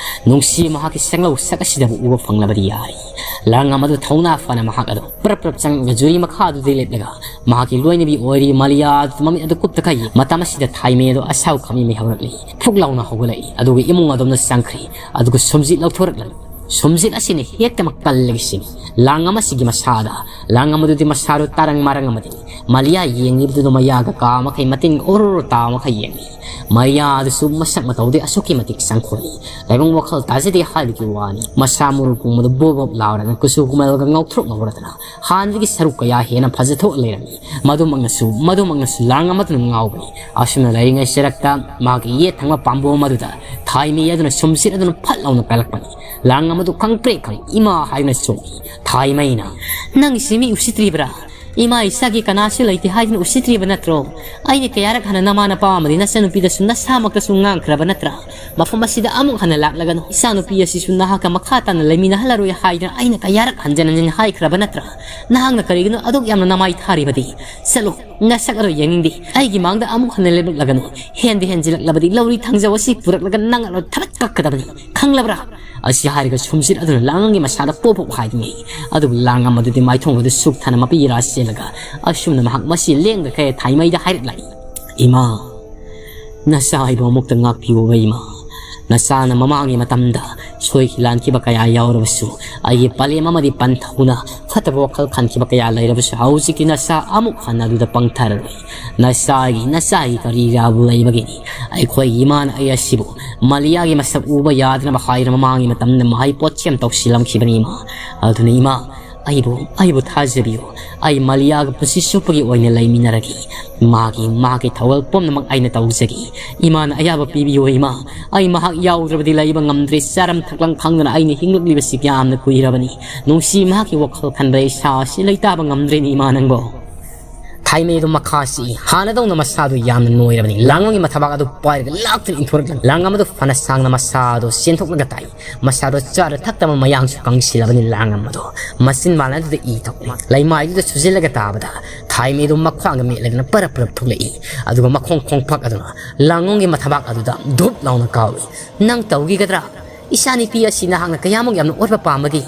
ꯅꯨꯡꯁꯤ ꯃꯍꯥꯛꯀꯤ ꯁꯛꯂꯧ ꯁꯛ ꯑꯁꯤꯗꯕꯨ ꯎꯕ ꯐꯪꯂꯕꯗꯤ ꯌꯥꯔꯦ꯫ ꯂꯥꯡꯉꯝ ꯑꯗꯨ ꯊꯧꯅꯥ ꯐꯅ ꯃꯍꯥꯛ ꯑꯗꯨ ꯄ꯭ꯔꯞ ꯄ꯭ꯔꯞ ꯆꯪꯂꯒ ꯖꯨꯔꯤ ꯃꯈꯥꯗꯨꯗ ꯂꯦꯞꯂꯒ ꯃꯍꯥꯛꯀꯤ ꯂꯣꯏꯅꯕꯤ ꯑꯣꯏꯔꯤꯕ ꯃꯂꯤꯌꯥ ꯑꯗꯨ ꯃꯃꯤꯠ ꯑꯗꯨ ꯀꯨꯞꯇ ꯀꯥꯏꯌꯦ꯫ ꯃꯇꯝ ꯑꯁꯤꯗ ꯊꯥꯏꯃꯩ ꯑꯗꯨ ꯑꯁꯥꯎ ꯈꯥꯃꯤ ꯃꯩ ꯍꯧꯔꯛꯂꯤ꯫ ꯐꯨꯛ ꯂꯥꯎꯅ ꯍꯧꯒꯠꯂꯛꯏ꯫ ꯑꯗꯨꯒ ꯏꯃꯨꯡ ꯑꯗꯣꯝꯗ ꯆꯪꯈ꯭ꯔꯤ꯫ ꯑꯗꯨꯒ ꯁꯨꯝꯖꯤꯠ ꯂꯧꯊꯣꯔꯛꯂꯝꯃꯤ꯫ ꯁꯨꯝꯖꯤꯠ ꯑꯁꯤꯅ ꯍꯦꯛꯇꯃꯛ ꯀꯜꯂꯒ ꯁꯤꯡꯉꯤ꯫ ꯂꯥꯡꯉꯝ ꯑꯁꯤꯒꯤ ꯃꯁꯥꯗ, ꯂꯥꯡꯉꯝ ꯑꯗꯨꯗꯤ ꯃꯁꯥꯗꯨ ꯇꯥꯔꯪ ꯃꯥꯔꯪ ꯑꯃꯗꯅꯤ꯫ ꯃꯂꯤꯌꯥ ꯌꯦꯡꯂꯤꯕꯗꯨꯗ ꯃꯌꯥꯒ ꯀꯥ ꯃꯈꯩ ꯃꯇꯤꯟ ꯑꯣꯔꯣꯔꯣ ꯇꯥꯕ ꯃꯈꯩ ꯌꯦꯡꯂꯤ꯫ ꯃꯂꯤꯌꯥ ꯑꯗꯨꯁꯨ ꯃꯁꯛ ꯃꯇꯧꯗꯤ ꯑꯁꯨꯛꯀꯤ ꯃꯇꯤꯛ ꯆꯪꯈꯣꯜꯂꯤ꯫ ꯂꯥꯏꯕꯛ ꯋꯥꯈꯜ ꯇꯥꯖꯗꯦ ꯍꯥꯏꯕꯒꯤ ꯋꯥꯅꯤ꯫ ꯃꯁꯥ ꯃꯎ ꯄꯨꯝꯕꯗꯨ ꯕꯣꯞ ꯕꯣꯞ ꯂꯥꯎꯔꯗꯅ ꯀꯨꯆꯨ ꯀꯨꯃꯦꯜꯒ ꯉꯧꯊ꯭ꯔꯣꯛ ꯉꯧꯔꯗꯅ ꯍꯥꯟꯅꯗꯒꯤ ꯁꯔꯨꯛ ꯀꯌꯥ ꯍꯦꯟꯅ ꯐꯖꯊꯣꯛꯂ ꯂꯩꯔꯝꯃꯤ꯫ ꯃꯗꯨꯃꯛꯅꯁꯨ, ꯃꯗꯨꯃꯛꯅꯁꯨ ꯂꯥꯡꯉꯝ ꯑꯗꯨꯅ ꯉꯥꯎꯕꯅꯤ꯫ ꯑꯁꯨꯝꯅ ꯂꯩꯔꯤꯉꯩ ꯆꯔꯛꯇ ꯃꯍꯥꯛꯀꯤ ꯌꯦꯠ ꯊꯪꯕ ꯄꯥꯝꯕꯣꯝ ꯑꯗꯨꯗ ꯊꯥꯏꯃꯩ ꯑꯗꯨꯅ ꯁꯨꯝꯁꯤꯠ ꯑꯗꯨꯅ ꯐꯠ ꯂꯥꯎꯅ ꯀꯜꯂꯛꯄꯅꯤ꯫ ꯂꯥꯡꯉꯝ ꯑꯗꯨ ꯈꯪꯄ꯭ꯔꯦꯛ ꯈꯪꯏ꯫ "ꯏꯃꯥ!" ꯍꯥꯏꯗꯨꯅ ꯆꯣꯡꯏ꯫ ꯊꯥꯏꯃꯩꯅ, "ꯅꯪ ꯁꯤ ꯃꯤ ꯎꯁꯤꯠꯇ꯭ꯔꯤꯕ꯭ꯔꯥ? ꯏꯃꯥ ꯏꯆꯥꯒꯤ ꯀꯅꯥꯁꯨ ꯂꯩꯇꯦ ꯍꯥꯏꯗꯨꯅ ꯎꯁꯤꯠꯇ꯭ꯔꯤꯕ ꯅꯠꯇ꯭ꯔꯣ? ꯑꯩꯅ ꯀꯌꯥꯔꯛ ꯍꯥꯟꯅ ꯅꯃꯥ ꯅꯄꯥ ꯑꯃꯗꯤ ꯅꯆꯟꯅꯨꯄꯤꯗꯁꯨ ꯅꯁꯥꯃꯛꯇꯁꯨ ꯉꯥꯡꯈ꯭ꯔꯕ ꯅꯠꯇ꯭ꯔꯥ? ꯃꯐꯝ ꯑꯁꯤꯗ ꯑꯃꯨꯛ ꯍꯟꯅ ꯂꯥꯛꯂꯒꯅꯨ꯫ ꯏꯆꯥꯅꯨꯄꯤ ꯑꯁꯤꯁꯨ ꯅꯍꯥꯛꯀ ꯃꯈꯥ ꯇꯥꯅ ꯂꯩꯃꯤꯟꯅꯍꯜꯂꯔꯣꯏ ꯍꯥꯏꯗꯨꯅ ꯑꯩꯅ ꯀꯌꯥꯔꯛ ꯍꯟꯖꯤꯟ ꯍꯟꯖꯤꯟ ꯍꯥꯏꯈ꯭ꯔꯕ ꯅꯠꯇ꯭ꯔꯥ? ꯅꯍꯥꯛꯅ ꯀꯔꯤꯒꯤꯅꯣ ꯑꯗꯨꯛ ꯌꯥꯝꯅ ꯅꯃꯥꯏ ꯊꯥꯔꯤꯕꯗꯤ? ꯆꯠꯂꯨ, ꯅꯁꯛ ꯑꯗꯨ ꯌꯦꯡꯅꯤꯡꯗꯦ꯫ ꯑꯩꯒꯤ ꯃꯥꯡꯗ ꯑꯃꯨꯛ ꯍꯟꯅ ꯂꯦꯞꯂꯛꯂꯒꯅꯨ꯫ ꯍꯦꯟꯗꯤ ꯍꯦꯟꯖꯤꯜꯂꯛꯂꯕꯗꯤ ꯂꯧꯔꯤ ꯊꯥꯡꯖꯧ ꯑꯁꯤ ꯄꯨꯔꯛꯂꯒ ꯅꯪ ꯑꯗꯨ ꯊꯕꯛ ꯀꯛꯀꯗꯕꯅꯤ꯫ ꯈꯪꯂꯕ꯭ꯔꯥ?" ꯑꯁꯤ ꯍꯥꯏꯔꯒ ꯁꯨꯝꯁꯤꯠ ꯑꯗꯨꯅ ꯂꯥꯡꯉꯝꯒꯤ ꯃꯁꯥꯗ ꯄꯣꯞ ꯄꯣꯞ ꯍꯥꯏꯗꯨꯅ ꯂꯩ꯫ ꯑꯗꯨꯕꯨ ꯂꯥꯡꯉꯝ ꯑꯗꯨꯗꯤ ꯃꯥꯏꯊꯣꯡ ꯑꯗꯨ ꯁꯨꯛ ꯊꯥꯅ ꯃꯄꯤ ꯏꯔꯥ ꯂꯒ ꯑꯁꯨꯝꯅ ꯃꯍꯥꯛ ꯃꯁꯤ ꯂꯦꯡꯗꯈꯩ ꯊꯥꯏꯃꯩꯗ ꯍꯥꯏꯔꯛꯂꯛꯏ, "ꯏꯃꯥ, ꯅꯆꯥ ꯑꯩꯕꯨ ꯑꯃꯨꯛꯇ ꯉꯥꯛꯄꯤꯌꯨꯕ ꯏꯃꯥ꯫ ꯅꯆꯥꯅ ꯃꯃꯥꯡꯒꯤ ꯃꯇꯝꯗ ꯁꯣꯏꯈꯤ ꯂꯥꯟꯈꯤꯕ ꯀꯌꯥ ꯌꯥꯎꯔꯕꯁꯨ, ꯑꯩꯒꯤ ꯄꯂꯦꯝ ꯑꯃꯗꯤ ꯄꯟꯊꯧꯅ ꯐꯠꯇꯕ ꯋꯥꯈꯜ ꯈꯟꯈꯤꯕ ꯀꯌꯥ ꯂꯩꯔꯕꯁꯨ, ꯍꯧꯖꯤꯛꯇꯤ ꯅꯆꯥ ꯑꯃꯨꯛ ꯍꯟꯅ ꯑꯗꯨꯗ ꯄꯪꯊꯔꯔꯣꯏ꯫ ꯅꯆꯥꯒꯤ, ꯅꯆꯥꯒꯤ ꯀꯔꯤꯔꯥꯕꯨ ꯂꯩꯕꯒꯤꯅꯤ꯫ ꯑꯩꯈꯣꯏꯒꯤ ꯏꯃꯥꯅ ꯑꯩ ꯑꯁꯤꯕꯨ ꯃꯂꯤꯌꯥꯒꯤ ꯃꯁꯛ ꯎꯕ ꯌꯥꯗꯅꯕ ꯍꯥꯏꯗꯨꯅ ꯃꯃꯥꯡꯒꯤ ꯃꯇꯝꯗ ꯃꯍꯩ ꯄꯣꯠꯁꯦꯝ ꯇꯧꯁꯤꯜꯂꯝꯈꯤꯕꯅꯤ ꯏꯃꯥ꯫ ꯑꯗꯨꯅ ꯏꯃꯥ, ꯑꯩꯕꯨ, ꯑꯩꯕꯨ ꯊꯥꯖꯕꯤꯌꯨ꯫ ꯑꯩ ꯃꯂꯤꯌꯥꯒ ꯄꯨꯟꯁꯤ ꯆꯨꯞꯄꯒꯤ ꯑꯣꯏꯅ ꯂꯩꯃꯤꯟꯅꯔꯒꯦ꯫ ꯃꯥꯒꯤ, ꯃꯥꯒꯤ ꯊꯧꯒꯜ ꯄꯨꯝꯅꯃꯛ ꯑꯩꯅ ꯇꯧꯖꯒꯦ꯫ ꯏꯃꯥꯅ ꯑꯌꯥꯕ ꯄꯤꯕꯤꯌꯨ ꯏꯃꯥ꯫ ꯑꯩ ꯃꯍꯥꯛ ꯌꯥꯎꯗ꯭ꯔꯕꯗꯤ ꯂꯩꯕ ꯉꯝꯗ꯭ꯔꯦ꯫ ꯆꯥꯔꯝ ꯊꯛꯂꯝ ꯈꯪꯗꯅ ꯑꯩꯅ ꯍꯤꯡꯂꯛꯂꯤꯕꯁꯤ ꯌꯥꯝꯅ ꯀꯨꯏꯔꯕꯅꯤ꯫ ꯅꯨꯡꯁꯤ, ꯃꯍꯥꯛꯀꯤ ꯋꯥꯈꯜ ꯈꯟꯕꯗ ꯑꯩ ꯏꯁꯥꯁꯤ ꯂꯩꯇꯥꯕ ꯉꯝꯗ꯭ꯔꯦꯅꯦ ꯏꯃꯥ ꯅꯪꯕꯣ꯫ ꯊꯥꯏꯃꯩ ꯑꯗꯨ ꯃꯈꯥ ꯆꯤꯛꯏ꯫ ꯍꯥꯟꯅꯗꯧꯅ ꯃꯁꯥꯗꯨ ꯌꯥꯝꯅ ꯅꯣꯏꯔꯕꯅꯤ꯫ ꯂꯥꯡꯉꯝꯒꯤ ꯃꯊꯕꯥꯛ ꯑꯗꯨ ꯄꯥꯏꯔꯒ ꯂꯥꯛꯇꯨꯅ ꯏꯟꯊꯣꯔꯛꯂꯝꯃꯤ꯫ ꯂꯥꯡꯉꯝ ꯑꯗꯨ ꯐꯅ ꯁꯥꯡꯅ ꯃꯁꯥꯗꯨ ꯆꯦꯟꯊꯣꯛꯂꯒ ꯇꯥꯏ꯫ ꯃꯁꯥꯗꯣ ꯆꯥꯔ ꯊꯛꯇꯕ ꯃꯌꯥꯡꯁꯨ ꯀꯪꯁꯤꯜꯂꯕꯅꯤ ꯂꯥꯡꯉꯝ ꯑꯗꯨ꯫ ꯃꯆꯤꯟ ꯃꯥꯟꯅꯗꯨꯗ ꯏ ꯊꯣꯛꯏ꯫ ꯂꯩꯃꯥꯏꯗꯨꯗ ꯁꯨꯖꯤꯜꯂꯒ ꯇꯥꯕꯗ ꯊꯥꯏꯃꯩꯗꯨ ꯃꯈ꯭ꯋꯥꯡꯒ ꯃꯦꯠꯂꯗꯅ ꯄꯔꯞ ꯄꯔꯞ ꯊꯣꯛꯂꯛꯏ꯫ ꯑꯗꯨꯒ ꯃꯈꯣꯡ ꯈꯣꯡꯄꯥꯛ ꯑꯗꯨꯅ ꯂꯥꯡꯉꯝꯒꯤ ꯃꯊꯕꯥꯛ ꯑꯗꯨꯗ ꯙꯨꯞ ꯂꯥꯎꯅ ꯀꯥꯎꯏ꯫ "ꯅꯪ ꯇꯧꯈꯤꯒꯗ꯭ꯔꯥ? ꯏꯆꯥꯅꯨꯄꯤ ꯑꯁꯤ ꯅꯍꯥꯛꯅ ꯀꯌꯥꯃꯨꯛ ꯌꯥꯝꯅ ꯑꯣꯠꯄ ꯄꯥꯝꯕꯒꯦ?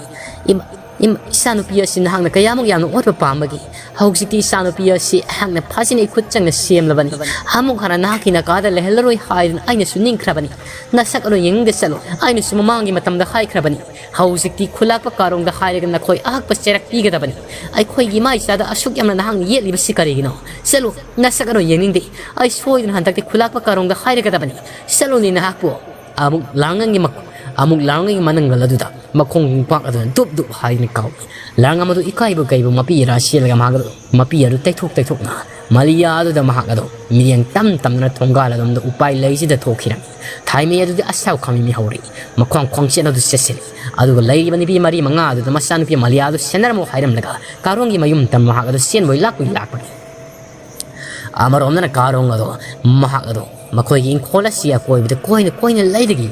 ꯏꯃꯥ, ꯏꯃꯥ, ꯏꯆꯥꯅꯨꯄꯤ ꯑꯁꯤ ꯅꯍꯥꯛꯅ ꯀꯌꯥꯃꯨꯛ ꯌꯥꯝꯅ ꯑꯣꯠꯄ ꯄꯥꯝꯕꯒꯦ? ꯍꯧꯖꯤꯛꯇꯤ ꯏꯆꯥꯅꯨꯄꯤ ꯑꯁꯤ ꯑꯩꯍꯥꯛꯅ ꯐꯥꯖꯤꯟ ꯏꯈꯨꯠ ꯆꯪꯅ ꯁꯦꯝꯂꯕꯅꯤ꯫ ꯑꯃꯨꯛ ꯍꯟꯅ ꯅꯍꯥꯛꯀꯤ ꯅꯥꯀꯥꯗ ꯂꯩꯍꯜꯂꯔꯣꯏ ꯍꯥꯏꯗꯨꯅ ꯑꯩꯅꯁꯨ ꯅꯤꯡꯈ꯭ꯔꯕꯅꯤ꯫ ꯅꯁꯛ ꯑꯗꯨ ꯌꯦꯡꯅꯤꯡꯗꯦ, ꯆꯠꯂꯨ꯫ ꯑꯩꯅꯁꯨ ꯃꯃꯥꯡꯒꯤ ꯃꯇꯝꯗ ꯍꯥꯏꯈ꯭ꯔꯕꯅꯤ꯫ ꯍꯧꯖꯤꯛꯇꯤ ꯈꯨꯂꯥꯛꯄ ꯀꯥꯔꯣꯡꯗ ꯍꯥꯏꯔꯒ ꯅꯈꯣꯏ ꯑꯍꯛꯄ ꯆꯩꯔꯛ ꯄꯤꯒꯗꯕꯅꯤ꯫ ꯑꯩꯈꯣꯏꯒꯤ ꯏꯃꯥ ꯏꯆꯥꯗ ꯑꯁꯨꯛ ꯌꯥꯝꯅ ꯅꯍꯥꯛꯅ ꯌꯦꯠꯂꯤꯕꯁꯤ ꯀꯔꯤꯒꯤꯅꯣ? ꯆꯠꯂꯨ, ꯅꯁꯛ ꯑꯗꯨ ꯌꯦꯡꯅꯤꯡꯗꯦ꯫ ꯑꯩ ꯁꯣꯏꯗꯅ ꯍꯟꯗꯛꯇꯤ ꯈꯨꯂꯥꯛꯄ ꯀꯥꯔꯣꯡꯗ ꯍꯥꯏꯔꯒꯗꯕꯅꯤ꯫ ꯆꯠꯂꯨꯅꯦ ꯅꯍꯥꯛꯄꯨ꯫" ꯑꯃꯨꯛ ꯂꯥꯡꯉꯪꯒꯤ ꯃꯛ-, ꯑꯃꯨꯛ ꯂꯥꯡꯉꯪꯒꯤ ꯃꯅꯪꯒꯜ ꯑꯗꯨꯗ ꯃꯈꯣꯡ ꯄꯥꯛ ꯑꯗꯨꯅ ꯗꯨꯞ ꯗꯨꯞ ꯍꯥꯏꯗꯨꯅ ꯀꯥꯎꯏ꯫ ꯂꯥꯡꯉꯝ ꯑꯗꯨ ꯏꯀꯥꯏꯕ ꯀꯩꯕ ꯃꯄꯤ ꯑꯔꯥ ꯆꯦꯜꯂꯒ ꯃꯍꯥꯛ ꯑꯗꯨ ꯃꯄꯤ ꯑꯗꯨ ꯇꯩꯊꯣꯛ ꯇꯩꯊꯣꯛꯅ ꯃꯂꯤꯌꯥ ꯑꯗꯨꯗ ꯃꯍꯥꯛ ꯑꯗꯨ ꯃꯤꯠꯌꯦꯡ ꯇꯝ ꯇꯝꯗꯨꯅ ꯊꯣꯡꯒꯥꯜ ꯑꯗꯣꯝꯗ ꯎꯄꯥꯏ ꯂꯩꯁꯤꯗ ꯊꯣꯛꯈꯤꯔꯝꯃꯤ꯫ ꯊꯥꯏꯃꯩ ꯑꯗꯨꯗꯤ ꯑꯁꯥꯎ ꯈꯥꯃꯤ ꯃꯤꯍꯧꯔꯤ꯫ ꯃꯈꯣꯡ ꯈꯣꯡꯆꯦꯠ ꯑꯗꯨ ꯆꯦꯠꯁꯤꯜꯂꯤ꯫ ꯑꯗꯨꯒ ꯂꯩꯔꯤꯕ ꯅꯨꯄꯤ ꯃꯔꯤ ꯃꯉꯥ ꯑꯗꯨꯗ ꯃꯆꯥꯅꯨꯄꯤ ꯃꯂꯤꯌꯥ ꯑꯗꯨ ꯁꯦꯟꯅꯔꯝꯃꯨ ꯍꯥꯏꯔꯝꯂꯒ ꯀꯥꯔꯣꯡꯒꯤ ꯃꯌꯨꯝ ꯇꯝ ꯃꯍꯥꯛ ꯑꯗꯨ ꯆꯦꯟꯕꯣꯏ ꯂꯥꯛꯄꯣꯏ ꯂꯥꯛꯄꯅꯤ꯫ ꯑꯃꯔꯣꯝꯗꯅ ꯀꯥꯔꯣꯡ ꯑꯗꯣ, ꯃꯍꯥꯛ ꯑꯗꯣ ꯃꯈꯣꯏꯒꯤ ꯏꯪꯈꯣꯜ ꯑꯁꯤ ꯑꯀꯣꯏꯕꯗ ꯀꯣꯏꯅ ꯀꯣꯏꯅ ꯂꯩꯔꯒ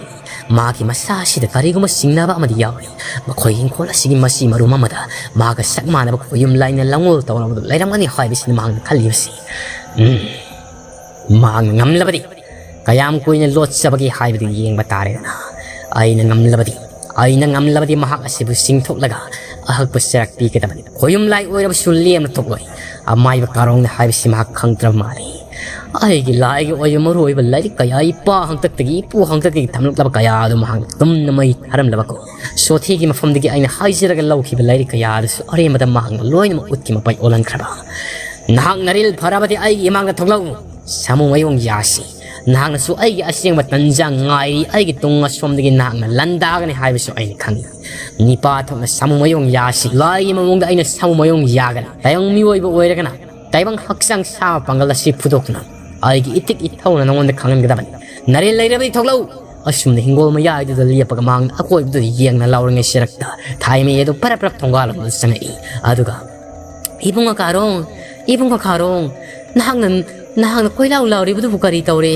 ꯃꯥꯒꯤ ꯃꯁꯥ ꯑꯁꯤꯗ ꯀꯔꯤꯒꯨꯝꯕ ꯆꯤꯡꯅꯕ ꯑꯃꯗꯤ ꯌꯥꯎꯔꯤ꯫ ꯃꯈꯣꯏꯒꯤ ꯏꯪꯈꯣꯜ ꯑꯁꯤꯒꯤ ꯃꯆꯤ ꯃꯔꯨꯝ ꯑꯃꯗ ꯃꯥꯒ ꯆꯞ ꯃꯥꯟꯅꯕ ꯈꯣꯌꯨꯝ ꯂꯥꯏꯅ ꯂꯥꯡꯑꯣꯜ ꯇꯧꯔꯕꯗꯨ ꯂꯩꯔꯝꯒꯅꯤ ꯍꯥꯏꯕꯁꯤꯅꯤ ꯃꯍꯥꯛꯅ ꯈꯜꯂꯤꯕꯁꯤ꯫ ꯎꯝ, ꯃꯍꯥꯛꯅ ꯉꯝꯂꯕꯗꯤ ꯀꯌꯥꯝ ꯀꯨꯏꯅ ꯂꯣꯠꯆꯕꯒꯦ ꯍꯥꯏꯕꯗꯨ ꯌꯦꯡꯕ ꯇꯥꯔꯦꯗꯅ꯫ ꯑꯩꯅ ꯉꯝꯂꯕꯗꯤ, ꯑꯩꯅ ꯉꯝꯂꯕꯗꯤ ꯃꯍꯥꯛ ꯑꯁꯤꯕꯨ ꯆꯤꯡꯊꯣꯛꯂꯒ ꯑꯍꯛꯄ ꯆꯩꯔꯥꯛ ꯄꯤꯒꯗꯕꯅꯤ꯫ ꯈꯣꯌꯨꯝ ꯂꯥꯏ ꯑꯣꯏꯔꯕꯁꯨ ꯂꯦꯝꯅ ꯊꯣꯛꯂꯣꯏ꯫ ꯑꯃꯥꯏꯕ ꯀꯥꯔꯣꯡꯅ ꯍꯥꯏꯕꯁꯤ ꯃꯍꯥꯛ ꯈꯪꯗ꯭ꯔꯕ ꯃꯥꯜꯂꯤ꯫ ꯑꯩꯒꯤ ꯂꯥꯏꯒꯤ ꯑꯣꯏꯕ ꯃꯔꯨ ꯑꯣꯏꯕ ꯂꯥꯏꯔꯤꯛ ꯀꯌꯥ ꯏꯄꯥ ꯍꯥꯛꯇꯛꯇꯒꯤ ꯏꯄꯨ ꯍꯥꯛꯇꯛꯇꯒꯤ ꯊꯝꯂꯛꯂꯕ ꯀꯌꯥ ꯑꯗꯨ ꯃꯍꯥꯛꯅ ꯇꯨꯝꯅ ꯃꯩ ꯊꯥꯔꯝꯂꯕꯀꯣ꯫ ꯁꯣꯊꯤꯒꯤ ꯃꯐꯝꯗꯒꯤ ꯑꯩꯅ ꯍꯥꯏꯖꯔꯒ ꯂꯧꯈꯤꯕ ꯂꯥꯏꯔꯤꯛ ꯀꯌꯥ ꯑꯗꯨꯁꯨ ꯑꯔꯦꯝꯕꯗ ꯃꯍꯥꯛꯅ ꯂꯣꯏꯅꯃꯛ ꯎꯠꯀꯤ ꯃꯄꯩ ꯑꯣꯜꯍꯟꯈ꯭ꯔꯕ꯫ ꯅꯍꯥꯛ ꯅꯔꯤꯜ ꯐꯔꯕꯗꯤ ꯑꯩꯒꯤ ꯏꯃꯥꯡꯗ ꯊꯣꯛꯂꯛꯎ꯫ ꯁꯥꯃꯨ ꯃꯌꯣꯡ ꯌꯥꯁꯤ꯫ ꯅꯍꯥꯛꯅꯁꯨ ꯑꯩꯒꯤ ꯑꯁꯦꯡꯕ ꯇꯟꯖꯥ ꯉꯥꯏꯔꯤ꯫ ꯑꯩꯒꯤ ꯇꯨꯡ ꯑꯁꯣꯝꯗꯒꯤ ꯅꯍꯥꯛꯅ ꯂꯥꯟꯗꯥꯒꯅꯤ ꯍꯥꯏꯕꯁꯨ ꯑꯩꯅ ꯈꯪꯏ꯫ ꯅꯤꯄꯥ ꯊꯣꯛꯅ ꯁꯥꯃꯨ ꯃꯌꯣꯡ ꯌꯥꯁꯤ꯫ ꯂꯥꯏꯒꯤ ꯃꯑꯣꯡꯗ ꯑꯩꯅ ꯁꯥꯃꯨ ꯃꯌꯣꯡ ꯌꯥꯒꯅꯤ꯫ ꯇꯥꯏꯕꯪ ꯃꯤꯑꯣꯏꯕ ꯑꯣꯏꯔꯒꯅ ꯇꯥꯏꯕꯪ ꯍꯛꯆꯥꯡ ꯁꯥꯕ ꯄꯥꯡꯒꯜ ꯑꯁꯤ ꯐꯨꯗꯣꯛꯇꯨꯅ ꯑꯩꯒꯤ ꯏꯇꯤꯛ ꯏꯊꯧꯅ ꯅꯉꯣꯟꯗ ꯈꯪꯍꯟꯒꯗꯕꯅꯤ꯫ ꯅꯔꯦꯟ ꯂꯩꯔꯕꯗꯤ ꯊꯣꯛꯂꯛꯎ꯫ ꯑꯁꯨꯝꯅ ꯍꯤꯡꯒꯣꯜ ꯃꯌꯥꯏꯗꯨꯗ ꯂꯦꯞꯄꯒ ꯃꯍꯥꯛꯅ ꯑꯀꯣꯏꯕꯗꯨꯗ ꯌꯦꯡꯅ ꯂꯥꯎꯔꯤꯉꯩ ꯁꯤꯔꯛꯇ ꯊꯥꯏꯃꯩ ꯑꯗꯨ ꯄꯔꯞ ꯄꯔꯞ ꯊꯣꯡꯒꯥꯜꯂꯣꯝꯗ ꯆꯪꯉꯛꯏ꯫ ꯑꯗꯨꯒ, "ꯏꯕꯨꯡꯉꯣ ꯀꯥꯔꯣꯡ, ꯏꯕꯨꯡꯉꯣ ꯀꯥꯔꯣꯡ, ꯅꯍꯥꯛꯅ, ꯅꯍꯥꯛꯅ ꯀꯣꯏꯂꯥꯎ ꯂꯥꯎꯔꯤꯕꯗꯨꯕꯨ ꯀꯔꯤ ꯇꯧꯔꯦ?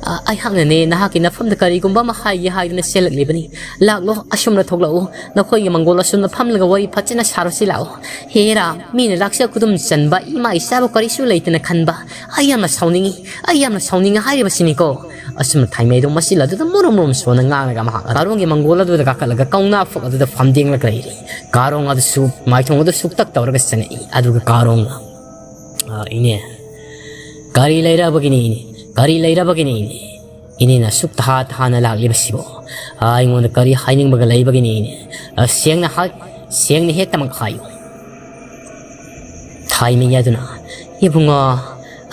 ꯑ, ꯑꯩꯍꯥꯛꯅꯅꯦ ꯅꯍꯥꯛꯀꯤ ꯅꯐꯝꯗ ꯀꯔꯤꯒꯨꯝꯕ ꯑꯃ ꯍꯥꯏꯒꯦ ꯍꯥꯏꯗꯨꯅ ꯆꯦꯜꯂꯛꯂꯤꯕꯅꯤ꯫ ꯂꯥꯛꯂꯣ, ꯑꯁꯨꯝꯅ ꯊꯣꯛꯂꯛꯎ꯫ ꯅꯈꯣꯏꯒꯤ ꯃꯪꯒꯣꯜ ꯑꯁꯨꯝꯅ ꯐꯝꯂꯒ ꯋꯥꯔꯤ ꯐꯖꯅ ꯁꯥꯔꯨꯁꯤ ꯂꯥꯛꯑꯣ꯫ ꯍꯦꯔꯥ, ꯃꯤꯅ ꯂꯥꯛꯆ ꯈꯨꯗꯨꯝ ꯆꯟꯕ, ꯏꯃꯥ ꯏꯆꯥꯕꯨ ꯀꯔꯤꯁꯨ ꯂꯩꯇꯅ ꯈꯟꯕ꯫ ꯑꯩ ꯌꯥꯝꯅ ꯁꯥꯎꯅꯤꯡꯉꯤ, ꯑꯩ ꯌꯥꯝꯅ ꯁꯥꯎꯅꯤꯡꯉꯤ ꯍꯥꯏꯔꯤꯕꯁꯤꯅꯤꯀꯣ꯫" ꯑꯁꯨꯝꯅ ꯊꯥꯏꯃꯩꯗꯣ ꯃꯆꯤꯜ ꯑꯗꯨꯗ ꯃꯨꯔꯨꯝ ꯃꯨꯔꯨꯝ ꯁꯣꯟꯅ ꯉꯥꯡꯂꯒ ꯃꯍꯥꯛ ꯀꯥꯔꯣꯡꯒꯤ ꯃꯪꯒꯣꯜ ꯑꯗꯨꯗ ꯀꯥꯈꯠꯂꯒ ꯀꯧꯅꯥ ꯐꯛ ꯑꯗꯨꯗ ꯐꯝꯗꯦꯡꯂꯒ ꯂꯩꯔꯤ꯫ ꯀꯥꯔꯣꯡ ꯑꯗꯨꯁꯨ ꯃꯥꯏꯊꯣꯡ ꯑꯗꯨ ꯁꯨꯛꯇꯛ ꯇꯧꯔꯒ ꯆꯪꯉꯛꯏ꯫ ꯑꯗꯨꯒ ꯀꯥꯔꯣꯡꯅ, "ꯑ, ꯏꯅꯦ, ꯀꯔꯤ ꯂꯩꯔꯕꯒꯤꯅꯤ ꯏꯅꯦ? ꯀꯔꯤ ꯂꯩꯔꯕꯒꯤꯅꯤ ꯏꯅꯦ? ꯏꯅꯦꯅ ꯑꯁꯨꯛ ꯇꯍꯥ ꯇꯍꯥꯅ ꯂꯥꯛꯂꯤꯕꯁꯤꯕꯨ? ꯑ, ꯑꯩꯉꯣꯟꯗ ꯀꯔꯤ ꯍꯥꯏꯅꯤꯡꯕꯒ ꯂꯩꯕꯒꯤꯅꯤ ꯏꯅꯦ? ꯑ, ꯁꯦꯡꯅ ꯍꯥꯏ, ꯁꯦꯡꯅ ꯍꯦꯛꯇꯃꯛ ꯍꯥꯏꯌꯨ꯫" ꯊꯥꯏꯃꯩ ꯑꯗꯨꯅ, "ꯏꯕꯨꯡꯉꯣ,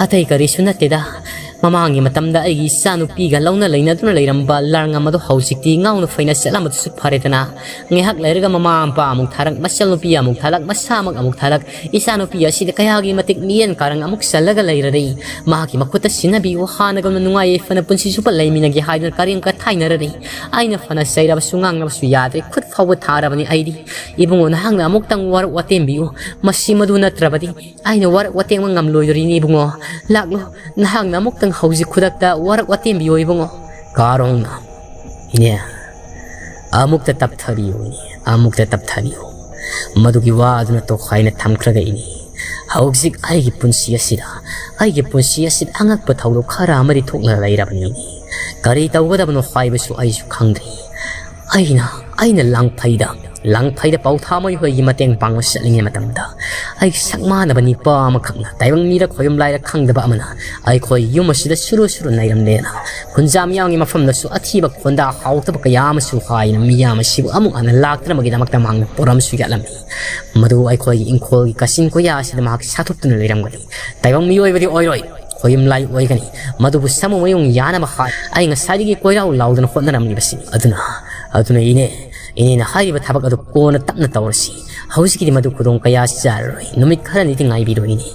ꯑꯇꯩ ꯀꯔꯤꯁꯨ ꯅꯠꯇꯦꯗ꯫ ꯃꯃꯥꯡꯒꯤ ꯃꯇꯝꯗ ꯑꯩꯒꯤ ꯏꯆꯥꯅꯨꯄꯤꯒ ꯂꯧꯅ ꯂꯩꯅꯗꯨꯅ ꯂꯩꯔꯝꯕ ꯂꯥꯡꯉꯝ ꯑꯗꯨ ꯍꯧꯖꯤꯛꯇꯤ ꯉꯥꯎꯅ ꯐꯩꯅ ꯆꯠꯂꯝꯕꯗꯨꯁꯨ ꯐꯔꯦꯗꯅ꯫ ꯉꯥꯏꯍꯥꯛ ꯂꯩꯔꯒ ꯃꯃꯥ ꯃꯄꯥ ꯑꯃꯨꯛ ꯊꯥꯔꯛ, ꯃꯆꯜꯅꯨꯄꯤ ꯑꯃꯨꯛ ꯊꯥꯔꯛ, ꯃꯁꯥꯃꯛ ꯑꯃꯨꯛ ꯊꯥꯔꯛ꯫ ꯏꯆꯥꯅꯨꯄꯤ ꯑꯁꯤꯗ ꯀꯌꯥꯒꯤ ꯃꯇꯤꯛ ꯃꯤꯌꯦꯟ ꯀꯥꯔꯪ ꯑꯃꯨꯛ ꯆꯜꯂꯒ ꯂꯩꯔꯔꯦ꯫ ꯃꯍꯥꯛꯀꯤ ꯃꯈꯨꯠꯇ ꯁꯤꯟꯅꯕꯤꯌꯨ, ꯍꯥꯟꯅꯒꯨꯝꯅ ꯅꯨꯡꯉꯥꯏ ꯌꯥꯏꯐꯅ ꯄꯨꯟꯁꯤ ꯆꯨꯞꯄ ꯂꯩꯃꯤꯟꯅꯒꯦ ꯍꯥꯏꯗꯨꯅ ꯀꯔꯦꯝ ꯀꯊꯥꯏꯅꯔꯔꯦ꯫ ꯑꯩꯅ ꯐꯅ ꯆꯩꯔꯕꯁꯨ ꯉꯥꯡꯅꯕꯁꯨ ꯌꯥꯗ꯭ꯔꯦ, ꯈꯨꯠ ꯐꯥꯎꯕ ꯊꯥꯔꯕꯅꯤ ꯑꯩꯗꯤ꯫ ꯏꯕꯨꯡꯉꯣ, ꯅꯍꯥꯛꯅ ꯑꯃꯨꯛꯇꯪ ꯋꯥꯔꯛ ꯋꯥꯇꯦꯝꯕꯤꯌꯨ꯫ ꯃꯁꯤ ꯃꯗꯨ ꯅꯠꯇ꯭ꯔꯕꯗꯤ ꯑꯩꯅ ꯋꯥꯔꯛ ꯋꯥꯇꯦꯝꯕ ꯉꯝꯂꯣꯏꯗꯣꯔꯤꯅꯤ ꯏꯕꯨꯡꯉꯣ꯫ ꯂꯥꯛꯂꯣ, ꯅꯍꯥꯛꯅ ꯑꯃꯨꯛꯇꯪ ꯍꯧꯖꯤꯛ ꯈꯨꯗꯛꯇ ꯋꯥꯔꯛ ꯋꯥꯇꯦꯝꯕꯤꯌꯣ ꯏꯕꯨꯡꯉꯣ꯫" ꯀꯥꯔꯣꯡꯅ, "ꯏꯅꯦ, ꯑꯃꯨꯛꯇ ꯇꯞꯊꯕꯤꯌꯨ ꯏꯅꯦ, ꯑꯃꯨꯛꯇ ꯇꯞꯊꯕꯤꯌꯨ꯫ ꯃꯗꯨꯒꯤ ꯋꯥ ꯑꯗꯨꯅ ꯇꯣꯈꯥꯏꯅ ꯊꯝꯈ꯭ꯔꯒ ꯏꯅꯦ, ꯍꯧꯖꯤꯛ ꯑꯩꯒꯤ ꯄꯨꯟꯁꯤ ꯑꯁꯤꯗ, ꯑꯩꯒꯤ ꯄꯨꯟꯁꯤ ꯑꯁꯤꯗ ꯑꯉꯛꯄ ꯊꯧꯗꯣꯛ ꯈꯔ ꯑꯃꯗꯤ ꯊꯣꯛꯂꯒ ꯂꯩꯔꯕꯅꯤ ꯏꯅꯦ꯫ ꯀꯔꯤ ꯇꯧꯒꯗꯕꯅꯣ ꯍꯥꯏꯕꯁꯨ ꯑꯩꯁꯨ ꯈꯪꯗ꯭ꯔꯦ꯫ ꯑꯩꯅ, ꯑꯩꯅ ꯂꯥꯡꯐꯩꯗ ꯂꯥꯡꯐꯩꯗ ꯄꯥꯎꯊꯥꯃꯣꯏ ꯍꯣꯏꯒꯤ ꯃꯇꯦꯡ ꯄꯥꯡꯕ ꯆꯠꯂꯤꯉꯩ ꯃꯇꯝꯗ, ꯑꯩ ꯁꯛ ꯃꯥꯟꯅꯕ ꯅꯤꯄꯥ ꯑꯃꯈꯛꯅ ꯇꯥꯏꯕꯪ ꯃꯤꯔ ꯈꯣꯌꯨꯝ ꯂꯥꯏꯔ ꯈꯪꯗꯕ ꯑꯃꯅ ꯑꯩꯈꯣꯏ ꯌꯨꯝ ꯑꯁꯤꯗ ꯁꯨꯔꯨ ꯁꯨꯔꯨ ꯅꯩꯔꯝꯂꯦꯅ ꯈꯨꯟꯖꯥ ꯃꯤꯌꯥꯝꯒꯤ ꯃꯐꯝꯗꯁꯨ ꯑꯊꯤꯕ ꯈꯣꯟꯗꯥ ꯍꯥꯎꯇꯕ ꯀꯌꯥ ꯑꯃꯁꯨ ꯍꯥꯏꯅ ꯃꯤꯌꯥꯝ ꯑꯁꯤꯕꯨ ꯑꯃꯨꯛ ꯍꯟꯅ ꯂꯥꯛꯇꯅꯕꯒꯤꯗꯃꯛꯇ ꯃꯍꯥꯛꯅ ꯄꯣꯔꯝꯁꯨ ꯌꯥꯠꯂꯝꯃꯤ꯫ ꯃꯗꯨ ꯑꯩꯈꯣꯏꯒꯤ ꯏꯪꯈꯣꯜꯒꯤ ꯀꯥꯆꯤꯟ ꯀꯣꯌꯥ ꯑꯁꯤꯗ ꯃꯍꯥꯛ ꯁꯥꯊꯨꯞꯇꯨꯅ ꯂꯩꯔꯝꯒꯅꯤ꯫ ꯇꯥꯏꯕꯪ ꯃꯤꯑꯣꯏꯕꯗꯤ ꯑꯣꯏꯔꯣꯏ, ꯈꯣꯌꯨꯝ ꯂꯥꯏ ꯑꯣꯏꯒꯅꯤ꯫ ꯃꯗꯨꯕꯨ ꯁꯥꯃꯨ ꯃꯌꯨꯡ ꯌꯥꯅꯕ ꯍꯥꯏ ꯑꯩ ꯉꯁꯥꯏꯗꯒꯤ ꯀꯣꯏꯔꯥꯎ ꯂꯥꯎꯗꯅ ꯍꯣꯠꯅꯔꯝꯂꯤꯕꯁꯤꯅꯤ꯫ ꯑꯗꯨꯅ, ꯑꯗꯨꯅ ꯏꯅꯦ, ꯏꯅꯦꯅ ꯍꯥꯏꯔꯤꯕ ꯊꯕꯛ ꯑꯗꯨ ꯀꯣꯟꯅ ꯇꯞꯅ ꯇꯧꯔꯁꯤ꯫ ꯍꯧꯖꯤꯛꯀꯤꯗꯤ ꯃꯗꯨ ꯈꯨꯗꯣꯡ ꯀꯌꯥ ꯆꯥꯔꯔꯣꯏ꯫ ꯅꯨꯃꯤꯠ ꯈꯔꯅꯤꯗꯤ ꯉꯥꯏꯕꯤꯔꯣ ꯏꯅꯦ꯫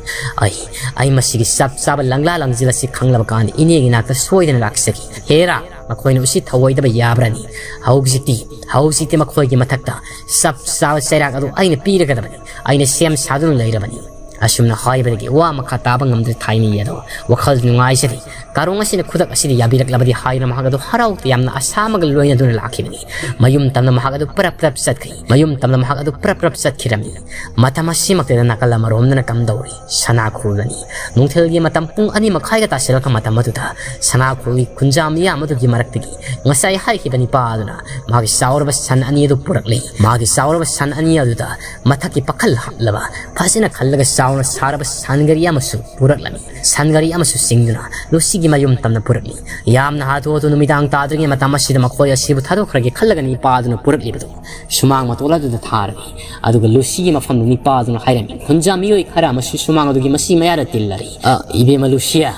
ꯑꯩ, ꯑꯩ ꯃꯁꯤꯒꯤ ꯆꯞ ꯆꯥꯕ ꯂꯪꯂꯥ ꯂꯪꯖꯤꯜ ꯑꯁꯤ ꯈꯪꯂꯕ ꯀꯥꯟꯗ ꯏꯅꯦꯒꯤ ꯅꯥꯛꯇ ꯁꯣꯏꯗꯅ ꯂꯥꯛꯆꯒꯦ꯫ ꯍꯦꯔꯥ, ꯃꯈꯣꯏꯅ ꯎꯁꯤꯠ ꯊꯧꯑꯣꯏꯗꯕ ꯌꯥꯕ꯭ꯔꯅꯤ? ꯍꯧꯖꯤꯛꯇꯤ, ꯍꯧꯖꯤꯛꯇꯤ ꯃꯈꯣꯏꯒꯤ ꯃꯊꯛꯇ ꯆꯞ ꯆꯥꯕ ꯆꯩꯔꯥꯛ ꯑꯗꯨ ꯑꯩꯅ ꯄꯤꯔꯒꯗꯕꯅꯤ꯫ ꯑꯩꯅ ꯁꯦꯝ ꯁꯥꯗꯨꯅ ꯂꯩꯔꯕꯅꯤ꯫ ꯑꯁꯨꯝꯅ ꯍꯥꯏꯕꯗꯒꯤ ꯋꯥ ꯃꯈꯥ ꯇꯥꯕ ꯉꯝꯗ꯭ꯔꯦ ꯊꯥꯏꯃꯤ ꯑꯗꯣ꯫ ꯋꯥꯈꯜ ꯅꯨꯡꯉꯥꯏꯖꯔꯤ꯫ ꯀꯥꯔꯣꯡ ꯑꯁꯤꯅ ꯈꯨꯗꯛ ꯑꯁꯤꯗ ꯌꯥꯕꯤꯔꯛꯂꯕꯗꯤ ꯍꯥꯏꯗꯨꯅ ꯃꯍꯥꯛ ꯑꯗꯨ ꯍꯔꯥꯎ ꯇꯌꯥꯝꯅ ꯑꯁꯥ ꯑꯃꯒ ꯂꯣꯏꯅꯗꯨꯅ ꯂꯥꯛꯈꯤꯕꯅꯤ꯫ ꯃꯌꯨꯝ ꯇꯝꯅ ꯃꯍꯥꯛ ꯑꯗꯨ ꯄ꯭ꯔꯞ ꯄ꯭ꯔꯞ ꯆꯠꯈ꯭ꯔꯤ꯫ ꯃꯌꯨꯝ ꯇꯝꯅ ꯃꯍꯥꯛ ꯑꯗꯨ ꯄ꯭ꯔꯞ ꯄ꯭ꯔꯞ ꯆꯠꯈꯤꯔꯝꯃꯤ꯫ ꯃꯇꯝ ꯑꯁꯤꯃꯛꯇꯗ ꯅꯥꯀꯜ ꯑꯃꯔꯣꯝꯗꯅ ꯀꯝꯗꯧꯔꯤ? ꯁꯅꯥ ꯈꯨꯜꯂꯅꯤ꯫ ꯅꯨꯡꯊꯤꯜꯒꯤ ꯃꯇꯝ ꯄꯨꯡ ꯑꯅꯤ ꯃꯈꯥꯏꯒ ꯇꯥꯁꯤꯜꯂꯛꯄ ꯃꯇꯝ ꯑꯗꯨꯗ ꯁꯅꯥ ꯈꯨꯜꯒꯤ ꯈꯨꯟꯖꯥ ꯃꯤꯌꯥꯝ ꯑꯗꯨꯒꯤ ꯃꯔꯛꯇꯒꯤ ꯉꯁꯥꯏ ꯍꯥꯏꯈꯤꯕ ꯅꯤꯄꯥ ꯑꯗꯨꯅ ꯃꯥꯒꯤ ꯆꯥꯎꯔꯕ ꯁꯟ ꯑꯅꯤ ꯑꯗꯨ ꯄꯨꯔꯛꯂꯤ꯫ ꯃꯥꯒꯤ ꯆꯥꯎꯔꯕ ꯁꯟ ꯑꯅꯤ ꯑꯗꯨꯗ ꯃꯊꯛꯀꯤ ꯄꯥꯈꯜ ꯍꯥꯞꯂꯕ, ꯐꯖꯅ ꯈꯜꯂꯒ ꯆꯥꯎꯅ ꯁꯥꯔꯕ ꯁꯟ ꯒꯥꯔꯤ ꯑꯃꯁꯨ ꯄꯨꯔꯛꯂꯝꯃꯤ꯫ ꯁꯟ ꯒꯥꯔꯤ ꯑꯃꯁꯨ ꯆꯤꯡꯗꯨꯅ ꯂꯨꯁꯤꯒꯤ ꯃꯌꯨꯝ ꯇꯝꯅ ꯄꯨꯔꯛꯂꯤ꯫ ꯌꯥꯝꯅ ꯍꯥꯊꯨ ꯍꯥꯊꯨ ꯅꯨꯃꯤꯗꯥꯡ ꯇꯥꯗ꯭ꯔꯤꯉꯩ ꯃꯇꯝ ꯑꯁꯤꯗ ꯃꯈꯣꯏ ꯑꯁꯤꯕꯨ ꯊꯥꯗꯣꯛꯈ꯭ꯔꯒꯦ ꯈꯜꯂꯒ ꯅꯤꯄꯥ ꯑꯗꯨꯅ ꯄꯨꯔꯛꯂꯤꯕꯗꯨ ꯁꯨꯃꯥꯡ ꯃꯇꯣꯜ ꯑꯗꯨꯗ ꯊꯥꯔꯝꯃꯤ꯫ ꯑꯗꯨꯒ ꯂꯨꯁꯤꯒꯤ ꯃꯐꯝꯗ ꯅꯤꯄꯥ ꯑꯗꯨꯅ ꯍꯥꯏꯔꯝꯃꯤ, ꯈꯨꯟꯖꯥ ꯃꯤꯑꯣꯏ ꯈꯔ ꯑꯃꯁꯨ ꯁꯨꯃꯥꯡ ꯑꯗꯨꯒꯤ ꯃꯁꯤ ꯃꯌꯥꯗ ꯇꯤꯜꯂꯔꯤ꯫ "ꯑ, ꯏꯕꯦꯝꯃ ꯂꯨꯁꯤꯌꯥ,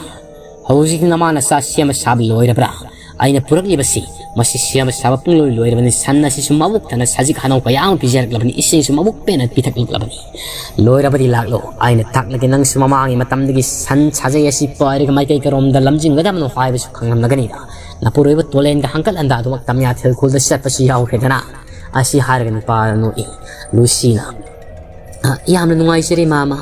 ꯍꯧꯖꯤꯛꯇꯤ ꯅꯃꯥ ꯅꯆꯥ ꯁꯦꯝꯕ ꯁꯥꯕ ꯂꯣꯏꯔꯕ꯭ꯔꯥ? ꯑꯩꯅ ꯄꯨꯔꯛꯂꯤꯕꯁꯤ, ꯃꯁꯤ ꯁꯦꯝꯕ ꯁꯥꯕ ꯄꯨꯡꯂꯣꯏ ꯂꯣꯏꯔꯕꯅꯤ꯫ ꯁꯟ ꯑꯁꯤꯁꯨ ꯃꯕꯨꯛ ꯊꯟꯅ ꯁꯖꯤꯛ ꯍꯅꯧ ꯀꯌꯥ ꯑꯃ ꯄꯤꯖꯔꯛꯂꯕꯅꯤ, ꯏꯁꯤꯡꯁꯨ ꯃꯕꯨꯛ ꯄꯦꯟꯅ ꯄꯤꯊꯛꯂꯛꯂꯕꯅꯤ꯫ ꯂꯣꯏꯔꯕꯗꯤ ꯂꯥꯛꯂꯣ, ꯑꯩꯅ ꯇꯥꯛꯂꯒꯦ꯫ ꯅꯪꯁꯨ ꯃꯃꯥꯡꯒꯤ ꯃꯇꯝꯗꯒꯤ ꯁꯟ ꯁꯥꯖꯩ ꯑꯁꯤ ꯄꯥꯏꯔꯒ ꯃꯥꯏꯀꯩ ꯀꯔꯣꯝꯗ ꯂꯝꯖꯤꯡꯒꯗꯕꯅꯣ ꯍꯥꯏꯕꯁꯨ ꯈꯪꯂꯝꯂꯒꯅꯤꯗ꯫ ꯅꯄꯨꯔꯣꯏꯕ ꯇꯣꯂꯦꯟꯒ ꯍꯪꯀꯠ ꯍꯟꯗꯥ ꯑꯗꯨꯃꯛ ꯇꯝꯌꯥꯊꯦꯜ ꯈꯨꯜꯗ ꯆꯠꯄꯁꯨ ꯌꯥꯎꯈ꯭ꯔꯦꯗꯅ"꯫ ꯑꯁꯤ ꯍꯥꯏꯔꯒ ꯅꯤꯄꯥ ꯅꯣꯛꯏ꯫ ꯂꯨꯁꯤꯅ, "ꯑ, ꯌꯥꯝꯅ ꯅꯨꯡꯉꯥꯏꯖꯔꯦ ꯃꯥꯃ꯫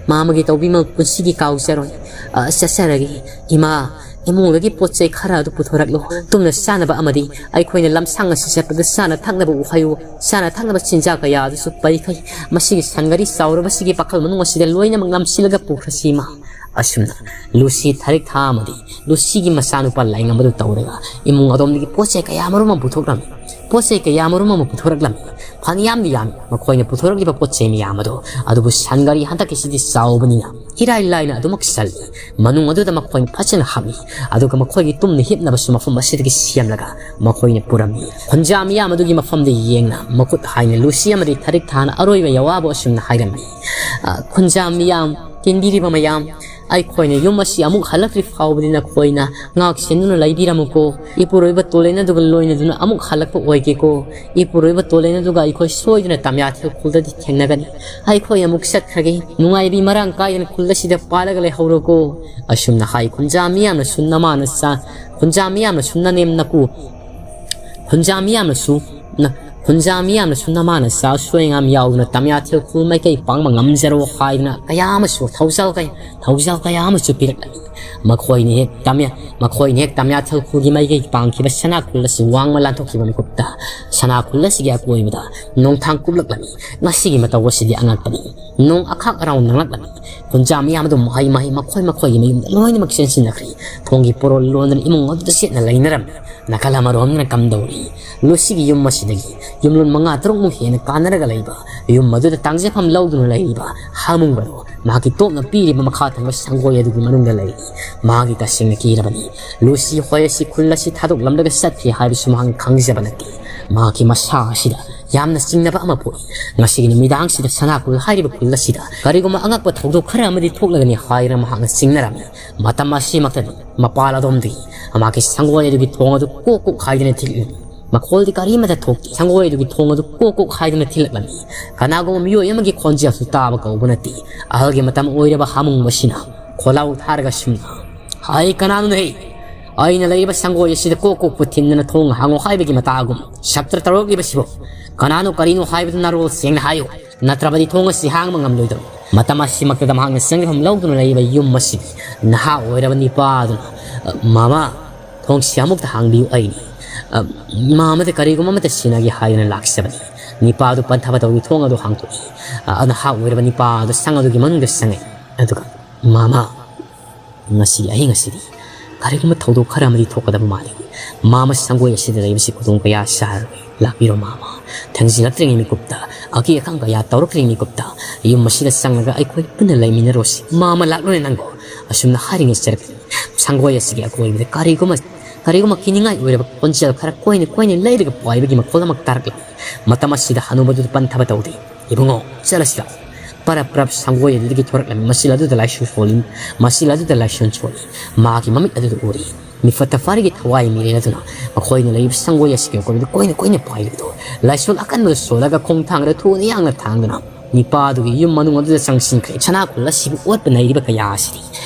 ꯃꯥꯃꯒꯤ ꯇꯧꯕꯤꯃꯜ ꯄꯨꯟꯁꯤꯒꯤ ꯀꯥꯎꯖꯔꯣꯏ꯫ ꯑ, ꯆꯠꯆꯔꯒꯦ꯫ ꯏꯃꯥ, ꯏꯃꯨꯡꯗꯒꯤ ꯄꯣꯠ ꯆꯩ ꯈꯔ ꯑꯗꯨ ꯄꯨꯊꯣꯔꯛꯂꯨ꯫ ꯇꯨꯝꯅ ꯆꯥꯅꯕ ꯑꯃꯗꯤ ꯑꯩꯈꯣꯏꯅ ꯂꯝꯁꯥꯡ ꯑꯁꯤ ꯆꯠꯄꯗ ꯆꯥꯅ ꯊꯛꯅꯕ ꯎꯍꯩ, ꯆꯥꯅ ꯊꯛꯅꯕ ꯆꯤꯟꯖꯥꯛ ꯀꯌꯥ ꯑꯗꯨꯁꯨ ꯄꯩꯈꯩ ꯃꯁꯤꯒꯤ ꯁꯟꯒꯥꯔꯤ ꯆꯥꯎꯔꯕꯁꯤꯒꯤ ꯄꯥꯈꯜ ꯃꯅꯨꯡ ꯑꯁꯤꯗ ꯂꯣꯏꯅꯃꯛ ꯅꯝꯁꯤꯜꯂꯒ ꯄꯨꯈ꯭ꯔꯁꯤ ꯏꯃꯥ"꯫ ꯑꯁꯨꯝꯅ ꯂꯨꯁꯤ ꯊꯥꯔꯤꯛ ꯊꯥ ꯑꯃꯗꯤ ꯂꯨꯁꯤꯒꯤ ꯃꯆꯥꯅꯨꯄꯥ ꯂꯥꯏꯉꯝꯕꯗꯨ ꯇꯧꯔꯒ ꯏꯃꯨꯡ ꯑꯗꯣꯝꯗꯒꯤ ꯄꯣꯠ ꯆꯩ ꯀꯌꯥ ꯃꯔꯨꯝ ꯑꯃ ꯄꯨꯊꯣꯛꯂꯝꯃꯤ꯫ ꯄꯣꯠ ꯆꯩ ꯀꯌꯥ ꯃꯔꯨꯝ ꯑꯃ ꯄꯨꯊꯣꯔꯛꯂꯝꯃꯤ꯫ ꯐꯅꯌꯥꯝꯗꯤ ꯌꯥꯝꯃꯤ ꯃꯈꯣꯏꯅ ꯄꯨꯊꯣꯔꯛꯂꯤꯕ ꯄꯣꯠ ꯆꯩ ꯃꯌꯥꯝ ꯑꯗꯨ꯫ ꯑꯗꯨꯕꯨ ꯁꯟ ꯒꯥꯔꯤ ꯍꯟꯗꯛꯀꯤꯁꯤꯗꯤ ꯆꯥꯎꯕꯅꯤꯅ ꯏꯔꯥꯏ ꯂꯥꯏꯅ ꯑꯗꯨꯃꯛ ꯆꯜꯂꯤ꯫ ꯃꯅꯨꯡ ꯑꯗꯨꯗ ꯃꯈꯣꯏꯅ ꯐꯖꯅ ꯍꯥꯞꯂꯤ꯫ ꯑꯗꯨꯒ ꯃꯈꯣꯏꯒꯤ ꯇꯨꯝꯅ ꯍꯤꯞꯅꯕꯁꯨ ꯃꯐꯝ ꯑꯁꯤꯗꯒꯤ ꯁꯦꯝꯂꯒ ꯃꯈꯣꯏꯅ ꯄꯨꯔꯝꯃꯤ꯫ ꯈꯨꯟꯖꯥ ꯃꯤꯌꯥꯝ ꯑꯗꯨꯒꯤ ꯃꯐꯝꯗ ꯌꯦꯡꯅ ꯃꯈꯨꯠ ꯍꯥꯏꯅ ꯂꯨꯁꯤ ꯑꯃꯗꯤ ꯊꯔꯤꯛ ꯊꯥꯅ ꯑꯔꯣꯏꯕ ꯌꯋꯥꯕꯨ ꯑꯁꯨꯝꯅ ꯍꯥꯏꯔꯝꯃꯤ, "ꯑ, ꯈꯨꯟꯖꯥ ꯃꯤꯌꯥꯝ, ꯇꯤꯟꯕꯤꯔꯤꯕ ꯃꯌꯥꯝ, ꯑꯩꯈꯣꯏꯅ ꯌꯨꯝ ꯑꯁꯤ ꯑꯃꯨꯛ ꯍꯜꯂꯛꯇ꯭ꯔꯤ ꯐꯥꯎꯕꯗꯤ ꯅꯈꯣꯏꯅ ꯉꯥꯛ ꯁꯦꯟꯗꯨꯅ ꯂꯩꯕꯤꯔꯝꯃꯨꯀꯣ꯫ ꯏꯄꯨꯔꯣꯏꯕ ꯇꯣꯂꯦꯟ ꯑꯗꯨꯒ ꯂꯣꯏꯅꯗꯨꯅ ꯑꯃꯨꯛ ꯍꯜꯂꯛꯄ ꯑꯣꯏꯒꯦꯀꯣ꯫ ꯏꯄꯨꯔꯣꯏꯕ ꯇꯣꯂꯦꯟ ꯑꯗꯨꯒ ꯑꯩꯈꯣꯏ ꯁꯣꯏꯗꯅ ꯇꯝꯌꯥꯊꯦꯜ ꯈꯨꯜꯗꯗꯤ ꯊꯦꯡꯅꯒꯅꯤ꯫ ꯑꯩꯈꯣꯏ ꯑꯃꯨꯛ ꯆꯠꯈ꯭ꯔꯒꯦ꯫ ꯅꯨꯡꯉꯥꯏꯕꯤ ꯃꯔꯥꯡ ꯀꯥꯏꯗꯅ ꯈꯨꯜ ꯑꯁꯤꯗ ꯄꯥꯜꯂꯒ ꯂꯩꯍꯧꯔꯣꯀꯣ"꯫ ꯑꯁꯨꯝꯅ ꯍꯥꯏ ꯈꯨꯟꯖꯥ ꯃꯤꯌꯥꯝꯅꯁꯨ ꯅꯃꯥꯅ ꯆꯥ-, ꯈꯨꯟꯖꯥ ꯃꯤꯌꯥꯝꯅꯁꯨ ꯅꯅꯦꯝ ꯅꯀꯨ ꯈꯨꯟꯖꯥ ꯃꯤꯌꯥꯝꯅꯁꯨ ꯅ-, ꯈꯨꯟꯖꯥ ꯃꯤꯌꯥꯝꯅꯁꯨ ꯅꯃꯥꯅ ꯆꯥ ꯁꯣꯏꯉꯥꯝ ꯌꯥꯎꯗꯨꯅ ꯇꯝꯌꯥꯊꯦꯜ ꯈꯨꯜ ꯃꯥꯏꯀꯩ ꯄꯥꯡꯕ ꯉꯝꯖꯔꯣ ꯍꯥꯏꯗꯨꯅ ꯀꯌꯥ ꯑꯃꯁꯨ ꯊꯧꯖꯥꯜ ꯀꯌꯥ, ꯊꯧꯖꯥꯜ ꯀꯌꯥ ꯑꯃꯁꯨ ꯄꯤꯔꯛꯂꯝꯃꯤ꯫ ꯃꯈꯣꯏꯅ ꯍꯦꯛ ꯇꯝꯌꯥ-, ꯃꯈꯣꯏꯅ ꯍꯦꯛ ꯇꯝꯌꯥꯊꯦꯜ ꯈꯨꯜꯒꯤ ꯃꯥꯏꯀꯩ ꯄꯥꯡꯈꯤꯕ ꯁꯅꯥ ꯈꯨꯜ ꯑꯁꯤ ꯋꯥꯡꯃ ꯂꯥꯟꯊꯣꯛꯈꯤꯕ ꯃꯤꯀꯨꯞꯇ ꯁꯅꯥ ꯈꯨꯜ ꯑꯁꯤꯒꯤ ꯑꯀꯣꯏꯕꯗ ꯅꯣꯡꯊꯥꯡ ꯀꯨꯞꯂꯛꯂꯝꯃꯤ꯫ ꯉꯁꯤꯒꯤ ꯃꯇꯧ ꯑꯁꯤꯗꯤ ꯑꯉꯛꯄꯅꯤ꯫ ꯅꯣꯡ ꯑꯈꯥꯛ ꯑꯔꯥꯎ ꯅꯪꯂꯛꯂꯝꯃꯤ꯫ ꯈꯨꯟꯖꯥ ꯃꯤꯌꯥꯝ ꯑꯗꯨ ꯃꯍꯩ ꯃꯍꯩ ꯃꯈꯣꯏ ꯃꯈꯣꯏꯒꯤ ꯃꯌꯨꯝꯗ ꯂꯣꯏꯅꯃꯛ ꯆꯦꯟꯁꯤꯟꯅꯈ꯭ꯔꯤ꯫ ꯊꯣꯡꯒꯤ ꯄꯣꯔꯣꯜ ꯂꯣꯟꯗꯨꯅ ꯏꯃꯨꯡ ꯑꯗꯨꯗ ꯆꯦꯠꯅ ꯂꯩꯅꯔꯝꯃꯤ꯫ ꯅꯥꯀꯜ ꯑꯃꯔꯣꯝꯗꯅ ꯀꯝꯗꯧꯔꯤ? ꯂꯨꯁꯤꯒꯤ ꯌꯨꯝ ꯑꯁꯤꯗꯒꯤ ꯌꯨꯝꯂꯣꯟ ꯃꯉꯥ ꯇꯔꯨꯛꯃꯨꯛ ꯍꯦꯟꯅ ꯀꯥꯟꯅꯔꯒ ꯂꯩꯕ, ꯌꯨꯝ ꯑꯗꯨꯗ ꯇꯥꯡꯖꯐꯝ ꯂꯧꯗꯨꯅ ꯂꯩꯔꯤꯕ ꯍꯥꯃꯨꯡ ꯑꯗꯨ ꯃꯍꯥꯛꯀꯤ ꯇꯣꯞꯅ ꯄꯤꯔꯤꯕ ꯃꯈꯥ ꯊꯪꯕ ꯁꯪꯒꯣꯏ ꯑꯗꯨꯒꯤ ꯃꯅꯨꯡꯗ ꯂꯩꯔꯤ꯫ ꯃꯍꯥꯛꯀꯤ ꯇꯁꯦꯡꯅ ꯀꯤꯔꯕꯅꯤ꯫ ꯂꯨꯁꯤ ꯍꯣꯏ ꯑꯁꯤ ꯈꯨꯜ ꯑꯁꯤ ꯊꯥꯗꯣꯛꯂꯝꯂꯒ ꯆꯠꯈ꯭ꯔꯦ ꯍꯥꯏꯕꯁꯨ ꯃꯍꯥꯛꯅ ꯈꯪꯖꯕ ꯅꯠꯇꯦ꯫ ꯃꯍꯥꯛꯀꯤ ꯃꯁꯥ ꯑꯁꯤꯗ ꯌꯥꯝꯅ ꯆꯤꯡꯅꯕ ꯑꯃ ꯄꯣꯛꯏ꯫ ꯉꯁꯤꯒꯤ ꯅꯨꯃꯤꯗꯥꯡꯁꯤꯗ ꯁꯅꯥ ꯈꯨꯜ ꯍꯥꯏꯔꯤꯕ ꯈꯨꯜ ꯑꯁꯤꯗ ꯀꯔꯤꯒꯨꯝꯕ ꯑꯉꯛꯄ ꯊꯧꯗꯣꯛ ꯈꯔ ꯑꯃꯗꯤ ꯊꯣꯛꯂꯒꯅꯤ ꯍꯥꯏꯗꯨꯅ ꯃꯍꯥꯛꯅ ꯆꯤꯡꯅꯔꯝꯃꯤ꯫ ꯃꯇꯝ ꯑꯁꯤꯃꯛꯇꯗꯤ ꯃꯄꯥꯜ ꯑꯗꯣꯝꯗꯒꯤ ꯃꯍꯥꯛꯀꯤ ꯁꯪꯒꯣꯏ ꯑꯗꯨꯒꯤ ꯊꯣꯡ ꯑꯗꯨ ꯀꯣꯛ ꯀꯣꯛ ꯍꯥꯏꯗꯨꯅ ꯊꯤꯜꯂꯤ꯫ ꯃꯈꯣꯜꯗꯤ ꯀꯔꯤꯃꯠꯇ ꯊꯣꯛꯇꯦ꯫ ꯁꯪꯒꯣꯏ ꯑꯗꯨꯒꯤ ꯊꯣꯡ ꯑꯗꯨ ꯀꯣꯛ ꯀꯣꯛ ꯍꯥꯏꯗꯨꯅ ꯊꯤꯜꯂꯛꯂꯝꯃꯤ꯫ ꯀꯅꯥꯒꯨꯝꯕ ꯃꯤꯑꯣꯏ ꯑꯃꯒꯤ ꯈꯣꯟꯖꯦꯜꯁꯨ ꯇꯥꯕ ꯀꯧꯕ ꯅꯠꯇꯦ꯫ ꯑꯍꯜꯒꯤ ꯃꯇꯝ ꯑꯣꯏꯔꯕ ꯍꯥꯃꯨꯡ ꯑꯁꯤꯅ ꯈꯣꯜꯂꯥꯎ ꯊꯥꯔꯒ ꯁꯨꯝꯅ, "ꯍꯩ, ꯀꯅꯥꯅꯣꯅꯦ? ꯑꯩꯅ ꯂꯩꯔꯤꯕ ꯁꯪꯒꯣꯏ ꯑꯁꯤꯗ ꯀꯣꯛ ꯀꯣꯛꯄꯨ ꯊꯤꯟꯗꯨꯅ ꯊꯣꯡ ꯍꯥꯡꯉꯣ ꯍꯥꯏꯕꯒꯤ ꯃꯇꯥꯒꯨꯝ ꯁꯞꯇ꯭ꯔ ꯇꯧꯔꯛꯂꯤꯕꯁꯤꯕꯨ? ꯀꯅꯥꯅꯣ ꯀꯔꯤꯅꯣ ꯍꯥꯏꯕꯗꯨ ꯅꯔꯣꯜ ꯁꯦꯡꯅ ꯍꯥꯏꯌꯨ, ꯅꯠꯇ꯭ꯔꯕꯗꯤ ꯊꯣꯡ ꯑꯁꯤ ꯍꯥꯡꯕ ꯉꯝꯂꯣꯏꯗꯧꯔꯤ"꯫ ꯃꯇꯝ ꯑꯁꯤꯃꯛꯇꯗ ꯃꯍꯥꯛꯅ ꯆꯪꯖꯐꯝ ꯂꯧꯗꯨꯅ ꯂꯩꯔꯤꯕ ꯌꯨꯝ ꯑꯁꯤꯒꯤ ꯅꯍꯥ ꯑꯣꯏꯔꯕ ꯅꯤꯄꯥ ꯑꯗꯨꯅ, "ꯃꯃꯥ, ꯊꯣꯡꯁꯤ ꯑꯃꯨꯛꯇ ꯍꯥꯡꯕꯤꯌꯨ, ꯑꯩꯅꯤ꯫ ꯑ, ꯏꯃꯥ ꯑꯃꯗ ꯀꯔꯤꯒꯨꯝꯕ ꯑꯃꯠꯇ ꯁꯤꯟꯅꯒꯦ ꯍꯥꯏꯗꯨꯅ ꯂꯥꯛꯆꯕꯅꯤ"꯫ ꯅꯤꯄꯥ ꯑꯗꯨ ꯄꯟꯊꯕ ꯇꯧꯗꯨꯅ ꯊꯣꯡ ꯑꯗꯨ ꯍꯥꯡꯗꯣꯛꯏ꯫ ꯑ, ꯅꯍꯥ ꯑꯣꯏꯔꯕ ꯅꯤꯄꯥ ꯑꯗꯨ ꯁꯪ ꯑꯗꯨꯒꯤ ꯃꯅꯨꯡꯗ ꯆꯪꯉꯛꯏ꯫ ꯑꯗꯨꯒ, "ꯃꯃꯥ, ꯉꯁꯤꯒꯤ ꯑꯍꯤꯡ ꯑꯁꯤꯗꯤ ꯀꯔꯤꯒꯨꯝꯕ ꯊꯧꯗꯣꯛ ꯈꯔ ꯑꯃꯗꯤ ꯊꯣꯛꯀꯗꯕ ꯃꯥꯜꯂꯤ꯫ ꯃꯥꯃ ꯁꯪꯒꯣꯏ ꯑꯁꯤꯗ ꯂꯩꯕꯁꯤ ꯈꯨꯗꯣꯡ ꯀꯌꯥ ꯆꯥꯔꯔꯣꯏ꯫ ꯂꯥꯛꯄꯤꯔꯣ ꯃꯥꯃ꯫ ꯊꯦꯡꯖꯤꯜꯂꯛꯇ꯭ꯔꯤꯉꯩ ꯃꯤꯀꯨꯞꯇ, ꯑꯀꯤ ꯑꯈꯪ ꯀꯌꯥ ꯇꯧꯔꯛꯇ꯭ꯔꯤꯉꯩ ꯃꯤꯀꯨꯞꯇ, ꯌꯨꯝ ꯑꯁꯤꯗ ꯆꯪꯂꯒ ꯑꯩꯈꯣꯏ ꯄꯨꯟꯅ ꯂꯩꯃꯤꯟꯅꯔꯣꯁꯤ꯫ ꯃꯥꯃ ꯂꯥꯛꯂꯣꯅꯦ ꯅꯪꯕꯣ꯫ ꯑꯁꯨꯝꯅ ꯍꯥꯏꯔꯤꯉꯩ ꯆꯔꯛ ꯁꯪꯒꯣꯏ ꯑꯁꯤꯒꯤ ꯑꯀꯣꯏꯕꯗ ꯀꯔꯤꯒꯨꯝꯕ, ꯀꯔꯤꯒꯨꯝꯕ ꯀꯤꯅꯤꯡꯉꯥꯏ ꯑꯣꯏꯔꯕ ꯈꯣꯟꯖꯦꯜ ꯈꯔ ꯀꯣꯏꯅ ꯀꯣꯏꯅ ꯂꯩꯔꯒ ꯄꯥꯏꯕꯒꯤ ꯃꯈꯣꯜ ꯑꯃ ꯇꯥꯔꯛꯂꯝꯃꯤ꯫ ꯃꯇꯝ ꯑꯁꯤꯗ ꯍꯅꯨꯕꯗꯨ ꯄꯟꯊꯕ ꯇꯧꯗꯦ꯫ "ꯏꯕꯨꯡꯉꯣ, ꯆꯠꯂꯁꯤ ꯂꯥꯛꯑꯣ"꯫ ꯄꯔꯞ ꯄꯔꯞ ꯁꯪꯒꯣꯏ ꯑꯗꯨꯗꯒꯤ ꯊꯣꯔꯛꯂꯝꯃꯤ꯫ ꯃꯆꯤꯜ ꯑꯗꯨꯗ ꯂꯥꯏꯁꯣꯟ ꯁꯣꯜꯂꯤ꯫ ꯃꯆꯤꯜ ꯑꯗꯨꯗ ꯂꯥꯏꯁꯣꯟ ꯁꯣꯜꯂꯤ꯫ ꯃꯍꯥꯛꯀꯤ ꯃꯃꯤꯠ ꯑꯗꯨꯗ ꯎꯔꯤ꯫ ꯃꯤꯐꯠꯇ ꯐꯥꯔꯤꯒꯤ ꯊꯋꯥꯏ ꯃꯤꯔꯦꯜ ꯑꯗꯨꯅ ꯃꯈꯣꯏꯅ ꯂꯩꯔꯤꯕ ꯁꯪꯒꯣꯏ ꯑꯁꯤꯒꯤ ꯑꯀꯣꯏꯕꯗ ꯀꯣꯏꯅ ꯀꯣꯏꯅ ꯄꯥꯏꯔꯤꯕꯗꯨ ꯂꯥꯏꯁꯣꯟ ꯑꯀꯟꯕꯗ ꯁꯣꯜꯂꯒ ꯈꯣꯡꯊꯥꯡꯗ ꯊꯨꯅ ꯌꯥꯡꯅ ꯊꯥꯡꯗꯨꯅ ꯅꯤꯄꯥꯗꯨꯒꯤ ꯌꯨꯝ ꯃꯅꯨꯡ ꯑꯗꯨꯗ ꯆꯪꯁꯤꯟꯈ꯭ꯔꯦ꯫ ꯁꯅꯥꯈꯣꯜ ꯑꯁꯤꯕꯨ ꯑꯣꯠꯄ ꯅꯩꯔꯤꯕ ꯀꯌꯥ ꯑꯁꯤꯗꯤ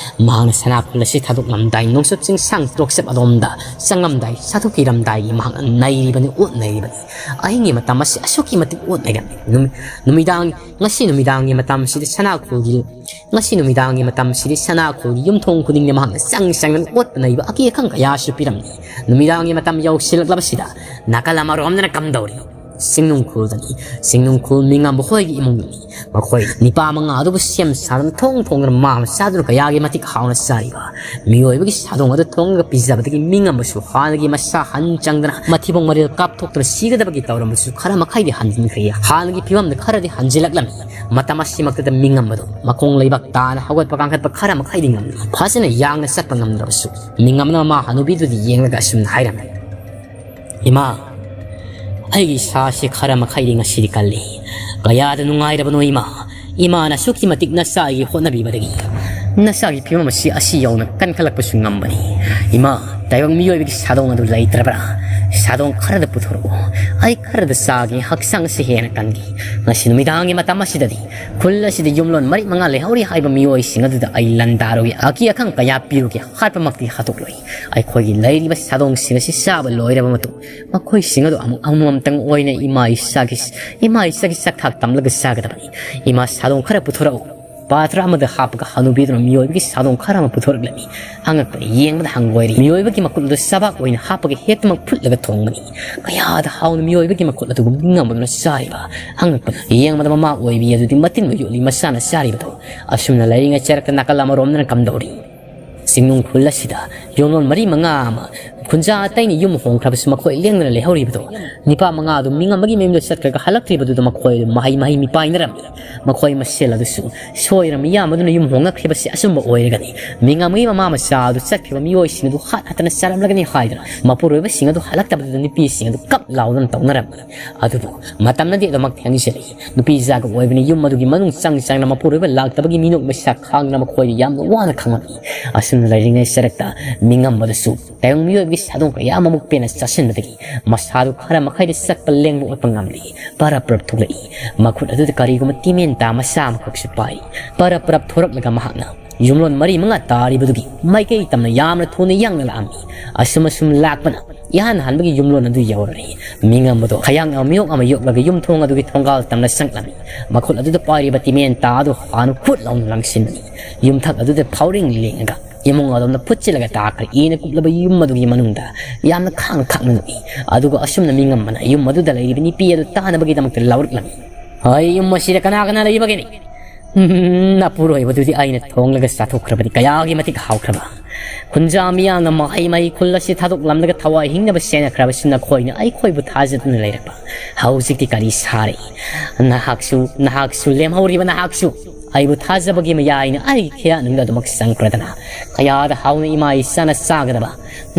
ꯃꯍꯥꯛꯅ ꯁꯅꯥꯈꯣꯜ ꯑꯁꯤ ꯊꯥꯗꯣꯛꯂꯝꯗꯥꯏ, ꯅꯣꯡꯆꯨꯞ ꯆꯤꯡꯁꯥꯡ ꯇ꯭ꯔꯣꯛꯆꯞ ꯑꯗꯣꯝꯗ ꯆꯪꯉꯝꯗꯥꯏ, ꯁꯥꯊꯣꯛꯄꯤꯔꯝꯗꯥꯏꯒꯤ ꯃꯍꯥꯛꯅ ꯅꯩꯔꯤꯕꯅꯤ, ꯑꯣꯠ ꯅꯩꯔꯤꯕꯅꯤ꯫ ꯑꯍꯤꯡꯒꯤ ꯃꯇꯝ ꯑꯁꯤ ꯑꯁꯨꯛꯀꯤ ꯃꯇꯤꯛ ꯑꯣꯠ ꯅꯩꯔꯝꯃꯤ꯫ ꯅꯨꯃꯤ-, ꯅꯨꯃꯤꯗꯥꯡ, ꯉꯁꯤ ꯅꯨꯃꯤꯗꯥꯡꯒꯤ ꯃꯇꯝꯁꯤꯗ ꯁꯅꯥꯈꯣꯜꯒꯤ, ꯉꯁꯤ ꯅꯨꯃꯤꯗꯥꯡꯒꯤ ꯃꯇꯝꯁꯤꯗꯤ ꯁꯅꯥꯈꯣꯜꯒꯤ ꯌꯨꯝꯊꯣꯡ ꯈꯨꯗꯤꯡꯗ ꯃꯍꯥꯛꯅ ꯆꯪ ꯆꯪꯗꯅ ꯑꯣꯠꯄ ꯅꯩꯕ ꯑꯀꯤ ꯑꯈꯪ ꯀꯌꯥꯁꯨ ꯄꯤꯔꯝꯃꯤ꯫ ꯅꯨꯃꯤꯗꯥꯡꯒꯤ ꯃꯇꯝ ꯌꯧꯁꯤꯜꯂꯛꯂꯕꯁꯤꯗ ꯅꯥꯀꯜ ꯑꯃꯔꯣꯝꯗꯅ ꯀꯝꯗꯧꯔꯤ? ꯁꯤꯡꯅꯨꯡꯈꯨꯜꯗꯅꯤ꯫ ꯁꯤꯡꯅꯨꯡꯈꯨꯜ ꯃꯤꯉꯝꯕ ꯍꯣꯏꯒꯤ ꯏꯃꯨꯡꯗꯅꯤ꯫ ꯃꯈꯣꯏ ꯅꯤꯄꯥ ꯃꯉꯥ ꯑꯗꯨꯕꯨ ꯁꯦꯝ ꯁꯥꯗꯨꯅ ꯊꯣꯡ ꯊꯣꯡꯗꯨꯅ ꯃꯥ ꯃꯆꯥꯗꯨꯅ ꯀꯌꯥꯒꯤ ꯃꯇꯤꯛ ꯍꯥꯎꯅ ꯆꯥꯔꯤꯕ꯫ ꯃꯤꯑꯣꯏꯕꯒꯤ ꯁꯥꯗꯣꯡ ꯑꯗꯨ ꯊꯣꯡꯂꯒ ꯄꯤꯖꯕꯗꯒꯤ ꯃꯤꯉꯝꯕꯁꯨ ꯍꯥꯟꯅꯒꯤ ꯃꯁꯥ ꯍꯟ ꯆꯪꯗꯅ ꯃꯊꯤꯕꯣꯡ ꯃꯔꯤꯜ ꯀꯥꯞꯊꯣꯛꯇꯨꯅ ꯁꯤꯒꯗꯕꯒꯤ ꯇꯧꯔꯝꯕꯁꯨ ꯈꯔ ꯃꯈꯩꯗꯤ ꯍꯟꯖꯤꯟꯈ꯭ꯔꯦ꯫ ꯍꯥꯟꯅꯒꯤ ꯐꯤꯕꯝꯗ ꯈꯔꯗꯤ ꯍꯟꯖꯤꯜꯂꯛꯂꯝꯃꯤ꯫ ꯃꯇꯝ ꯑꯁꯤꯃꯛꯇꯗ ꯃꯤꯉꯝꯕꯗꯨ ꯃꯈꯣꯡ ꯂꯩꯕꯥꯛ ꯇꯥꯅ ꯍꯧꯒꯠꯄ ꯀꯥꯡꯈꯠꯄ ꯈꯔ ꯃꯈꯩꯗꯤ ꯉꯝꯂꯤ꯫ ꯐꯖꯅ ꯌꯥꯡꯅ ꯆꯠꯄ ꯉꯝꯗ꯭ꯔꯕꯁꯨ ꯃꯤꯉꯝꯅ ꯃꯃꯥ ꯍꯅꯨꯕꯤꯗꯨꯗ ꯌꯦꯡꯂꯒ ꯑꯁꯨꯝꯅ ꯍꯥꯏꯔꯝꯃꯤ꯫ "ꯏꯃꯥ, ꯑꯩꯒꯤ ꯏꯁꯥꯁꯦ ꯈꯔ ꯃꯈꯩꯗꯤ ꯉꯁꯤꯗꯤ ꯀꯜꯂꯤ꯫ ꯀꯌꯥꯗ ꯅꯨꯡꯉꯥꯏꯔꯕꯅꯣ ꯏꯃꯥ꯫ ꯏꯃꯥꯅ ꯑꯁꯨꯛꯀꯤ ꯃꯇꯤꯛ ꯅꯆꯥꯒꯤ ꯍꯣꯠꯅꯕꯤꯕꯗꯒꯤ ꯅꯆꯥꯒꯤ ꯐꯤꯕꯝ ꯑꯁꯤ, ꯑꯁꯤ ꯌꯧꯅ ꯀꯟꯈꯠꯂꯛꯄꯁꯨ ꯉꯝꯕꯅꯤ꯫ ꯏꯃꯥ, ꯇꯥꯏꯕꯪ ꯃꯤꯑꯣꯏꯕꯒꯤ ꯁꯥꯗꯣꯡ ꯑꯗꯨ ꯂꯩꯇ꯭ꯔꯕ꯭ꯔꯥ? ꯁꯥꯗꯣꯡ ꯈꯔꯗ ꯄꯨꯊꯣꯔꯛꯎ꯫ ꯑꯩ ꯈꯔꯗ ꯆꯥꯒꯦ, ꯍꯛꯆꯥꯡ ꯑꯁꯤ ꯍꯦꯟꯅ ꯀꯟꯒꯦ꯫ ꯉꯁꯤ ꯅꯨꯃꯤꯗꯥꯡꯒꯤ ꯃꯇꯝ ꯑꯁꯤꯗꯗꯤ ꯈꯨꯜ ꯑꯁꯤꯗ ꯌꯨꯝꯂꯣꯟ ꯃꯔꯤ ꯃꯉꯥ ꯂꯩꯍꯧꯔꯤ ꯍꯥꯏꯕ ꯃꯤꯑꯣꯏꯁꯤꯡ ꯑꯗꯨꯗ ꯑꯩ ꯂꯟꯗꯥꯔꯨꯒꯦ, ꯑꯀꯤ ꯑꯈꯪ ꯀꯌꯥ ꯄꯤꯔꯨꯒꯦ, ꯍꯥꯠꯄꯃꯛꯇꯤ ꯍꯥꯠꯇꯣꯛꯂꯣꯏ꯫ ꯑꯩꯈꯣꯏꯒꯤ ꯂꯩꯔꯤꯕ ꯁꯥꯗꯣꯡꯁꯤꯡ ꯑꯁꯤ ꯆꯥꯕ ꯂꯣꯏꯔꯕ ꯃꯇꯨꯡ ꯃꯈꯣꯏꯁꯤꯡ ꯑꯗꯨ ꯑꯃꯨꯛ ꯑꯃꯃꯝꯇꯪ ꯑꯣꯏꯅ ꯏꯃꯥ ꯏꯆꯥꯒꯤ, ꯏꯃꯥ ꯏꯆꯥꯒꯤ ꯆꯥꯛꯊꯥꯛ ꯇꯝꯂꯒ ꯆꯥꯒꯗꯕꯅꯤ꯫ ꯏꯃꯥ, ꯁꯥꯗꯣꯡ ꯈꯔ ꯄꯨꯊꯣꯔꯛꯎ"꯫ ꯄꯥꯇ꯭ꯔ ꯑꯃꯗ ꯍꯥꯞꯄꯒ ꯍꯅꯨꯕꯤꯗꯨꯅ ꯃꯤꯑꯣꯏꯕꯒꯤ ꯁꯥꯗꯣꯡ ꯈꯔ ꯑꯃ ꯄꯨꯊꯣꯔꯛꯂꯝꯃꯤ꯫ ꯑꯉꯛꯄꯅ ꯌꯦꯡꯕꯗ ꯍꯪꯒꯣꯏꯔꯦ꯫ ꯃꯤꯑꯣꯏꯕꯒꯤ ꯃꯈꯨꯠ ꯑꯗꯨ ꯆꯕꯥꯛ ꯑꯣꯏꯅ ꯍꯥꯞꯄꯒ ꯍꯦꯛꯇꯃꯛ ꯐꯨꯠꯂꯒ ꯊꯣꯡꯕꯅꯤ꯫ ꯀꯌꯥꯗ ꯍꯥꯎꯅ ꯃꯤꯑꯣꯏꯕꯒꯤ ꯃꯈꯨꯠ ꯑꯗꯨꯕꯨ ꯃꯤꯉꯝꯕꯗꯨꯅ ꯆꯥꯔꯤꯕ꯫ ꯑꯉꯛꯄꯅ ꯌꯦꯡꯕꯗ ꯃꯃꯥ ꯑꯣꯏꯕꯤ ꯑꯗꯨꯗꯤ ꯃꯇꯤꯟꯕꯨ ꯌꯣꯠꯂꯤ ꯃꯆꯥꯅ ꯆꯥꯔꯤꯕꯗꯨ꯫ ꯑꯁꯨꯝꯅ ꯂꯩꯔꯤꯉꯩ ꯆꯔꯛꯇ ꯅꯥꯀꯜ ꯑꯃꯔꯣꯝꯗꯅ ꯀꯝꯗꯧꯔꯤ? ꯆꯤꯡꯅꯨꯡ ꯈꯨꯜ ꯑꯁꯤꯗ ꯌꯨꯝꯂꯣꯟ ꯃꯔꯤ ꯃꯉꯥ ꯑꯃ ꯈꯨꯟꯖꯥ ꯑꯇꯩꯅ ꯌꯨꯝ ꯍꯣꯡꯈ꯭ꯔꯕꯁꯨ ꯃꯈꯣꯏ ꯂꯦꯡꯗꯅ ꯂꯩꯍꯧꯔꯤꯕꯗꯨ, ꯅꯤꯄꯥ ꯃꯉꯥ ꯑꯗꯨ ꯃꯤꯉꯝꯕꯒꯤ ꯃꯌꯨꯝꯗ ꯆꯠꯈ꯭ꯔꯒ ꯍꯜꯂꯛꯇ꯭ꯔꯤꯕꯗꯨꯗ ꯃꯈꯣꯏ ꯑꯗꯨ ꯃꯍꯩ ꯃꯍꯩ ꯃꯤꯄꯥꯏꯅꯔꯝꯃꯤ꯫ ꯃꯈꯣꯏ ꯃꯁꯦꯜ ꯑꯗꯨꯁꯨ ꯁꯣꯏꯔꯝꯃꯤ ꯌꯥꯝꯕꯗꯨꯅ ꯌꯨꯝ ꯍꯣꯡꯉꯛꯈ꯭ꯔꯤꯕꯁꯤ ꯑꯆꯨꯝꯕ ꯑꯣꯏꯔꯒꯅꯤ꯫ ꯃꯤꯉꯝꯕꯒꯤ ꯃꯃꯥ ꯃꯆꯥ ꯑꯗꯨ ꯆꯠꯈ꯭ꯔꯤꯕ ꯃꯤꯑꯣꯏꯁꯤꯡ ꯑꯗꯨ ꯍꯥꯠ ꯍꯥꯠꯇꯅ ꯆꯥꯔꯝꯂꯒꯅꯤ ꯍꯥꯏꯗꯨꯅ ꯃꯄꯨꯔꯣꯏꯕꯁꯤꯡ ꯑꯗꯨ ꯍꯜꯂꯛꯇꯕꯗꯨꯗ ꯅꯨꯄꯤꯁꯤꯡ ꯑꯗꯨ ꯀꯞ ꯂꯥꯎꯗꯨꯅ ꯇꯧꯅꯔꯝꯃꯤ꯫ ꯑꯗꯨꯕꯨ ꯃꯇꯝꯅꯗꯤ ꯑꯗꯨꯃꯛ ꯊꯦꯡꯖꯤꯜꯂꯛꯏ꯫ ꯅꯨꯄꯤ ꯖꯥꯒ ꯑꯣꯏꯕꯅ ꯌꯨꯝ ꯑꯗꯨꯒꯤ ꯃꯅꯨꯡ ꯆꯪ ꯆꯪꯅ ꯃꯄꯨꯔꯣꯏꯕ ꯂꯥꯛꯇꯕꯒꯤ ꯃꯤꯅꯣꯛ ꯃꯩꯁꯥ ꯈꯥꯡꯗꯨꯅ ꯃꯈꯣꯏꯗ ꯌꯥꯝꯅ ꯋꯥꯅ ꯈꯥꯡꯂꯝꯃꯤ꯫ ꯑꯁꯨꯝꯅ ꯂꯩꯔꯤꯉꯩ ꯆꯔꯛꯇ ꯃꯤꯉꯝꯕꯗꯁꯨ ꯇꯥꯏꯕꯪ ꯃꯤꯑꯣꯏꯕꯒꯤ ꯁꯥꯗꯣꯡ ꯀꯌꯥ ꯑꯃꯃꯨꯛ ꯄꯦꯟꯅ ꯆꯥꯁꯤꯟꯕꯗꯒꯤ ꯃꯁꯥꯗꯨ ꯈꯔ ꯃꯈꯩꯗꯤ ꯆꯠꯄ ꯂꯦꯡꯕ ꯑꯣꯠꯄ ꯉꯝꯂꯤ꯫ ꯄꯔꯞ ꯄꯔꯞ ꯊꯣꯛꯂꯛꯏ꯫ ꯃꯈꯨꯠ ꯑꯗꯨꯗ ꯀꯔꯤꯒꯨꯝꯕ ꯇꯤꯃꯦꯟꯇꯥ ꯃꯆꯥ ꯑꯃꯈꯛꯁꯨ ꯄꯥꯏꯔꯤ꯫ ꯄꯔꯞ ꯄꯔꯞ ꯊꯣꯔꯛꯂꯒ ꯃꯍꯥꯛꯅ ꯌꯨꯝꯂꯣꯟ ꯃꯔꯤ ꯃꯉꯥ ꯇꯥꯔꯤꯕꯗꯨꯒꯤ ꯃꯥꯏꯀꯩ ꯇꯝꯅ ꯌꯥꯝꯅ ꯊꯨꯅ ꯌꯥꯡꯅ ꯂꯥꯛꯑꯝꯃꯤ꯫ ꯑꯁꯨꯝ ꯑꯁꯨꯝ ꯂꯥꯛꯄꯅ ꯏꯍꯥꯟ ꯍꯥꯟꯕꯒꯤ ꯌꯨꯝꯂꯣꯟ ꯑꯗꯨ ꯌꯧꯔꯔꯦ꯫ ꯃꯤꯉꯝꯕꯗꯣ ꯈꯌꯥꯡ ꯑꯃ ꯃꯤꯌꯣꯛ ꯑꯃ ꯌꯣꯛꯂꯒ ꯌꯨꯝꯊꯣꯡ ꯑꯗꯨꯒꯤ ꯊꯣꯡꯒꯥꯜ ꯇꯝꯅ ꯆꯪꯂꯝꯃꯤ꯫ ꯃꯈꯨꯠ ꯑꯗꯨꯗ ꯄꯥꯏꯔꯤꯕ ꯇꯤꯃꯦꯟꯇꯥ ꯑꯗꯨ ꯍꯥꯟꯅ ꯈꯨꯠ ꯂꯥꯎꯅ ꯂꯪꯁꯤꯟꯕꯅꯤ꯫ ꯌꯨꯝꯊꯛ ꯑꯗꯨꯗ ꯐꯥꯎꯔꯤꯡ ꯂꯦꯡꯉꯒ ꯏꯃꯨꯡ ꯑꯗꯣꯝꯗ ꯐꯨꯠꯆꯤꯜꯂꯒ ꯇꯥꯈ꯭ꯔꯦ꯫ ꯏꯅ ꯀꯨꯞꯂꯕ ꯌꯨꯝ ꯑꯗꯨꯒꯤ ꯃꯅꯨꯡꯗ ꯌꯥꯝꯅ ꯈꯥꯡꯅ ꯈꯥꯡꯅ ꯅꯣꯛꯏ꯫ ꯑꯗꯨꯒ ꯑꯁꯨꯝꯅ ꯃꯤꯉꯝꯕꯅ ꯌꯨꯝ ꯑꯗꯨꯗ ꯂꯩꯔꯤꯕ ꯅꯨꯄꯤ ꯑꯗꯨ ꯇꯥꯅꯕꯒꯤꯗꯃꯛꯇ ꯂꯥꯎꯔꯛꯂꯝꯃꯤ꯫ "ꯍꯣꯏ, ꯌꯨꯝ ꯑꯁꯤꯗ ꯀꯅꯥ ꯀꯅꯥ ꯂꯩꯕꯒꯦꯅꯦ?" "ꯎꯝ, ꯅꯄꯨꯔꯣꯏꯕꯗꯨꯗꯤ ꯑꯩꯅ ꯊꯣꯡꯂꯒ ꯆꯥꯊꯣꯛꯈ꯭ꯔꯕꯗꯤ ꯀꯌꯥꯒꯤ ꯃꯇꯤꯛ ꯍꯥꯎꯈ꯭ꯔꯕ꯫ ꯈꯨꯟꯖꯥ ꯃꯤꯌꯥꯝꯅ ꯃꯍꯩ ꯃꯍꯩ ꯈꯨꯜ ꯑꯁꯤ ꯊꯥꯗꯣꯛꯂꯝꯂꯒ ꯊꯋꯥꯏ ꯍꯤꯡꯅꯕ ꯁꯦꯟꯅꯈ꯭ꯔꯕꯁꯤ ꯅꯈꯣꯏꯅ ꯑꯩꯈꯣꯏꯕꯨ ꯊꯥꯖꯗꯨꯅ ꯂꯩꯔꯛꯄ꯫ ꯍꯧꯖꯤꯛꯇꯤ ꯀꯔꯤ ꯁꯥꯔꯦ? ꯅꯍꯥꯛꯁꯨ, ꯅꯍꯥꯛꯁꯨ, ꯂꯦꯝꯍꯧꯔꯤꯕ ꯅꯍꯥꯛꯁꯨ ꯑꯩꯕꯨ ꯊꯥꯖꯕꯒꯤ ꯃꯌꯥꯏꯅ ꯑꯩꯒꯤ ꯈꯦꯌꯥꯠꯅꯨꯡꯗ ꯑꯗꯨꯃꯛ ꯆꯪꯈ꯭ꯔꯗꯅ ꯀꯌꯥꯗ ꯍꯥꯎꯅ ꯏꯃꯥ ꯏꯆꯥꯅ ꯆꯥꯒꯗꯕ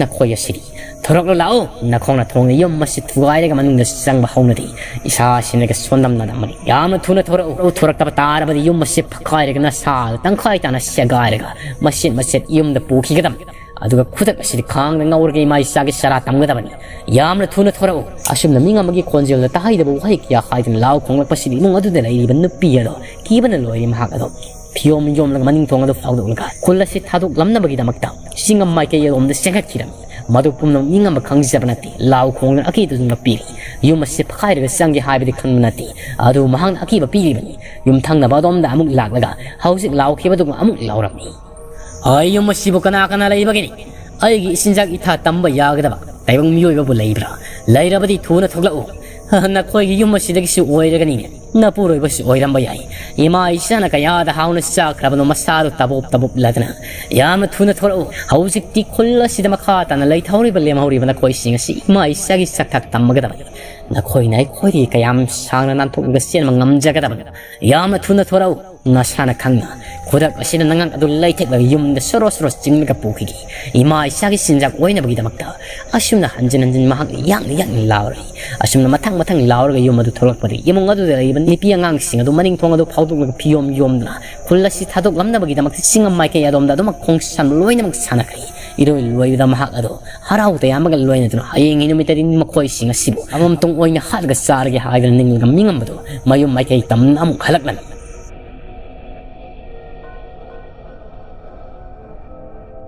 ꯅꯈꯣꯏ ꯑꯁꯤꯗꯤ꯫ ꯊꯣꯔꯛꯂꯣ ꯂꯥꯛꯑꯣ, ꯅꯈꯣꯡꯅ ꯊꯣꯡꯅ ꯌꯨꯝ ꯑꯁꯤ ꯊꯨꯒꯥꯏꯔꯒ ꯃꯅꯨꯡꯗ ꯆꯪꯕ ꯍꯧꯅꯗꯦ꯫ ꯏꯁꯥ ꯁꯤꯟꯅꯒ ꯁꯣꯟꯗꯝꯅꯔꯝꯕꯅꯤ꯫ ꯌꯥꯝꯅ ꯊꯨꯅ ꯊꯣꯔꯛꯎ꯫ ꯊꯣꯔꯛꯇꯕ ꯇꯥꯔꯕꯗꯤ ꯌꯨꯝ ꯑꯁꯤ ꯐꯛꯀꯥꯏꯔꯒ ꯅꯁꯥ ꯇꯪꯈꯥꯏ ꯇꯥꯅ ꯁꯦꯒꯥꯏꯔꯒ ꯃꯆꯦꯠ ꯃꯆꯦꯠ ꯌꯨꯝꯗ ꯄꯨꯈꯤꯒꯗꯕꯅꯤ꯫ ꯑꯗꯨꯒ ꯈꯨꯗꯛ ꯑꯁꯤꯗ ꯈꯥꯡꯗ ꯉꯧꯔꯒ ꯏꯃꯥ ꯏꯆꯥꯒꯤ ꯆꯔꯥ ꯇꯝꯒꯗꯕꯅꯤ꯫ ꯌꯥꯝꯅ ꯊꯨꯅ ꯊꯣꯔꯛꯎ꯫" ꯑꯁꯨꯝꯅ ꯃꯤ ꯑꯃꯒꯤ ꯈꯣꯟꯖꯦꯜꯗ ꯇꯥꯍꯩꯗꯕ ꯋꯥꯍꯩ ꯀꯌꯥ ꯍꯥꯏꯗꯨꯅ ꯂꯥꯎ ꯈꯣꯡꯂꯛꯄꯁꯤꯗ ꯏꯃꯨꯡ ꯑꯗꯨꯗ ꯂꯩꯔꯤꯕ ꯅꯨꯄꯤ ꯑꯗꯣ ꯀꯤꯕꯅ ꯂꯣꯏꯔꯦ꯫ ꯃꯍꯥꯛ ꯑꯗꯣ ꯐꯤꯌꯣꯝ ꯌꯣꯝꯂꯒ ꯃꯅꯤꯡ ꯊꯣꯡ ꯑꯗꯨ ꯐꯥꯎꯗꯣꯛꯂꯒ ꯈꯨꯜ ꯑꯁꯤ ꯊꯥꯗꯣꯛꯂꯝꯅꯕꯒꯤꯗꯃꯛꯇ ꯆꯤꯡꯉꯝ ꯃꯥꯏꯀꯩꯔꯣꯝꯗ ꯆꯦꯟꯈꯠꯈꯤꯔꯝꯃꯤ꯫ ꯃꯗꯨ ꯄꯨꯝꯅꯃꯛ ꯃꯤꯉꯝꯕ ꯈꯪꯖꯕ ꯅꯠꯇꯦ꯫ ꯂꯥꯎ ꯈꯣꯡꯗꯨꯅ ꯑꯀꯤꯗꯨꯅ ꯄꯤꯔꯤ꯫ ꯌꯨꯝ ꯑꯁꯤ ꯐꯛꯈꯥꯏꯔꯒ ꯆꯪꯒꯦ ꯍꯥꯏꯕꯗꯤ ꯈꯪꯕ ꯅꯠꯇꯦ꯫ ꯑꯗꯨꯕꯨ ꯃꯍꯥꯛꯅ ꯑꯀꯤꯕ ꯄꯤꯔꯤꯕꯅꯤ꯫ ꯌꯨꯝꯊꯪꯅꯕ ꯑꯗꯣꯝꯗ ꯑꯃꯨꯛ ꯂꯥꯛꯂꯒ ꯍꯧꯖꯤꯛ ꯂꯥꯎꯈꯤꯕꯗꯨꯒ ꯑꯃꯨꯛ ꯂꯥꯎꯔꯝꯃꯤ꯫ "ꯑꯩ ꯌꯨꯝ ꯑꯁꯤꯕꯨ ꯀꯅꯥ ꯀꯅꯥ ꯂꯩꯕꯒꯤꯅꯤ? ꯑꯩꯒꯤ ꯏꯆꯤꯟꯖꯥꯛ ꯏꯊꯥ ꯇꯝꯕ ꯌꯥꯒꯗꯕ ꯇꯥꯏꯕꯪ ꯃꯤꯑꯣꯏꯕꯕꯨ ꯂꯩꯕ꯭ꯔꯥ? ꯂꯩꯔꯕꯗꯤ ꯊꯨꯅ ꯊꯣꯛꯂꯛꯎ꯫ ꯅꯈꯣꯏꯒꯤ ꯌꯨꯝ ꯑꯁꯤꯗꯒꯤꯁꯨ ꯑꯣꯏꯔꯒꯅꯤꯅꯦ꯫" ꯅꯄꯨꯔꯣꯏꯕꯁꯨ ꯑꯣꯏꯔꯝꯕ ꯌꯥꯏ꯫ ꯏꯃꯥ ꯏꯆꯥꯅ ꯀꯌꯥꯗ ꯍꯥꯎꯅ ꯆꯥꯈ꯭ꯔꯕꯅꯣ, ꯃꯁꯥꯗꯨ ꯇꯕꯣꯞ ꯇꯕꯣꯞ ꯂꯗꯅ꯫ ꯌꯥꯝꯅ ꯊꯨꯅ ꯊꯣꯔꯛꯎ꯫ ꯍꯧꯖꯤꯛꯇꯤ ꯈꯨꯜ ꯑꯁꯤꯗ ꯃꯈꯥ ꯇꯥꯅ ꯂꯩꯊꯍꯧꯔꯤꯕ ꯂꯦꯝꯍꯧꯔꯤꯕ ꯅꯈꯣꯏꯁꯤꯡ ꯑꯁꯤ ꯏꯃꯥ ꯏꯆꯥꯒꯤ ꯆꯥꯛꯊꯥꯛ ꯇꯝꯃꯒꯗꯕꯅꯤ꯫ ꯅꯈꯣꯏꯅ ꯑꯩꯈꯣꯏꯗꯒꯤ ꯀꯌꯥꯝ ꯁꯥꯡꯅ ꯅꯥꯟꯊꯣꯛꯂꯒ ꯆꯦꯟꯕ ꯉꯝꯖꯒꯗꯕꯅꯣ? ꯌꯥꯝꯅ ꯊꯨꯅ ꯊꯣꯔꯛꯎ꯫ ꯅꯁꯥꯅ ꯈꯪꯅ ꯈꯨꯗꯛ ꯑꯁꯤꯗ ꯅꯉꯥꯛ ꯑꯗꯨ ꯂꯩꯊꯦꯛꯂꯒ ꯌꯨꯝꯗ ꯁꯣꯔꯣ ꯁꯣꯔꯣ ꯆꯤꯡꯂꯒ ꯄꯨꯈꯤꯒꯦ꯫ ꯏꯃꯥ ꯏꯆꯥꯒꯤ ꯆꯤꯟꯖꯥꯛ ꯑꯣꯏꯅꯕꯒꯤꯗꯃꯛꯇ꯫ ꯑꯁꯨꯝꯅ ꯍꯟꯖꯤꯟ ꯍꯟꯖꯤꯟ ꯃꯍꯥꯛꯅ ꯌꯥꯡꯅ ꯌꯥꯡꯅ ꯂꯥꯎꯔꯤ꯫ ꯑꯁꯨꯝꯅ ꯃꯊꯪ ꯃꯊꯪ ꯂꯥꯎꯔꯒ ꯌꯨꯝ ꯑꯗꯨ ꯊꯣꯛꯂꯛꯄꯗ ꯏꯃꯨꯡ ꯑꯗꯨꯗ ꯂꯩꯔꯤꯕ ꯅꯨꯄꯤ ꯑꯉꯥꯡꯁꯤꯡ ꯑꯗꯨ ꯃꯅꯤꯡ ꯊꯣꯡ ꯑꯗꯨ ꯐꯥꯎꯗꯣꯛꯂꯒ ꯐꯤꯌꯣꯝ ꯌꯣꯝꯗꯨꯅ ꯈꯨꯜ ꯑꯁꯤ ꯊꯥꯗꯣꯛꯂꯝꯅꯕꯒꯤꯗꯃꯛꯇ ꯆꯤꯡꯉꯝ ꯃꯥꯏꯀꯩ ꯑꯗꯣꯝꯗ ꯑꯗꯨꯃꯛ ꯈꯣꯡꯁꯥꯟ ꯂꯣꯏꯅꯃꯛ ꯁꯥꯟꯅꯈ꯭ꯔꯦ꯫ ꯏꯔꯣꯏ ꯂꯣꯏꯕꯗ ꯃꯍꯥꯛ ꯑꯗꯨ ꯍꯔꯥꯎ ꯇꯌꯥꯝꯕꯒ ꯂꯣꯏꯅꯗꯨꯅ ꯍꯌꯦꯡꯒꯤ ꯅꯨꯃꯤꯠꯇꯗꯤ ꯃꯈꯣꯏꯁꯤꯡ ꯑꯁꯤꯕꯨ ꯑꯃꯃꯝꯇꯪ ꯑꯣꯏꯅ ꯍꯥꯠꯂꯒ ꯆꯥꯔꯒꯦ ꯍꯥꯏꯗꯨꯅ ꯅꯤꯡꯂꯒ ꯃꯤꯉꯝꯕꯗꯨ ꯃꯌꯨꯝ ꯃꯥꯏꯀꯩ ꯇꯝꯅ ꯑꯃꯨꯛ ꯍꯜꯂꯛꯂꯝꯃꯤ꯫